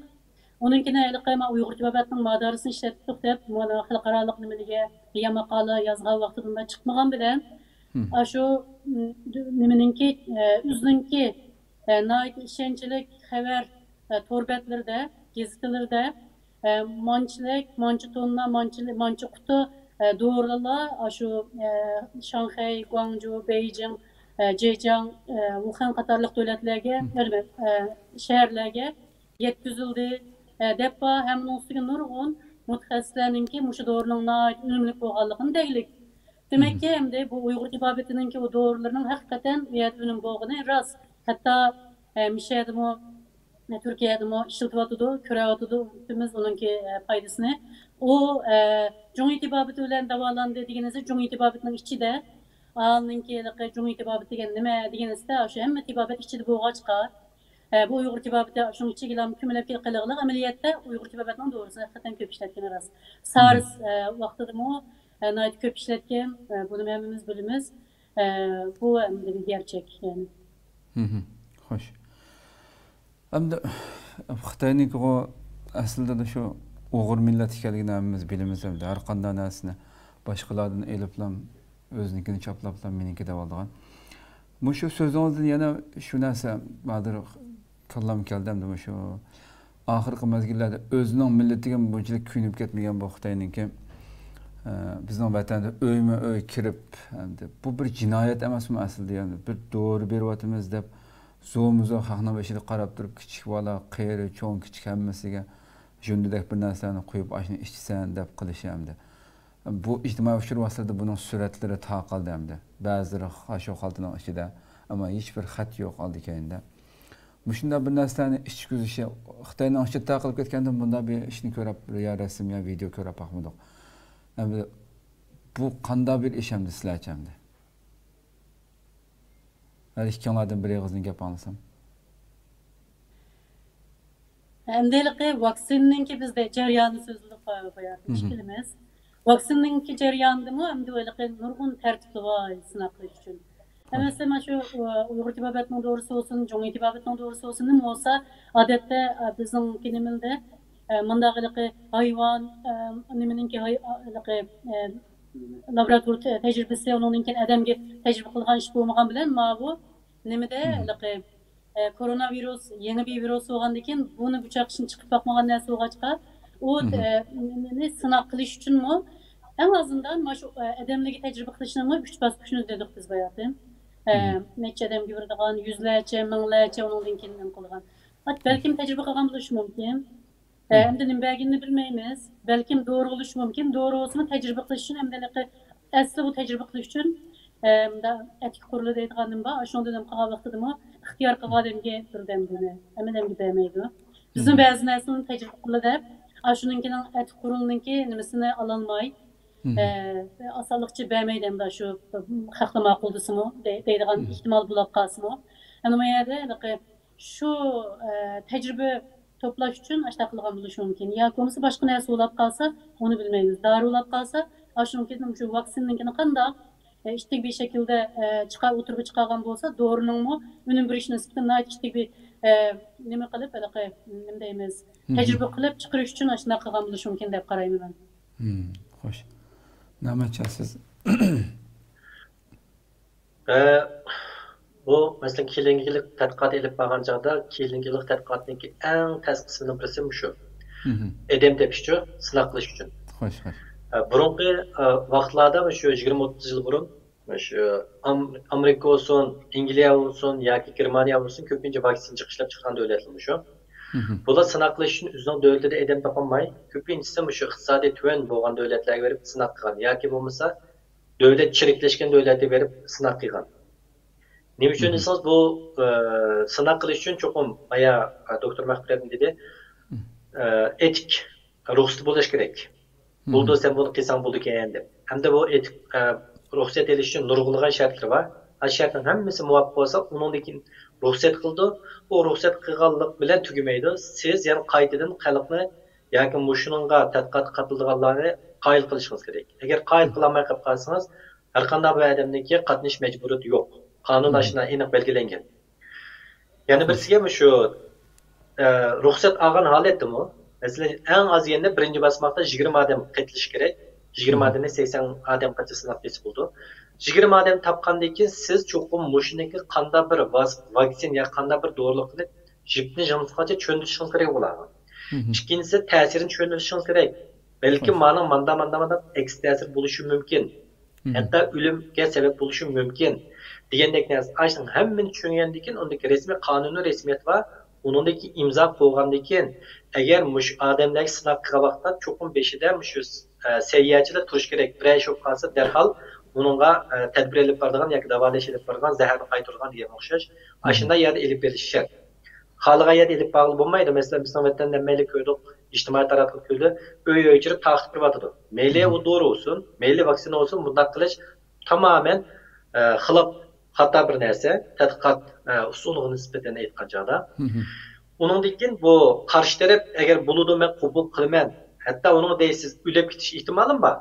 ئۇنىڭكىنى ھېلىقى مانا ئۇيغۇر تېبابەتنىڭ مادارىسىنى ئىشلەتتۇق دەپ، مانا خەلقئارالىق نېمىلىگە يا ماقالە يازغان ۋاقتىدا چىقمىغان بىلەن، ئاشۇ، م، نېمىنىڭكى، ئە، ئۆزىنىڭكى، ئە، ناھايىتى ئىشەنچلىك خەۋەر، ئە، تور بەتلىرىدە، گېزىتلىرىدە، ئە، مانچىلىك، مانچە توننا، مانچىلىك، مانچە قۇتا، ئە، دورىلار ئاشۇ، ئە، شاڭخەي، گۇاڭجۇ، بېيجىڭ، ئە، جېجياڭ، ئە، ۋۇخەن قاتارلىق دۆلەتلەرگە، ئە، شەھەرلەرگە يەتكۈزۈلدى، ئە، دەپ بار. ھەم ئۇنىڭ ئۈستىگە نۇرغۇن مۇتەخەسسىسلەرنىڭكى مۇشۇ دورىنىڭ ناھايىتى ئۈنۈملۈك بولغانلىقىنى دەيلىك. دېمەككى، ئەمدى بۇ ئۇيغۇر تېبابىتىنىڭكى ئۇ دورىلىرىنىڭ ھەقىقەتەن ئۇ يەردە ئۈنۈم بولغىنى راست. ھەتتا، ئە، مىشەدىمۇ، ئە، تۈركىيەدىمۇ ئىشلىتىۋاتىدۇ، كۆرۈۋاتىدۇ ھەممىمىز ئۇنىڭكى، ئە، پايدىسىنى. ئۇ، ئە، جۇڭيى تېبابىتى بىلەن داۋالاندى دېگىنىڭىزدە، جۇڭيى تېبابىتىنىڭ ئىچىدە، ئاھالىنىڭكى ھېلىقى جۇڭيى تېبابىتى دېگەن نېمە دېگىنىڭىزدە، شۇ ھەممە تېبابەت ئىچىدە بولغاچقا، ئە، بۇ ئۇيغۇر تېبابىتى شۇنىڭ ئىچىگىلا كۆمۈلۈپ قېلىغلىق. ئەمەلىيەتتە ئۇيغۇر تېبابەتنىڭ دورىسىنى ھەقىقەتەن كۆپ ئىشلەتكىنى راست. سارس، ئە، ۋاقتىدىمۇ، ئە، ناھايىتى كۆپ ئىشلەتكەن، ئە، بۇنى ھەممىمىز بىلىمىز. ئە، بۇ ئەمدى بىر گەرچەك، يەنى. خوش. ئەمدى خىتاينىڭكىغۇ ئەسلىدە شۇ ئۇيغۇر مىللەت ئىكەنلىكىنى ھەممىمىز بىلىمىز ئەمدى. ھەر قانداق نەرسىنى باشقىلاردىن ئېلىپلا، ئۆزىنىڭكىنى چاپلاپلا، مېنىڭكى دەۋالىدىغان. مۇشۇ سۆزىڭىزدىن يەنە شۇ نەرسە ھازىر كاللامغا كەلدى ئەمدى، مۇشۇ ئاخىرقى مەزگىللەردە ئۆزىنىڭ مىللىتىگە بۇنچىلىك كۆيۈنۈپ كەتمىگەن بۇ خىتاينىڭكى، ئە، بىزنىڭ ۋەتەندە ئۆيمۇ ئۆي كىرىپ، ئەمدى بۇ بىر جىنايەت ئەمەسمۇ ئەسلىدە؟ يەنى بىر دورا بېرىۋاتىمىز دەپ، زورمۇ زور خەقنىڭ بېشىدا قاراپ تۇرۇپ، كىچىك بالا، قېرى، چوڭ، كىچىك ھەممىسىگە ژۇندىدەك بىر نەرسىلەرنى قۇيۇپ، ئاشۇنى ئىچىسەن دەپ قىلىشى ئەمدى. بۇ ئىجتىمائىي ئۇچۇر ۋاسىتىلىرىدا بۇنىڭ سۈرەتلىرى تارقالدى ئەمدى. بەزىلىرى خاشۇ خالتىنىڭ ئىچىدە، ئەمما ھېچبىر خەت يوق ئالدى كەينىدە. مۇشۇنداق بىر نەرسىلەرنى ئىچكۈزۈشى، خىتاينىڭ ئىچىدە تارقىلىپ كەتكەندىن بۇنداق بىر ئىشنى كۆرۈپ، يا رەسىم، يا ۋىدېو كۆرۈپ باقمىدۇق. ئەمدى بۇ قانداق بىر ئىش ئەمدى سىلەرچە ئەمدى؟ ھەر ئىككىڭلاردىن بىر ئېغىزدىن گەپ ئاڭلىسام. ئەمدى ھېلىقى ۋاكسىننىڭكى بىزدە جەريانى سۆزلىدۇق باياتىن ئىككىلىمىز. ۋاكسىننىڭكى جەريانىدىمۇ ئەمدى ھېلىقى نۇرغۇن تەرتىپ بار سىناق قىلىش ئۈچۈن. مەسىلەن، مانا شۇ ئۇيغۇر تېبابەتنىڭ دورىسى بولسۇن، جۇڭيى تېبابەتنىڭ دورىسى بولسۇن، نېمە بولسا، ئادەتتە بىزنىڭكى نېمىلدە مۇنداق ھېلىقى ھايۋان، نېمىنىڭكى ھېلىقى لابراتور تەجرىبىسى، ئۇنىڭدىن كېيىن ئادەمگە تەجرىبە قىلغان ئىش بولمىغان بىلەن، ماۋۇ نېمىدە ھېلىقى كورونا ۋىرۇس يېڭى بىر ۋىرۇس بولغاندىن كېيىن، بۇنى بۇ چاغقىچە چىقىپ باقمىغان نەرسە بولغاچقا، ئۇ نېمىنى سىناق قىلىش ئۈچۈنمۇ ئەڭ ئازىندان مانا شۇ ئادەملەرگە تەجرىبە قىلىشنىڭمۇ ئۈچ باسقۇچىنى دېدۇق بىز باياتىن. نەچچە ئادەمگە بېرىدىغان، يۈزلەرچە، مىڭلارچە، ئۇنىڭدىن كېيىن نېمە قىلىدىغان. بەلكىم تەجرىبە قىلغان بولۇشى مۇمكىن. ئەمدى نېمە بەرگىنىنى بىلمەيمىز. بەلكىم دورا بولۇشى مۇمكىن. دورا بولسىمۇ تەجرىبە قىلىش ئۈچۈن، ئەمدى ھېلىقى ئەسلى بۇ تەجرىبە قىلىش ئۈچۈن، ئە، مۇنداق ئەتىك قۇرۇلى دەيدىغان نېمە بار. شۇنىڭدا نېمە قىلغان ۋاقتىدىمۇ ئىختىيار قىلغان ئادەمگە بېرىدۇ ئەمدى. ھەممە ئادەمگە بەرمەيدۇ. بىزمۇ بەزى نەرسىلەرنى تەجرىبە قىلدى دەپ، ئاشۇنىڭكىنىڭ ئەتىك قۇرۇلىنىڭكى نېمىسىنى ئالالماي، ئە، ئاسانلىقچە بەرمەيدۇ ئەمدى شۇ خەقلەر ماقۇل دېسىمۇ دەي-، دەيدىغان ئېھتىمال بولۇپ قالسىمۇ. ئەمدى بۇ يەردە ھېلىقى شۇ، ئە، تەجرىبە توپلاش ئۈچۈن ئاشۇنداق قىلغان بولۇشى مۇمكىن. ياكى بولمىسا باشقا نەرسە ئويلاپ قالسا، ئۇنى بىلمەيمىز. دارى ئويلاپ قالسا، ئاشۇنىڭكىدىن شۇ ۋاكسىنىنىڭكىنى قانداق، ئە، ئىتتىك بىر شەكىلدە، ئە، چىقار-، ئوتتۇرىغا چىقارغان بولسا، دورىنىڭمۇ ئۈنۈم بېرىش نىسبىتى ناھايىتى ئىتتىك بىر، ئە، نېمە قىلىپ، ھېلىقى، نېمە دەيمىز، تەجرىبە قىلىپ چىقىرىش ئۈچۈن ئاشۇنداق قىلغان بولۇشى مۇمكىن دەپ قارايمەن مەن. خوش. نامەتجان سىز. ئە، بۇ، مەسىلەن، كلىنىكىلىق تەتقىقات ئېلىپ بارغان چاغدا، كلىنىكىلىق تەتقىقاتنىڭكى ئەڭ تەس قىسمىنىڭ بىرسى مۇشۇ. ئادەم تېپىشچۇ، سىناق قىلىشچۇ. خوش، خوش. ئە، بۇرۇنقى، ئە، ۋاقىتلاردا مۇشۇ يىگىرمە ئوتتۇز يىل بۇرۇن، مۇشۇ ئام-، ئامېرىكا بولسۇن، ئەنگلىيە بولسۇن ياكى گېرمانىيە بولسۇن، كۆپىنچە ۋاكسىنا چىقىشلاپ چىققان دۆلەتلەر مۇشۇ. بۇلار سىناق قىلىش ئۈچۈن ئۆزىنىڭ دۆلىتىدە ئادەم تاپالماي، كۆپىنچىسى مۇشۇ ئىقتىسادى تۆۋەن بولغان دۆلەتلەرگە بېرىپ سىناق قىلغان ياكى بولمىسا، دۆلەت چىرىكلەشكەن دۆلەتكە بېرىپ سىناق قىلغان. نېمە ئۈچۈن دېسىڭىز، بۇ، ئە، سىناق قىلىش ئۈچۈن چوقۇم بايا، ئە، دوكتور مەخپىرەتمۇ دېدى، ئە، ئېتىك رۇخسىتى بولۇش كېرەك. بولىدۇ، سەن بۇنى قىلساڭ بولىدىكەن دەپ. ھەمدە بۇ ئېتىك، ئە، رۇخسەت ئېلىش ئۈچۈن نۇرغۇنلىغان شەرتلىرى بار. ھەر شەرتنىڭ ھەممىسى مۇۋاپىق بولسا، ئۇنىڭدىن كېيىن رۇخسەت قىلىدۇ. ئۇ رۇخسەت قىلغانلىق بىلەن تۈگىمەيدۇ. سىز يەنە قايتىدىن خەلقنى ياكى مۇشۇنىڭغا تەتقىقاتقا قاتنىشىدىغانلارنى قايىل قىلىشىڭىز كېرەك. ئەگەر قايىل قىلالماي قېلىپ قالسىڭىز، ھەرقانداق بىر ئادەمنىڭكى قاتنىشىش مەجبۇرىيىتى يوق. قانۇندا ئاشۇنداق ئېنىق بەلگىلەنگەن. يەنە بىرسىگە مۇشۇ، ئە، رۇخسەت ئالغان ھالەتتىمۇ، مەسىلەن، ئەڭ ئاز دېگەندە بىرىنچى باسماقتا يىگىرمە ئادەم قېتىلىشى كېرەك. يىگىرمە ئادەمنى سەكسەن ئادەم قېتىلسا سىناق قىلسا بولىدۇ. يىگىرمە ئادەم تاپقاندىن كېيىن سىز چوقۇم مۇشۇنىڭكى قانداق بىر ۋاس-، ۋاكسىنا يا قانداق بىر دورىلىقنى جىپنى يىغىنچىغىچە چۈشەندۈرۈشىڭىز كېرەك بۇلارغا. ئىككىنچىسى، تەسىرىنى چۈشەندۈرۈشىڭىز كېرەك. بەلكىم مانىڭ ماندا، ماندا، ماندا ئەكس تەسىر بولۇشى مۇمكىن. ھەتتا ئۆلۈمگە سەۋەب بولۇشى مۇمكىن. دېگەندەك نەرسە. ئاشۇنىڭ ھەممىنى چۈشەنگەندىن كېيىن، ئۇندىكى رەسمىي قانۇنىي رەسمىيەت بار. ئۇنىڭدىن كېيىن ئىمزا قويغاندىن كېيىن، ئەگەر مۇشۇ ئادەملەرگە سىناق قىلغان ۋاقىتتا چوقۇم بېشىدا مۇشۇ، ئە، سەھىيەچىلىك تۇرۇشى كېرەك. بىرەر ئىش بولۇپ قالسا، دەرھال ئۇنىڭغا، ئە، تەدبىر ئېلىپ بارىدىغان ياكى داۋالاش ئېلىپ بارىدىغان، زەھەرنى قايتۇرىدىغان دېگەنگە ئوخشاش. ئاشۇنداق يەردە ئېلىپ بېرىلىشى شەرت. خالىغان يەردە ئېلىپ بارغىلى بولمايدۇ. مەسىلەن، بىزنىڭ ۋەتەندە مەيلى كۆردۇق، ئىجتىمائىي تاراتقۇ كۆردى، ئۆي ئۆي چىرىپ تارقىتىپ بېرىۋاتىدۇ. مەيلى ئۇ دورا بولسۇن، مەيلى ۋاكسىنا بولسۇن، بۇنداق قىلىش تامامەن، ئە، خىلاپ، خاتا بىر نەرسە، تەتقىقات، ئە، ئۇسۇلىغا نىسبەتەن ئېيتقان چاغدا. ئۇنىڭدىن كېيىن بۇ قارشى تەرەپ ئەگەر بولىدۇ، مەن قوبۇل قىلىمەن، ھەتتا ئۇنىڭ دەيسىز ئۆلۈپ كېتىش ئېھتىمالىمۇ بار.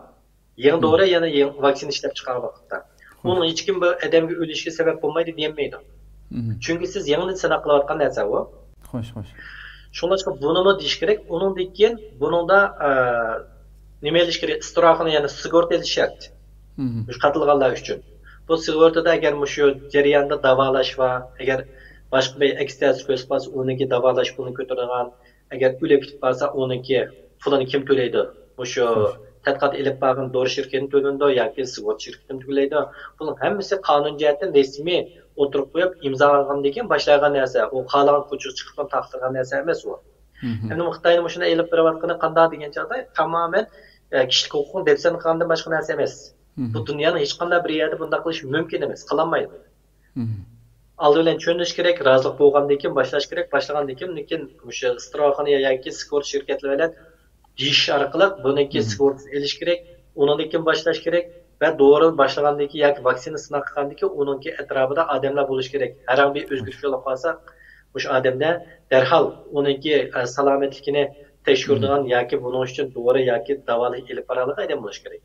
يېڭى دورا، يەنە يېڭى ۋاكسىنا ئىشلەپ چىقارغان ۋاقىتتا. ئۇنىڭ ھېچكىم بۇ ئادەمگە ئۆلۈشكە سەۋەب بولمايدۇ دېيەلمەيدۇ. چۈنكى سىز يېڭىدىن سىناق قىلىۋاتقان نەرسە ئۇ. خوش، خوش. شۇڭلاشقا بۇنىمۇ دېيىش كېرەك. ئۇنىڭدىن كېيىن بۇنىڭدا، ئە، نېمە ئېلىش كېرەك؟ ئىستراخنى، يەنى سىگورتا ئېلىش شەرت. مۇشۇ قاتىلغانلار ئۈچۈن. بۇ سىگورتىدا ئەگەر مۇشۇ جەرياندا داۋالاش بار، ئەگەر باشقا بىر ئەكس تەسىر كۆرسىتىپ قالسا، ئۇنىڭكى داۋالاش پۇلىنى كۆتۈرىدىغان، ئەگەر ئۆلۈپ كېتىپ قالسا، ئۇنىڭكى پۇلىنى كىم تۆلەيدۇ؟ مۇشۇ تەتقىقات ئېلىپ بارغان دورا شىركىتىنى تۆلىنىدۇ ياكى سۇغۇرتا شىركىتىنى تۆلەيدۇ. بۇنىڭ ھەممىسى قانۇن جەھەتتىن رەسمىي ئوتتۇرىغا قويۇپ، ئىمزا ئالغاندىن كېيىن باشلايدىغان نەرسە. ئۇ خالىغان كوچىغا چىقىپلا تارقىتىدىغان نەرسە ئەمەس ئۇ. ئەمدى خىتاينىڭ مۇشۇنداق ئېلىپ بېرىۋاتقىنى قانداق دېگەن چاغدا، تامامەن، ئە، كىشىلىك ھوقۇقنى دەپسەندە قىلغاندىن باشقا نەرسە ئەمەس. بۇ دۇنيانىڭ ھېچقانداق بىر يەردە بۇنداق قىلىش مۇمكىن ئەمەس، قىلالمايدۇ. ئالدى بىلەن چۈشىنىش كېرەك، رازىلىق بولغاندىن كېيىن باشلاش كېرەك، باشلىغاندىن كېيىن، لېكىن مۇشۇ ئىستىراخانا ياكى سكور شىركەتلىرى بىلەن دېيىش ئارقىلىق بۇنىڭكى سكورىسىنى ئېلىش كېرەك، ئۇنىڭدىن كېيىن باشلاش كېرەك ۋە دورىنى باشلىغاندىن كېيىن ياكى ۋاكسىنا سىناق قىلغاندىن كېيىن ئۇنىڭكى ئەتراپىدا ئادەملەر بولۇشى كېرەك. ھەرەڭ بىر ئۆزگىرىش بولۇپ قالسا، مۇشۇ ئادەمدە دەرھال ئۇنىڭكى، ئە، سالامەتلىكىنى تەكشۈرىدىغان ياكى بۇنىڭ ئۈچۈن دورا ياكى داۋالاش ئېلىپ بارالىدىغان ئادەم بولۇشى كېرەك.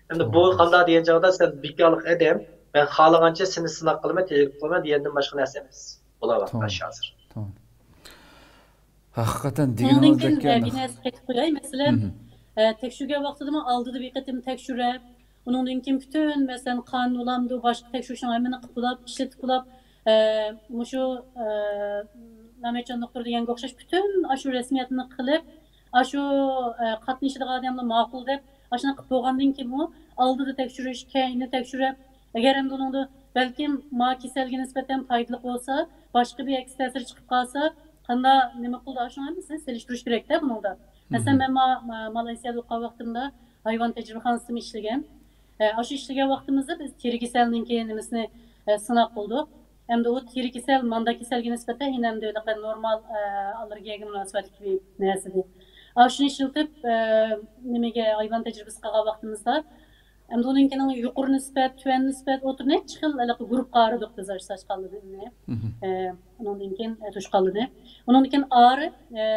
ئەمدى بۇ قانداق دېگەن چاغدا، سەن بىكارلىق ئادەم، مەن خالىغانچە سېنى سىناق قىلىمەن، تەجرىبە قىلىمەن دېگەندىن باشقا نەرسە ئەمەس. بۇلار توغرا، ۋاقىت ھازىر. توغرا. ھەقىقەتەن ئۇنىڭدىن دېگىنىڭىزدەك كېيىن، ئە، بىر نەرسە قېتىپ قوياي. مەسىلەن، ئە، تەكشۈرگەن ۋاقتىدىمۇ ئالدىدا بىر قېتىم تەكشۈرۈپ، ئۇنىڭدىن كېيىن پۈتۈن، مەسىلەن، قان بولامدۇ، باشقا تەكشۈرۈشنىڭ ھەممىنى قىلىپ بولاپ، ئىشلىتىپ بولاپ، ئە، مۇشۇ، ئە، نامەتجان دوختۇر دېگەنگە ئوخشاش پۈتۈن ئاشۇ رەسمىيەتنى قىلىپ، ئاشۇ، ئە، قاتنىشىدىغان ئادەملەر ماقۇل دەپ، ئاشۇنداق قىلىپ بولغاندىن كېيىنمۇ ئالدىدا تەكشۈرۈش، كەينىدە تەكشۈرۈپ، ئەگەر ئەمدى ئۇنىڭدا بەلكىم ما كېسەلگە نىسبەتەن پايدىلىق بولسا، باشقا بىر ئەكس تەسىرى چىقىپ قالسا، قانداق نېمە قىلىدۇ؟ ئاشۇنىڭ ھەممىسىنى سېلىشتۇرۇش كېرەكتە بۇنىڭدا. مەسىلەن، مەن ما-، ما-، مالايسىيەدە ئوقۇغان ۋاقتىمدا ھايۋان تەجرىبىخانىسىدىمۇ ئىشلىگەن. ئە، ئاشۇ ئىشلىگەن ۋاقتىمىزدا بىز تېرە كېسەلنىڭكى نېمىسىنى، ئە، سىناق قىلدۇق. ئەمدى ئۇ تېرە كېسەل، ماندا كېسەلگە نىسبەتەن يەنە ئەمدى ھېلىقى نورمال، ئە، ئاللېرگىيەگە مۇناسىۋەتلىك بىر نەرسىدى. ئاشۇنى ئىشلىتىپ، ئە، نېمىگە، ھايۋان تەجرىبىسى قىلغان ۋاقتىمىزدا، ئەمدى ئۇنىڭكىنىڭ يۇقىرى نىسبەت، تۆۋەن نىسبەت، ئوتتۇرا نەچچە خىل ھېلىقى گۇرۇپپىغا ئايرىدۇق بىز ئاشۇ ساچقانلىرىنى. ئە، ئۇنىڭدىن كېيىن، ئە، توشقانلىرىنى. ئۇنىڭدىن كېيىن ئارى، ئە،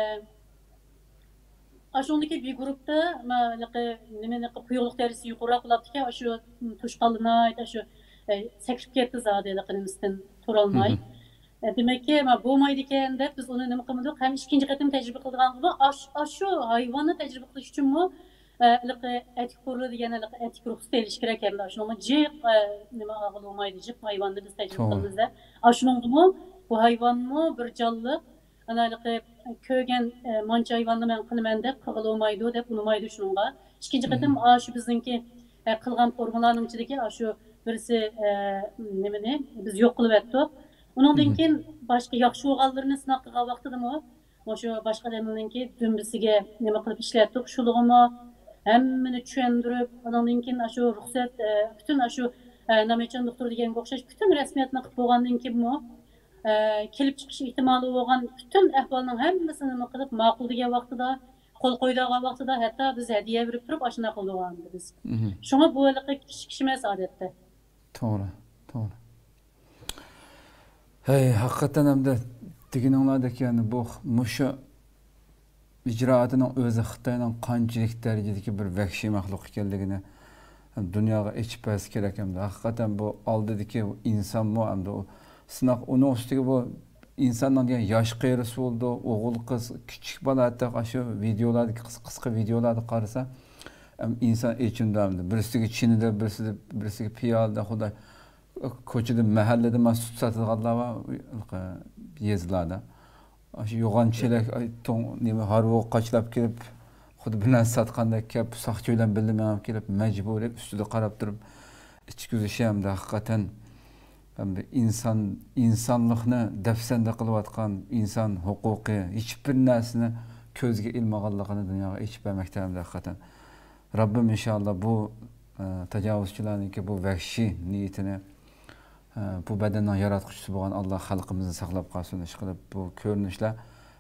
ئاشۇندىكى بىر گۇرۇپتا، ما، ھېلىقى نېمىنى، قويۇقلۇق دەرىجىسى يۇقىرىراق بولاتتىكەن، ئاشۇ توشقانلىرىنى ئاشۇ، ئە، سەكرىپ كەتتى زادى ھېلىقى نېمىسىدىن تۇرالماي. ئە، دېمەككى، ما، بولمايدىكەن دەپ بىز ئۇنى نېمە قىلمىدۇق؟ ھەم ئىككىنچى قېتىم تەجرىبە قىلىدىغانغىمۇ ئاش-، ئاشۇ ھايۋاننى تەجرىبە قىلىش ئۈچۈنمۇ، ئە، ھېلىقى ئەتىك قورۇلى دېگەن ھېلىقى ئەتىك رۇخسىتى ئېلىش كېرەك ھەمدە ئاشۇنىڭمۇ جىق، ئە، نېمە ئالغىلى بولمايدۇ، جىق ھايۋاننى بىز تەجرىبە قىلىمىز دەپ. ئاشۇنىڭغىمۇ بۇ ھايۋانمۇ بىر جانلىق، ئانا ھېلىقى كۆرگەن، ئە، مانچە ھايۋاننى مەن قىلىمەن دەپ قىلغىلى بولمايدۇ، دەپ ئۇنىمايدۇ شۇنىڭغا. ئىككىنچى قېتىم ئاشۇ بىزنىڭكى، ئە، قىلغان فورمۇلانىڭ ئىچىدىكى ئاشۇ بىرسى، ئە، نېمىنى بىز يوق قىلىۋەتتۇق. ئۇنىڭدىن كېيىن باشقا ياخشى بولغانلىرىنى سىناق قىلغان ۋاقتىدىمۇ مۇشۇ باشقا ئادەملەرنىڭكى دۈمبىسىگە نېمە قىلىپ ئىشلەتتۇق، شۇلىغىمۇ ھەممىنى چۈشەندۈرۈپ، ئۇنىڭدىن كېيىن ئاشۇ رۇخسەت، ئە، پۈتۈن ئاشۇ، ئە، نامەتجان دوختۇر دېگەنگە ئوخشاش پۈتۈن رەسمىيەتنى قىلىپ بولغاندىن كېيىنمۇ، ئە، كېلىپ چىقىش ئېھتىمالى بولغان پۈتۈن ئەھۋالنىڭ ھەممىسىنى نېمە قىلىپ، ماقۇل دېگەن ۋاقتىدا، قول قويىدىغان ۋاقتىدا ھەتتا بىز ھەدىيە بېرىپ تۇرۇپ ئاشۇنداق قىلىدىغان بىز. شۇڭا بۇ ھېلىقى كىچىك ئىش ئەمەس ئادەتتە. توغرا، توغرا. ھەي، ھەقىقەتەن ئەمدى دېگىنىڭلاردەك، يەنى بۇ، مۇشۇ ئىجرائاتىنىڭ ئۆزى خىتاينىڭ قانچىلىك دەرىجىدىكى بىر ۋەھشىي مەخلۇق ئىكەنلىكىنى دۇنياغا ئېچىپ بەرسە كېرەك ئەمدى. ھەقىقەتەن بۇ ئالدىدىكى ئىنسانمۇ ئەمدى ئۇ سىناق، ئۇنىڭ ئۈستىگە بۇ ئىنساننىڭ دېگەن ياش قېرىسى بولىدۇ، ئوغۇل قىز، كىچىك بالا، ھەتتا ئاشۇ ۋىدېئولاردىكى قىس-، قىسقا ۋىدېئولاردا قارىسا، ئەم، ئىنسان ئېچىنىدۇ ئەمدى. بىرسىگە چىنىدە، بىرسىدە، بىرسىگە پىيالىدە، خۇداي. كوچىدا، مەھەللىدە مانا سۈت ساتىدىغانلار بار، يېزىلاردا. ئاشۇ يوغان چېلەك، ئاي، توڭ، نېمە، ھارۋىغا قاچىلاپ كېلىپ، خۇددى بىر نەرسە ساتقاندەك كېلىپ، ساقچى بىلەن بىللە مېڭىپ كېلىپ، مەجبۇرىي ئۈستىدە قاراپ تۇرۇپ، ئىچكۈزۈشى ھەمدە ھەقىقەتەن، ھەمدە ئىنسان، ئىنسانلىقنى دەپسەندە قىلىۋاتقان، ئىنسان ھوقۇقى، ھېچبىر نەرسىنى كۆزگە ئىلمىغانلىقىنى دۇنياغا ئېچىپ بەرمەكتە ھەمدە ھەقىقەتەن. رەببىم ئىنشائاللا بۇ، ئە، تاجاۋۇزچىلارنىڭكى بۇ ۋەھشىي نىيىتىنى، ئە، بۇ بەدەننىڭ ياراتقۇچىسى بولغان ئاللا خەلقىمىزنى ساقلاپ قالسۇن. ئىشقىلىپ، بۇ كۆرۈنۈشلەر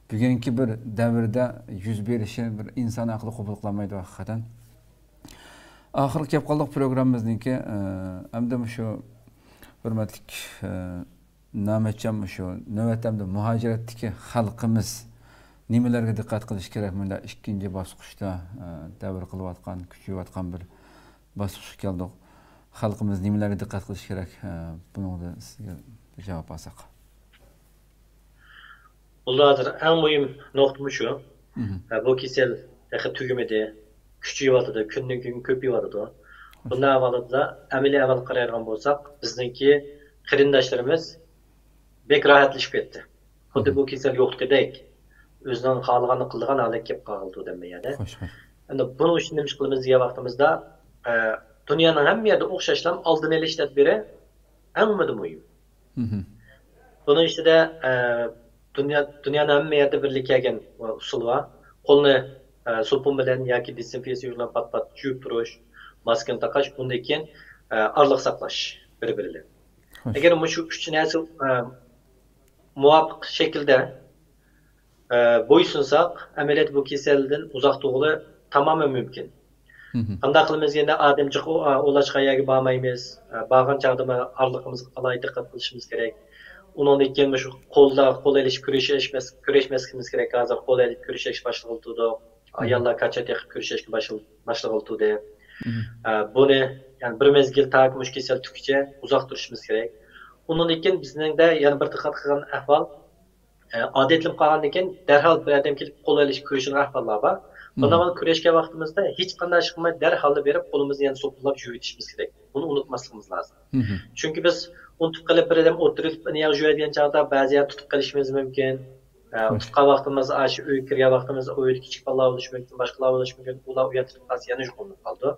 بۈگۈنكى بىر دەۋردە يۈز بېرىشى بىر ئىنسان ئەقلى قوبۇل قىلالمايدۇ ھەقىقەتەن. ئاخىرغا كەپ قالدۇق پروگراممىمىزنىڭكى، ئە، ئەمدى مۇشۇ ھۆرمەتلىك، ئە، نامەتجان مۇشۇ نۆۋەتتە ئەمدى مۇھاجىرەتتىكى خەلقىمىز نېمىلەرگە دىققەت قىلىشى كېرەك؟ مۇنداق ئىككىنچى باسقۇچتا، ئە، دەۋر قىلىۋاتقان، كۈچىيىۋاتقان بىر باسقۇچقا كەلدۇق. خەلقىمىز نېمىلەرگە دىققەت قىلىشى كېرەك؟ ئە، بۇنىڭدا سىزگە بىر جاۋاب ئالساق. بولدى، ھازىر ئەڭ مۇھىم نۇقتا مۇشۇ. ئە، بۇ كېسەل تېخى تۈگىمىدى، كۈچىيىۋاتىدۇ، كۈندىن كۈنگە كۆپىيىۋاتىدۇ. بۇنداق ئەھۋالدا ئەمەلىي ئەھۋالغا قارايدىغان بولساق، بىزنىڭكى قېرىنداشلىرىمىز بەك راھەتلىشىپ كەتتى. خۇددى بۇ كېسەل يوقلۇقىدەك، ئۆزىنىڭ خالىغاننى قىلىدىغان ھالەتكە كېلىپ قالدى دەممە يەردە. خوش، خوش. ئەمدى بۇنىڭ ئۈچۈن نېمە ئىش قىلىمىز دېگەن ۋاقتىمىزدا، ئە، دۇنيانىڭ ھەممە يەردە ئوخشاشلا ئالدىنى ئېلىش تەدبىرى ئەڭ مۇھىم. بۇنىڭ ئىچىدە، ئە، دۇنيا، دۇنيانىڭ ھەممە يەردە بىرلىككە كەلگەن ئۇسۇل بار. قولنى، ئە، سوپۇن بىلەن ياكى دېزىنفېكسىيە يۇغۇرۇپ پات-پات يۇيۇپ تۇرۇش، ماسكىنى تاقاش، ئۇندىن كېيىن، ئە، ئارىلىق ساقلاش بىر-بىرى بىلەن. ئەگەر مۇشۇ ئۈچ نەرسە، ئە، مۇۋاپىق شەكىلدە، ئە، بويسۇنساق، ئەمەلىيەتتە بۇ كېسەلدىن ئۇزاق تۇرغىلى تامامەن مۇمكىن. قانداق قىلىمىز دېگەندە، ئادەم جىق ئۇ-، ئا، ئۇلاچقان يەرگە بارمايمىز. ئە، بارغان چاغدىمۇ ئارىلىقىمىزغا ئالاھىدە دىققەت قىلىشىمىز كېرەك. ئۇنىڭدىن كېيىن مۇشۇ قولدا، قول ئېلىشىپ كۈرىشىش-، كۈرەشمەسلىكىمىز كېرەك. ھازىر قول ئېلىپ كۈرىشىشكە باشلىغىلى تۇردۇق. ئاياللار كاچا تېقىپ كۈرىشىشكە باشل-، باشلىغىلى تۇردى. ئە، بۇنى، يەنى بىر مەزگىل تاكى مۇشۇ كېسەل تۈگىگىچە ئۇزاق تۇرۇشىمىز كېرەك. ئۇنىڭدىن كېيىن بىزنىڭدە يەنە بىر دىققەت قىلغان ئەھۋال، ئە، ئادەتلىنىپ قالغاندىن كېيىن دەرھال بىر ئادەم كېلىپ قول ئېلىشىپ كۈرىشىدىغان ئەھۋاللار بار. بۇنداق كۈرەشكەن ۋاقتىمىزدا ھېچقانداق ئىش قىلماي دەرھاللا بېرىپ قولىمىزنى يەنە سوپۇنلاپ يۇيۇۋېتىشىمىز كېرەك. بۇنى ئۇنتۇماسلىقىمىز لازىم. چۈنكى بىز ئۇنتۇپ قېلىپ بىر ئادەم ئولتۇرۇپ ئېنىياغ يۇيىدىغان چاغدا بەزى يەر تۇتۇپ قېلىشىمىز مۇمكىن. ئە، تۇتقان ۋاقتىمىز، ئاشۇ ئۆيگە كىرگەن ۋاقتىمىز ئۆيدە كىچىك بالىلار بولۇشى مۇمكىن، باشقىلار بولۇشى مۇمكىن. ئۇلار ئۇ يەردە تۇتۇپ قالسا يەنە يۇقۇملىنىپ قالىدۇ.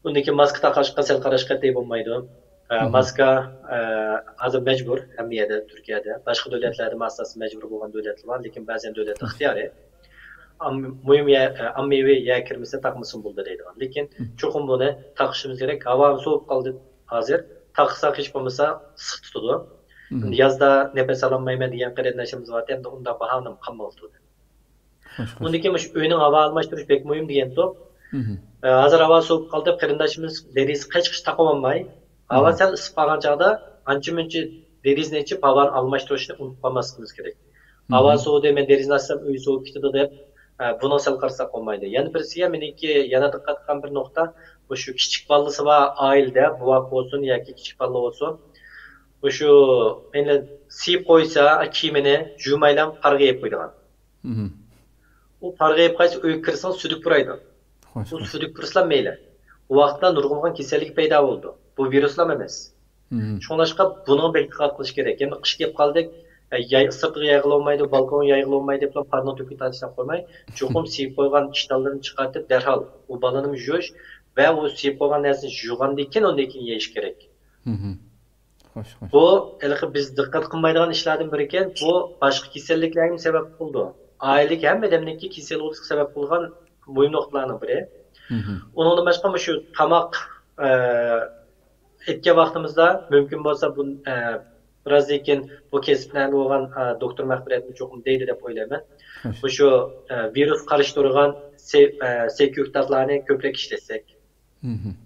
ئۇندىن كېيىن ماسكا تاقاشقا سەل قاراش قەتئىي بولمايدۇ. ئە، ماسكا، ئە، ھازىر مەجبۇر ھەممە يەردە تۈركىيەدە. باشقا دۆلەتلەردە ئاساسەن مەجبۇر بولغان دۆلەتلەر بار، لېكىن بەزەن دۆلەتلەر ئىختىيارىي. ئام-، مۇھىم يە-، ئە، ئاممىۋى يەر كىرمىسە تاقمىسىمۇ بولىدۇ دەيدىغان. لېكىن چوقۇم بۇنى تاقىشىمىز كېرەك. ھاۋا سوۋۇپ قالدى ھازىر. تاقىساق ھېچ بولمىسا ئىسسىق تۇتىدۇ. يازدا نەپەس ئالالمايمەن دېگەن قېرىنداشلىرىمىز بار، ئەمدى ئۇنداق باھانىمۇ قالمايۋاتىدۇ. ئۇندىن كېيىن مۇشۇ ئۆينىڭ ھاۋا ئالماشتۇرۇش بەك مۇھىم دېگەنتۇق. ئە، ھازىر ھاۋا سوۋۇپ قالدى، قېرىنداشىمىز دېرىزە قاچقىچ تاقىۋالماي، ھاۋا سەل ئىسسىپ قالغان چاغدا ئانچە مۇنچە دېرىزىنى ئېچىپ، ھاۋانى ئالماشتۇرۇشنى ئۇنتۇپ قالماسلىقىمىز كېرەك. ھاۋا سوۋۇدى، مەن دېرىزىنى ئاچسام ئۆي سوۋۇپ كېتىدۇ دەپ، ئە، بۇنىڭغا سەل قارىساق بولمايدۇ. يەنە بىرسىگە مېنىڭكى يەنە دىققەت قىلغان بىر نۇقتا، مۇشۇ كىچىك بالىسى بار ئائىلىدە، بوۋاق بولسۇن ياكى كىچىك بالىلار بولسۇن، مۇشۇ مېنى سىيىپ قويسا، كىيىمىنى جۇمايلا پارغا يېيىپ قويىدىغان. ئۇ پارغا يېيىپ قايسا ئۆيگە كىرسىڭىز سۈدۈك پۇرايدۇ. ئۇ سۈدۈك پۇرسىلا مەيلى. ئۇ ۋاقىتتا نۇرغۇنلىغان كېسەللىك پەيدا بولىدۇ. بۇ ۋىرۇسلام ئەمەس. شۇڭلاشقا بۇنىڭغا بەك دىققەت قىلىش كېرەك. يەنە قىش كەپ قالدى، ئە، ياي-، سىرتىغا يايغىلى بولمايدۇ، بالكونغا يايغىلى بولمايدۇ دەپلا پارنىڭ تۆكۈپ تاشلاپ قويماي، چوقۇم سىيىپ قويغان ئىشتانلىرىنى چىقارتىپ دەرھال ئۇ بالىنىمۇ يۇيۇش ۋە ئۇ سىيىپ قويغان نەرسىنى يۇغاندىن كېيىن ئۇندىن كېيىن يېيىش كېرەك. خوش، خوش. بۇ ھېلىقى بىز دىققەت قىلمايدىغان ئىشلاردىن بىرىكەن. بۇ باشقا كېسەللىكلەرگىمۇ سەۋەب قىلىدۇ. ئائىلىدىكى ھەممە ئادەمنىڭكى كېسەل بولۇشىغا سەۋەب قىلغان مۇھىم نۇقتىلارنىڭ بىرى. ئۇنىڭدىن باشقا مۇشۇ تاماق، ئە، ئېتكەن ۋاقتىمىزدا مۇمكىن بولسا بۇ، ئە، بىرازدىن كېيىن بۇ كەسىپنى ئەھلى بولغان، ئە، دوكتور مەغپىرەتمۇ چوقۇم دەيدۇ دەپ ئويلايمەن. مۇشۇ، ئە، ۋىرۇس قارشى تۇرىدىغان سە-، ئە، سەي كۆكتاتلارنى كۆپرەك ئىشلەتسەك.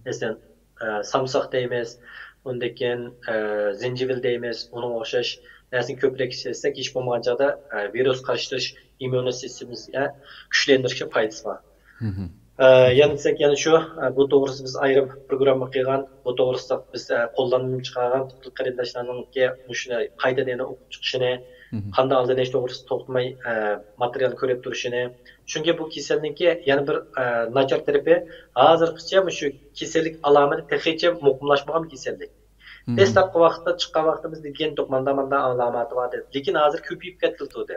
مەسىلەن، ئە، سامساق دەيمىز، ئۇندىن كېيىن، ئە، زەنجىۋىل دەيمىز، ئۇنىڭغا ئوخشاش نەرسىنى كۆپرەك ئىشلەتسەك، ھېچ بولمىغان چاغدا، ئە، ۋىرۇس قارشى تۇرۇش ئىممۇنىي سىستېمىسىنى كۈچلەندۈرۈشكە پايدىسى بار. ئە، يەنە دېسەك، يەنە شۇ، ئە، بۇ توغرىسىدا بىز ئايرىم پروگرامما قىلغان، بۇ توغرىسىدا بىز، ئە، قوللانما چىقارغان، قېرىنداشلارنىڭكى مۇشۇنى قايتىدىن يەنە ئوقۇپ چىقىشىنى، قانداق ئالدىنى ئېلىش توغرىسىدا توختىماي، ئە، ماتېرىيال كۆرۈپ تۇرۇشىنى. چۈنكى بۇ كېسەلنىڭكى يەنە بىر، ئە، ناچار تەرىپى، ھازىرغىچە مۇشۇ كېسەللىك ئالامىتى تېخىچە مۇقىملاشمىغان كېسەللىك. دەسلەپكى ۋاقىتتا چىققان ۋاقتىمىزدا دېگەنتۇق، ماندا ماندا ئالامىتى بار دەپ. لېكىن ھازىر كۆپىيىپ كەتكىلى تۇردى.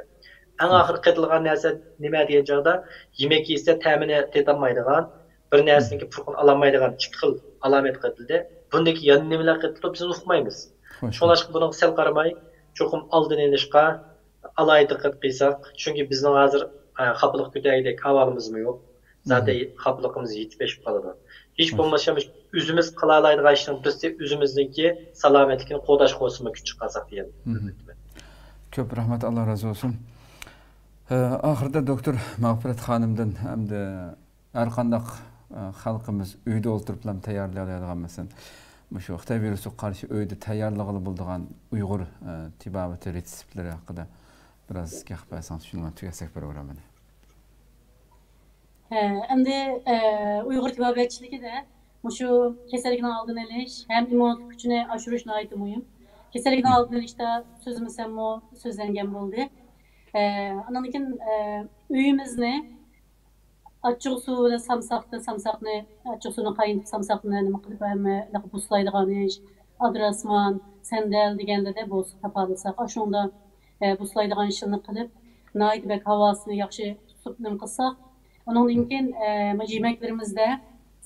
ئەڭ ئاخىرقى قېتىلغان نەرسە نېمە دېگەن چاغدا، يېمەك يېسە تەمىنى تېتالمايدىغان، بىر نەرسىنىڭكى پۇرىقىنى ئالالمايدىغان ئىككى خىل ئالامەت قېتىلدى. بۇندىكى يەنە نېمىلەر قېتىلدى، بىز ئۇقمايمىز. شۇڭلاشقا بۇنىڭغا سەل قارىماي، چوقۇم ئالدىنى ئېلىشقا ئالاھىدە دىققەت قىلساق، چۈنكى بىزنىڭ ھازىر، ئە، خاپىلىق كۆتەرگۈدەك ئەھۋالىمىزمۇ يوق. زاتەن خاپىلىقىمىز يېتىپ ئېشىپ قالىدۇ. ھېچ بولمىسا ئۆزىمىز قىلالايدىغان ئىشنىڭ بىرسى ئۆزىمىزنىڭكى سالامەتلىكىنى قوغداشقا بولسىمۇ كۈچ چىقارساق دېگەن ئۈمىدتىمەن. كۆپ رەھمەت، ئاللا رازى بولسۇن. ئە، ئاخىرىدا دوكتور مەغپىرەت خانىمدىن ئەمدى ھەر قانداق، ئە، خەلقىمىز ئۆيدە ئولتۇرۇپلا تەييارلىيالايدىغان، مەسىلەن، مۇشۇ خىتاي ۋىرۇسىغا قارشى ئۆيدە تەييارلىغىلى بولىدىغان ئۇيغۇر، ئە، تېبابىتى رېتسېپلىرى ھەققىدە بىراز گەپ قىلسىڭىز، شۇنىڭ بىلەن تۈگەتسەك پروگراممىنى. ھە، ئەمدى، ئە، ئۇيغۇر تېبابەتچىلىكىدە مۇشۇ كېسەللىكنىڭ ئالدىنى ئېلىش ھەم ئىممۇنىتېت كۈچىنى ئاشۇرۇش ناھايىتى مۇھىم. كېسەللىكنىڭ ئالدىنى ئېلىشتا سۆزلىمىسەممۇ سۆزلەنگەن بولدى. ئە، ئاندىن كېيىن، ئە، ئۆيىمىزنى ئاچچىق سۇ بىلەن سامساقنى، سامساقنى، ئاچچىق سۇنى قاينىتىپ، سامساقنى نېمە قىلىپ، ھەممە بۇسلايدىغان ئىش، ئادىراسمان، سەندەل دېگەنلىرىدە بولسا تاپالىساق، ئاشۇنىڭدا، ئە، بۇسلايدىغان ئىشلارنى قىلىپ، ناھايىتى بەك ھاۋاسىنى ياخشى تۇتۇپ نېمە قىلساق، ئۇنىڭدىن كېيىن، ئە، مۇشۇ يېمەكلىرىمىزدە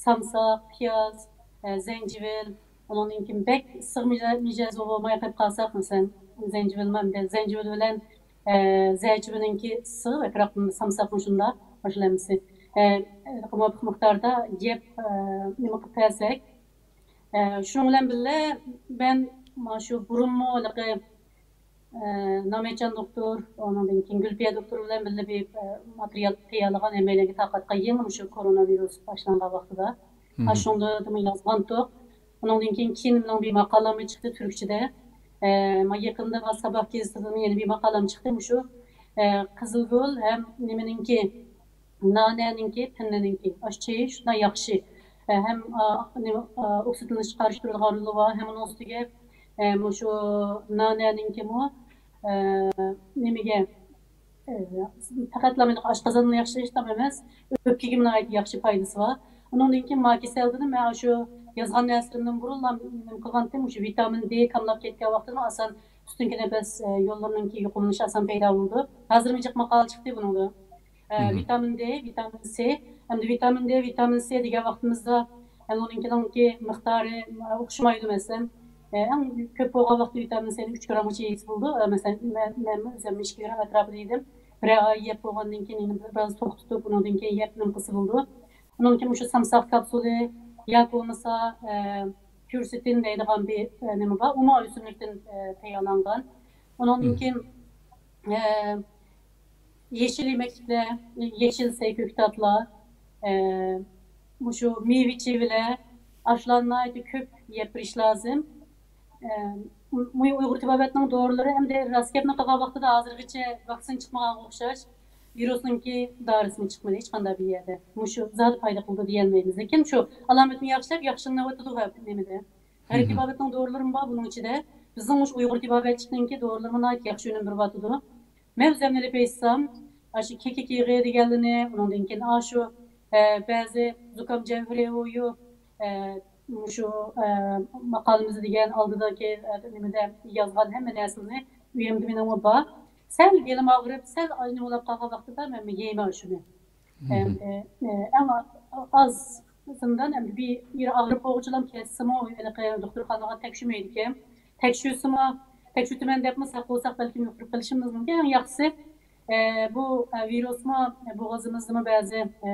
سامساق، پىياز، ئە، زەنجىۋىل، ئۇنىڭدىن كېيىن بەك ئىسسىق مىجە-، مىجەز بولماي قېلىپ قالساق، مەسىلەن، زەنجىۋىلمۇ ئەمدى زەنجىۋىل بىلەن، ئە، زەرچىۋىنىڭكى ئىسسىق، ئەتراپىمىز سامساقمۇ شۇنداق، مۇشۇلار ھەممىسى. ئە، مۇۋاپىق مىقداردا يەپ، ئە، نېمە قىلىپ بەرسەك، ئە، شۇنىڭ بىلەن بىللە، مەن مانا شۇ بۇرۇنمۇ ھېلىقى، ئە، نامەتجان دوكتور، ئۇنىڭدىن كېيىن گۈلپىيە دوكتور بىلەن بىللە بىر، ئە، ماتېرىيال تەييارلىغان ھەممەيلەنگە تارقاتقان يېڭى مۇشۇ كورونا ۋىرۇس باشلانغان ۋاقتىدا. ئاشۇندىمۇ يازغانتۇق. ئۇنىڭدىن كېيىن، كېيىن مېنىڭ بىر ماقالەممۇ چىقتى تۈركچىدە. ئە، ما يېقىندا ما ساباھ گېزىتىدىمۇ يەنە بىر ماقالەم چىقتى. مۇشۇ، ئە، قىزىلگۈل ھەم نېمىنىڭكى، نانەنىڭكى، پىننىنىڭكى ئاشۇ چېيى شۇنداق ياخشى. ئە، ھەم، ئا، نېمە، ئا، ئوكسىدلىنىشقا قارشى تۇرىدىغان رولى بار. ھەم ئۇنىڭ ئۈستىگە، ئە، مۇشۇ نانەنىڭكىمۇ، ئە، نېمىگە، ئە، پەقەتلا مۇنداق ئاشقازاننى ياخشىلاش ئەمەس، ئۆپكىگە ناھايىتى ياخشى پايدىسى بار. ئۇنىڭدىن كېيىن ما كېسەلدىن مەن شۇ يازغان نەرسىلىرىمدىن بۇرۇنلا نېمە قىلغانتىم، مۇشۇ ۋىتامىن دې كاملاپ كەتكەن ۋاقتىدا ئاسان ئۈستۈنكى نەپەس، ئە، يوللىرىنىڭكى يۇقۇملىنىشى ئاسان پەيدا بولىدۇ. ھازىرمۇ جىق ماقالە چىقتى بۇنىڭدا. ئە، ۋىتامىن دې، ۋىتامىن سى. ئەمدى ۋىتامىن دې، ۋىتامىن سى دېگەن ۋاقتىمىزدا، ئەمدى ئۇنىڭكىنىڭكى مىقدارى، ئە، ئوخشىمايدۇ، مەسىلەن. ئە، ئەڭ كۆپ بولغان ۋاقتى ۋىتامىن سىنى ئۈچ گرامغىچە يېسە بولىدۇ. ئە، مەسىلەن، مەن، مەنمۇ ئۆزۈم ئىككى گرام ئەتراپىدا يېدىم. بىرەر ئاي يەپ بولغاندىن كېيىن يەنە بىر، بىراز توختىتىپ، ئۇنىڭدىن كېيىن يەپ نېمە قىلسا بولىدۇ. ئۇنىڭدىن كېيىن مۇشۇ سامساق كاپسۇلى ياكى بولمىسا، ئە، كيۇرسېتىن دەيدىغان بىر، ئە، نېمە بار. ئۇمۇ ئۆسۈملۈكتىن، ئە، تەييارلانغان. ئۇنىڭدىن كېيىن، ئە، يېشىل يېمەكلىكلەر، يېشىل سەي كۆكتاتلار، ئە، مۇشۇ مېۋە چىۋىلەر، ئاشۇلارنى ناھايىتى كۆپ يەپ بېرىش لازىم. ئە، مۇ-، ئۇيغۇر تېبابەتنىڭ دورىلىرى ئەمدى راست گەپنى قىلغان ۋاقتىدا ھازىرغىچە ۋاكسىنا چىقمىغانغا ئوخشاش، ۋىرۇسنىڭكى دارىسىمۇ چىقمىدى ھېچقانداق بىر يەردە. مۇشۇ زادى پايدا قىلىدۇ دېيەلمەيمىز. لېكىن شۇ ئالامىتىنى ياخشىلاپ، ياخشىلىنىۋاتىدۇ نېمىدە. غەرب تېبابەتنىڭ دورىلىرىمۇ بار بۇنىڭ ئىچىدە. بىزنىڭ مۇشۇ ئۇيغۇر تېبابەتچىلىكىنىڭكى دورىلىرىمۇ ناھايىتى ياخشى ئۈنۈم بېرىۋاتىدۇ. مەن ئۆزۈمنى ئېلىپ ئېيتسام، ئاشۇ كېكىك يېغى دېگەنلىرىنى، ئۇنىڭدىن كېيىن ئاشۇ، ئە، بەزى زۇكام جەۋھىرى ئۇيۇپ، ئە، مۇشۇ، ئە، ماقالىمىزدا دېگەن ئالدىدىكى، ئە، نېمىدە يازغان ھەممە نەرسىلىرىنى ئۆيۈمدە مېنىڭمۇ بار. سەل بېلىم ئاغرىپ، سەل نېمە بولاپ قالغان ۋاقتىدا مەن يەيمەن شۇنى. ئەمدى، ئە، ئەڭ ئاز زىندان ئەمدى بىر يېرى ئاغرىپ بولغۇچىلام كەتسىمۇ، ھېلىقى دوختۇرخانىغا تەكشۈرمەيدىكەن. تەكشۈرسىمۇ، تەكشۈرتىمەن دەپمۇ ساق بولساق بەلكىم يۇقتۇرۇپ قېلىشىمىز مۇمكىن. ئەڭ ياخشىسى، ئە، بۇ، ئە، ۋىرۇسمۇ بوغۇزىمىزدىمۇ بەزى، ئە،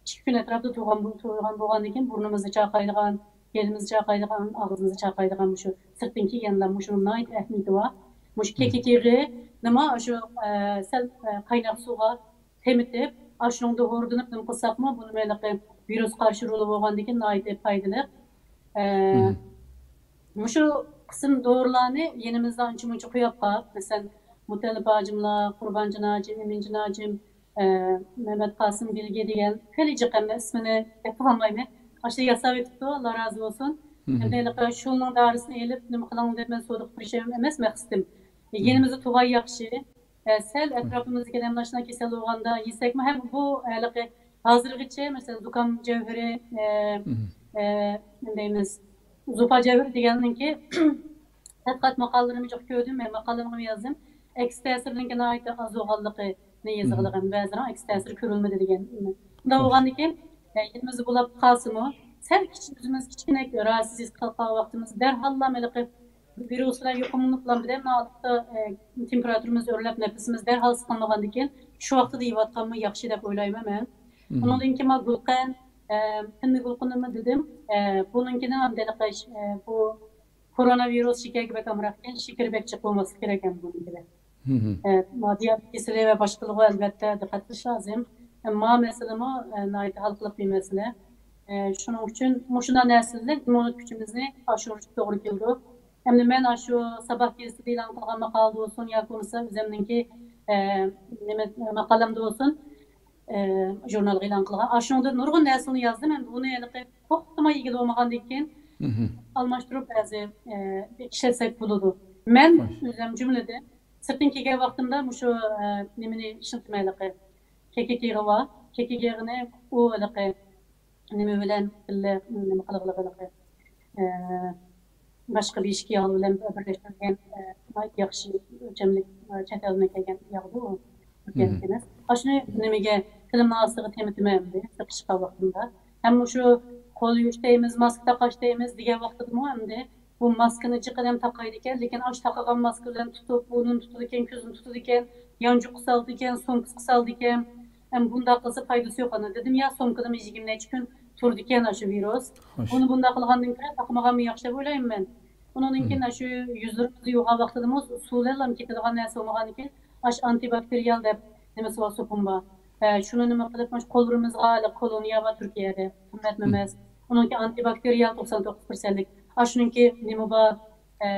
ئىككى كۈن ئەتراپىدا تۇرغان، تۇرغان بولغاندىن كېيىن بۇرنىمىزنى چاقايدىغان، بېلىمىزنى چاقايدىغان، ئاغزىمىزنى چاقايدىغان مۇشۇ سىرتتىن كەلگەنلەر مۇشۇ ناھايىتى ئەھمىيىتى بار. مۇشۇ كېكىك يېغى نېمە، شۇ، ئە، سەل، ئە، قايناق سۇغا تېمىتىپ، ئاشۇنىڭدا ھوردىنىپ نېمە قىلساقمۇ، بۇنىمۇ ھېلىقى ۋىرۇس قارشى رولى بولغاندىكىن ناھايىتى پايدىلىق. ئە، مۇشۇ قىسىم دورىلارنى يېنىمىزدا ئانچە-مۇنچە قويۇپ قاپ، مەسىلەن، مۇتەللىپ ھاجىملار، قۇربانجان ھاجىم، ئىمىنجان ھاجىم، ئە، مەمەت قاسىم بىلگە دېگەن خېلى جىق، ئەمدى ئىسمىنى دەپ بولالمايمەن. ئاشۇ ياساۋېتىپتۇ، ئاللا رازى بولسۇن. ئەمدى ھېلىقى شۇنىڭ دارىسىنى ئېلىپ، نېمە قىلىڭ دەپ مەن سودا قىلىپ بېرىشىم ئەمەس مەقسىتىم. يېنىمىزدا تۇرغان ياخشى. ئە، سەل ئەتراپىمىزدىكى نەملاشنا كېسەل بولغاندا يېسەكمۇ ھەم بۇ ھېلىقى ھازىرغىچە، مەسىلەن، زۇكام جەۋھىرى، ئە، ئە، نېمە دەيمىز، زۇپا جەۋھىرى دېگەننىڭكى تەتقىقات ماقالىلىرىنى جىق كۆردۈم، مەن ماقالىمغىمۇ يازدىم. ئەكس تەسىرىنىڭكى ناھايىتى ئاز بولغانلىقىنى يېزىلغان، بەزىلەر ئەكس تەسىرى كۆرۈلمىدى دېگەن. شۇنداق بولغاندىكىن، ئە، يېنىمىزدا بولۇپ قالسىمۇ، سەل كىچىك، ئۆزىمىز كىچىككىنە راھەتسىز ھېس قىلىپ قالغان ۋاقتىمىزدا دەرھاللا ھېلىقى ۋىرۇس بىلەن يۇقۇملىنىپلا بىردەم ھالەتتە، ئە، تېمپېراتۇرىمىز ئۆرلەپ، نەپىسىمىز دەرھال سىقىلمىغاندىكىن، شۇ ۋاقتىدا يەۋاتقانمۇ ياخشى دەپ ئويلايمەن مەن. ئۇنىڭدىن كېيىن ما گۈلقەن، ئە، پىننە گۈلقىنىمۇ دېدىم. ئە، بۇنىڭكىنى ئەمدى ھېلىقى، ئە، بۇ كورونا ۋىرۇس شېكەرگە بەك ئامراقكەن، شېكىرى بەك جىق بولماسلىق كېرەك ئەمدى بۇنىڭكىدە. ئە، ما دىيابېت كېسىلى ۋە باشقىلىرىغا ئەلۋەتتە دىققەت قىلىش لازىم. ئەمما مەسىلىمۇ، ئە، ناھايىتى ھالقىلىق بىر مەسىلە. ئە، شۇنىڭ ئۈچۈن مۇشۇنداق نەرسىلەر ئىممۇنىتېت كۈچىمىزنى ئاشۇرۇشقا توغرا كېلىدۇ. ئەمدى مەن ئاشۇ ساباھ گېزىتىدە ئېلان قىلغان ماقالىدە بولسۇن ياكى بولمىسا ئۆزۈمنىڭكى، ئە، نېمە، ماقالەمدە بولسۇن، ئە، ژۇرنالغا ئېلان قىلغان. ئاشۇنىڭدا نۇرغۇن نەرسىنى يازدىم. ئەمدى ئۇنى ھېلىقى توختىماي ئىگىلى بولمىغاندىن كېيىن ئالماشتۇرۇپ بەزى، ئە، ئىشلەتسەك بولىدۇ. مەن ئۆزۈم جۈملىدىن سىرتتىن كەلگەن ۋاقتىمدا مۇشۇ، ئە، نېمىنى ئىشلىتىمەن ھېلىقى. كېكىك يېغى بار. كېكىك يېغىنى ئۇ ھېلىقى نېمە بىلەن بىللە نېمە قىلغىلى ھېلىقى، ئە، باشقا بىر ئىككى ياغ بىلەن بىرلەشتۈرگەن، ئە، ناھايىتى ياخشى ئۆلچەملىك، ئە، چەت ئەلدىن كەلگەن ياغدۇ ئۇ. تۈركىيەدىكى ئەمەس. ئاشۇنى نېمىگە، تىلىمنىڭ ئاستىغا تېمىتىمەن ئەمدى، سىرتقا چىققان ۋاقتىمدا. ھەم مۇشۇ قول يۇيۇش دەيمىز، ماسكا تاقاش دەيمىز دېگەن ۋاقتىدىمۇ ئەمدى بۇ ماسكىنى جىقىدەم تاقايدىكەن، لېكىن ئاشۇ تاقىغان ماسكا بىلەن تۇتۇپ، بۇرنىنى تۇتىدىكەن، كۆزىنى تۇتىدىكەن، يانچۇققا سالىدىكەن، سومكىسىغا سالىدىكەن. ھەم بۇنداق قىلسا پايدىسى يوق ئانا دېدىم، يا سومكىدىمۇ يىگىرمە نەچچە كۈن تۇرىدىكەن ئاشۇ ۋىرۇس. خوش. بۇنى بۇنداق قىلغاندىن كۆرە تاقىمىغانمۇ ياخشى دەپ ئويلايمەن مەن. ئۇنىڭدىن كېيىن ئاشۇ يۈزلىرىمىزنى يۇغان ۋاقتىدىمۇ سۇ بىلەنلا كېتىدىغان نەرسە بولمىغاندىكىن، ئاشۇ ئانتىباكتېرىيال دەپ نېمىسى بار، سوپۇن بار. ھە، شۇنى نېمە قىلىپ، مۇشۇ قوللىرىمىزغا، ھېلىقى كولونىيە بار تۈركىيەدە، قىممەتمۇ ئەمەس. ئۇنىڭكى ئانتىباكتېرىيال توقسان توققۇز پىرسەنتلىك. ئاشۇنىڭكى نېمە بار، ئە،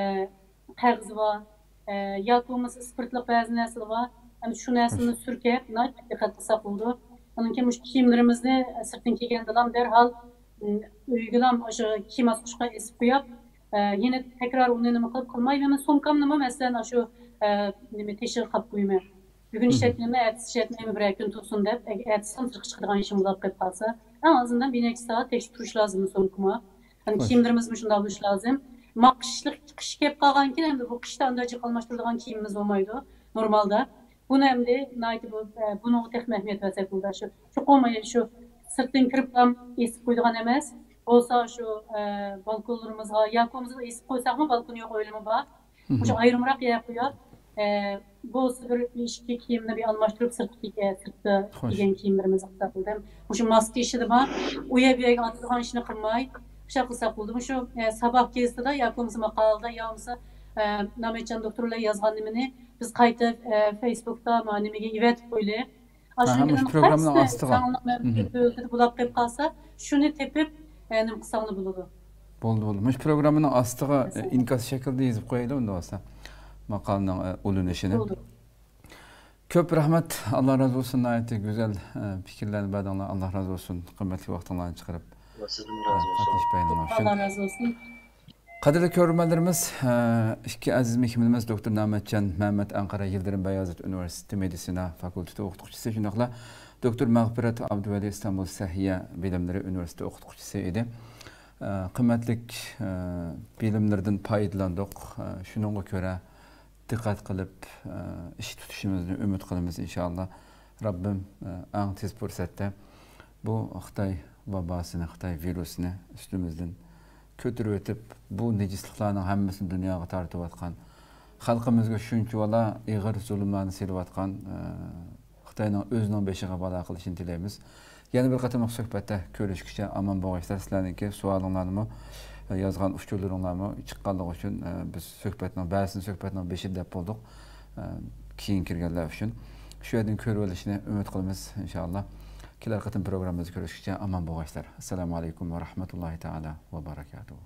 قەغىزى بار. ئە، ياكى بولمىسا ئىسپىرتلىق بەزى نەرسىلەر بار. ئەمدى شۇ نەرسىنى سۈركەپ، ناھايىتى دىققەت قىلساق بولىدۇ. ئۇنىڭ كېيىن مۇشۇ كىيىملىرىمىزنى سىرتتىن كىيگەندىلا دەرھال، م، ئۆيگىلا ئاشۇ كىيىم ئاسقۇچقا ئېسىپ قويۇپ، ئە، يەنە تەكرار ئۇنى نېمە قىلىپ قىلماي، مەن سومكامنىمۇ مەسىلەن ئاشۇ، ئە، نېمە، تېشىغا قاپ قويىمەن. بۈگۈن ئىشلەتمەيمەن، ئەتىسى ئىشلەتمەيمەن، بىرەر كۈن تۇرسۇن دەپ، ئەگەر ئەتىسى سىرتقا چىقىدىغان ئىشىم بولۇپ قېلىپ قالسا، ئەڭ ئازىندىن بىر نەچچە سائەت تېشىپ تۇرۇش لازىم سومكىمۇ. يەنى كىيىملىرىمىزمۇ شۇنداق بولۇشى لازىم. ما قىشلىق، قىش كېلىپ قالغاندىكىن ئەمدى بۇ قىشتا ئانداق جىق ئالماشتۇرىدىغان كىيىمىمىز بولمايدۇ نورمالدا. بۇنى ئەمدى ناھايىتى بۇ، ئە، بۇنىڭغا تېخىمۇ ئەھمىيەت بەرسەك بولىدۇ. شۇ چوقۇم شۇ سىرتتىن كىرىپلا ئېسىپ قويىدىغان ئەمەس. بولسا شۇ، ئە، بالكونلىرىمىزغا ياكى بولمىسا ئېسىپ قويساقمۇ، بالكون يوق ئۆيلىرىمۇ بار. مۇشۇ ئايرىمراق يەر قويۇپ، ئە، بولسا بىر ئىككى كىيىمنى بىر ئالماشتۇرۇپ، سىرتقا كىي-، ئە، سىرتتا كىيگەن كىيىملىرىمىزنى قىلساق بولدى. مۇشۇ ماسكا ئىشىدىمۇ ئۇ يەر بۇ يەرگە ئاتىدىغان ئىشنى قىلماي، شۇنداق قىلساق بولدى. مۇشۇ، ئە، ساباق گېزىتىدا ياكى بولمىسا ماقالىدا يا بولمىسا، ئە، نامەتجان دوكتورلار يازغان نېمىنى بىز قايتا، ئە، فېيسبۇكتا ما نېمىگە ئېۋەتىپ قويلى. ھە، ئاشۇنىڭ مۇشۇ پروگراممىنىڭ ئاستىغا. بولۇپ قېلىپ قالسا، شۇنى تېپىپ، ئە، نېمە قىلساڭلا بولىدۇ. بولدى، بولدى. مۇشۇ پروگراممىنىڭ ئاستىغا، ئە، ئىنكاس شەكلىدە يېزىپ قويايلى ئۇنداق بولسا. ماقالىنىڭ، ئە، ئۇلىنىشىنى. بولدى. كۆپ رەھمەت، ئاللا رازى بولسۇن، ناھايىتى گۈزەل، ئە، پىكىرلەرنى بەردىڭلار، ئاللا رازى بولسۇن، قىممەتلىك ۋاقتىڭلارنى چىقىرىپ، سىزدىنمۇ ئە، رازى بولسۇن. قاتنىشىپ بەرگىنىڭلار ئۈچۈن. ئاللا رازى بولسۇن. قەدىرلىك كۆرۈرمەنلىرىمىز، ئە، ئىككى ئەزىز مېھمىنىمىز دوكتور نامەتجان مەمەت، ئەنقەرە يىلدىرىم بايازىت ئۇنىۋېرسىتېتى مېدىتسىنا فاكۇلتېتى ئوقۇتقۇچىسى، شۇنداقلا دوكتور مەغپىرەت ئابدۇۋەلى، ئىستانبۇل سەھىيە بىلىملىرى ئۇنىۋېرسىتېتى ئوقۇتقۇچىسى ئىدى. ئە، قىممەتلىك، ئە، بىلىملىرىدىن پايدىلاندۇق. ئە، شۇنىڭغا كۆرە دىققەت قىلىپ، ئە، ئىش تۇتۇشىمىزنى ئۈمىد قىلىمىز، ئىنشائاللا. رەببىم، ئە، ئەڭ تېز پۇرسەتتە بۇ خىتاي ۋاباسىنى، خىتاي ۋىرۇسىنى ئۈستىمىزدىن كۆتۈرۈۋېتىپ، بۇ نىجىسلىقلارنىڭ ھەممىسىنى دۇنياغا تارتىۋاتقان، خەلقىمىزگە شۇنچىۋالا ئېغىر زۇلۇملارنى سېلىۋاتقان، ئە، خىتاينىڭ ئۆزىنىڭ بېشىغا بالا قىلىشىنى تىلەيمىز. يەنە بىر قېتىملىق سۆھبەتتە كۆرۈشكىچە ئامان بولغايسىلەر. سىلەرنىڭكى سوئالىڭلارنىمۇ، يازغان ئۇچۇرلىرىڭلارمۇ چىققانلىقى ئۈچۈن، ئە، بىز سۆھبەتنىڭ بەزىسىنى سۆھبەتنىڭ بېشىدا دەپ بولدۇق. ئە، كېيىن كىرگەنلەر ئۈچۈن شۇ يەردىن كۆرۈۋېلىشنى ئۈمىد قىلىمىز، ئىنشائاللا. كېلەر قېتىم پروگراممىمىزدا كۆرۈشكىچە ئامان بولغايسىلەر. ئەسسالامۇ ئەلەيكۇم ۋە رەھمەتۇللاھى تائالا ۋە بەرەكاتۇھۇ.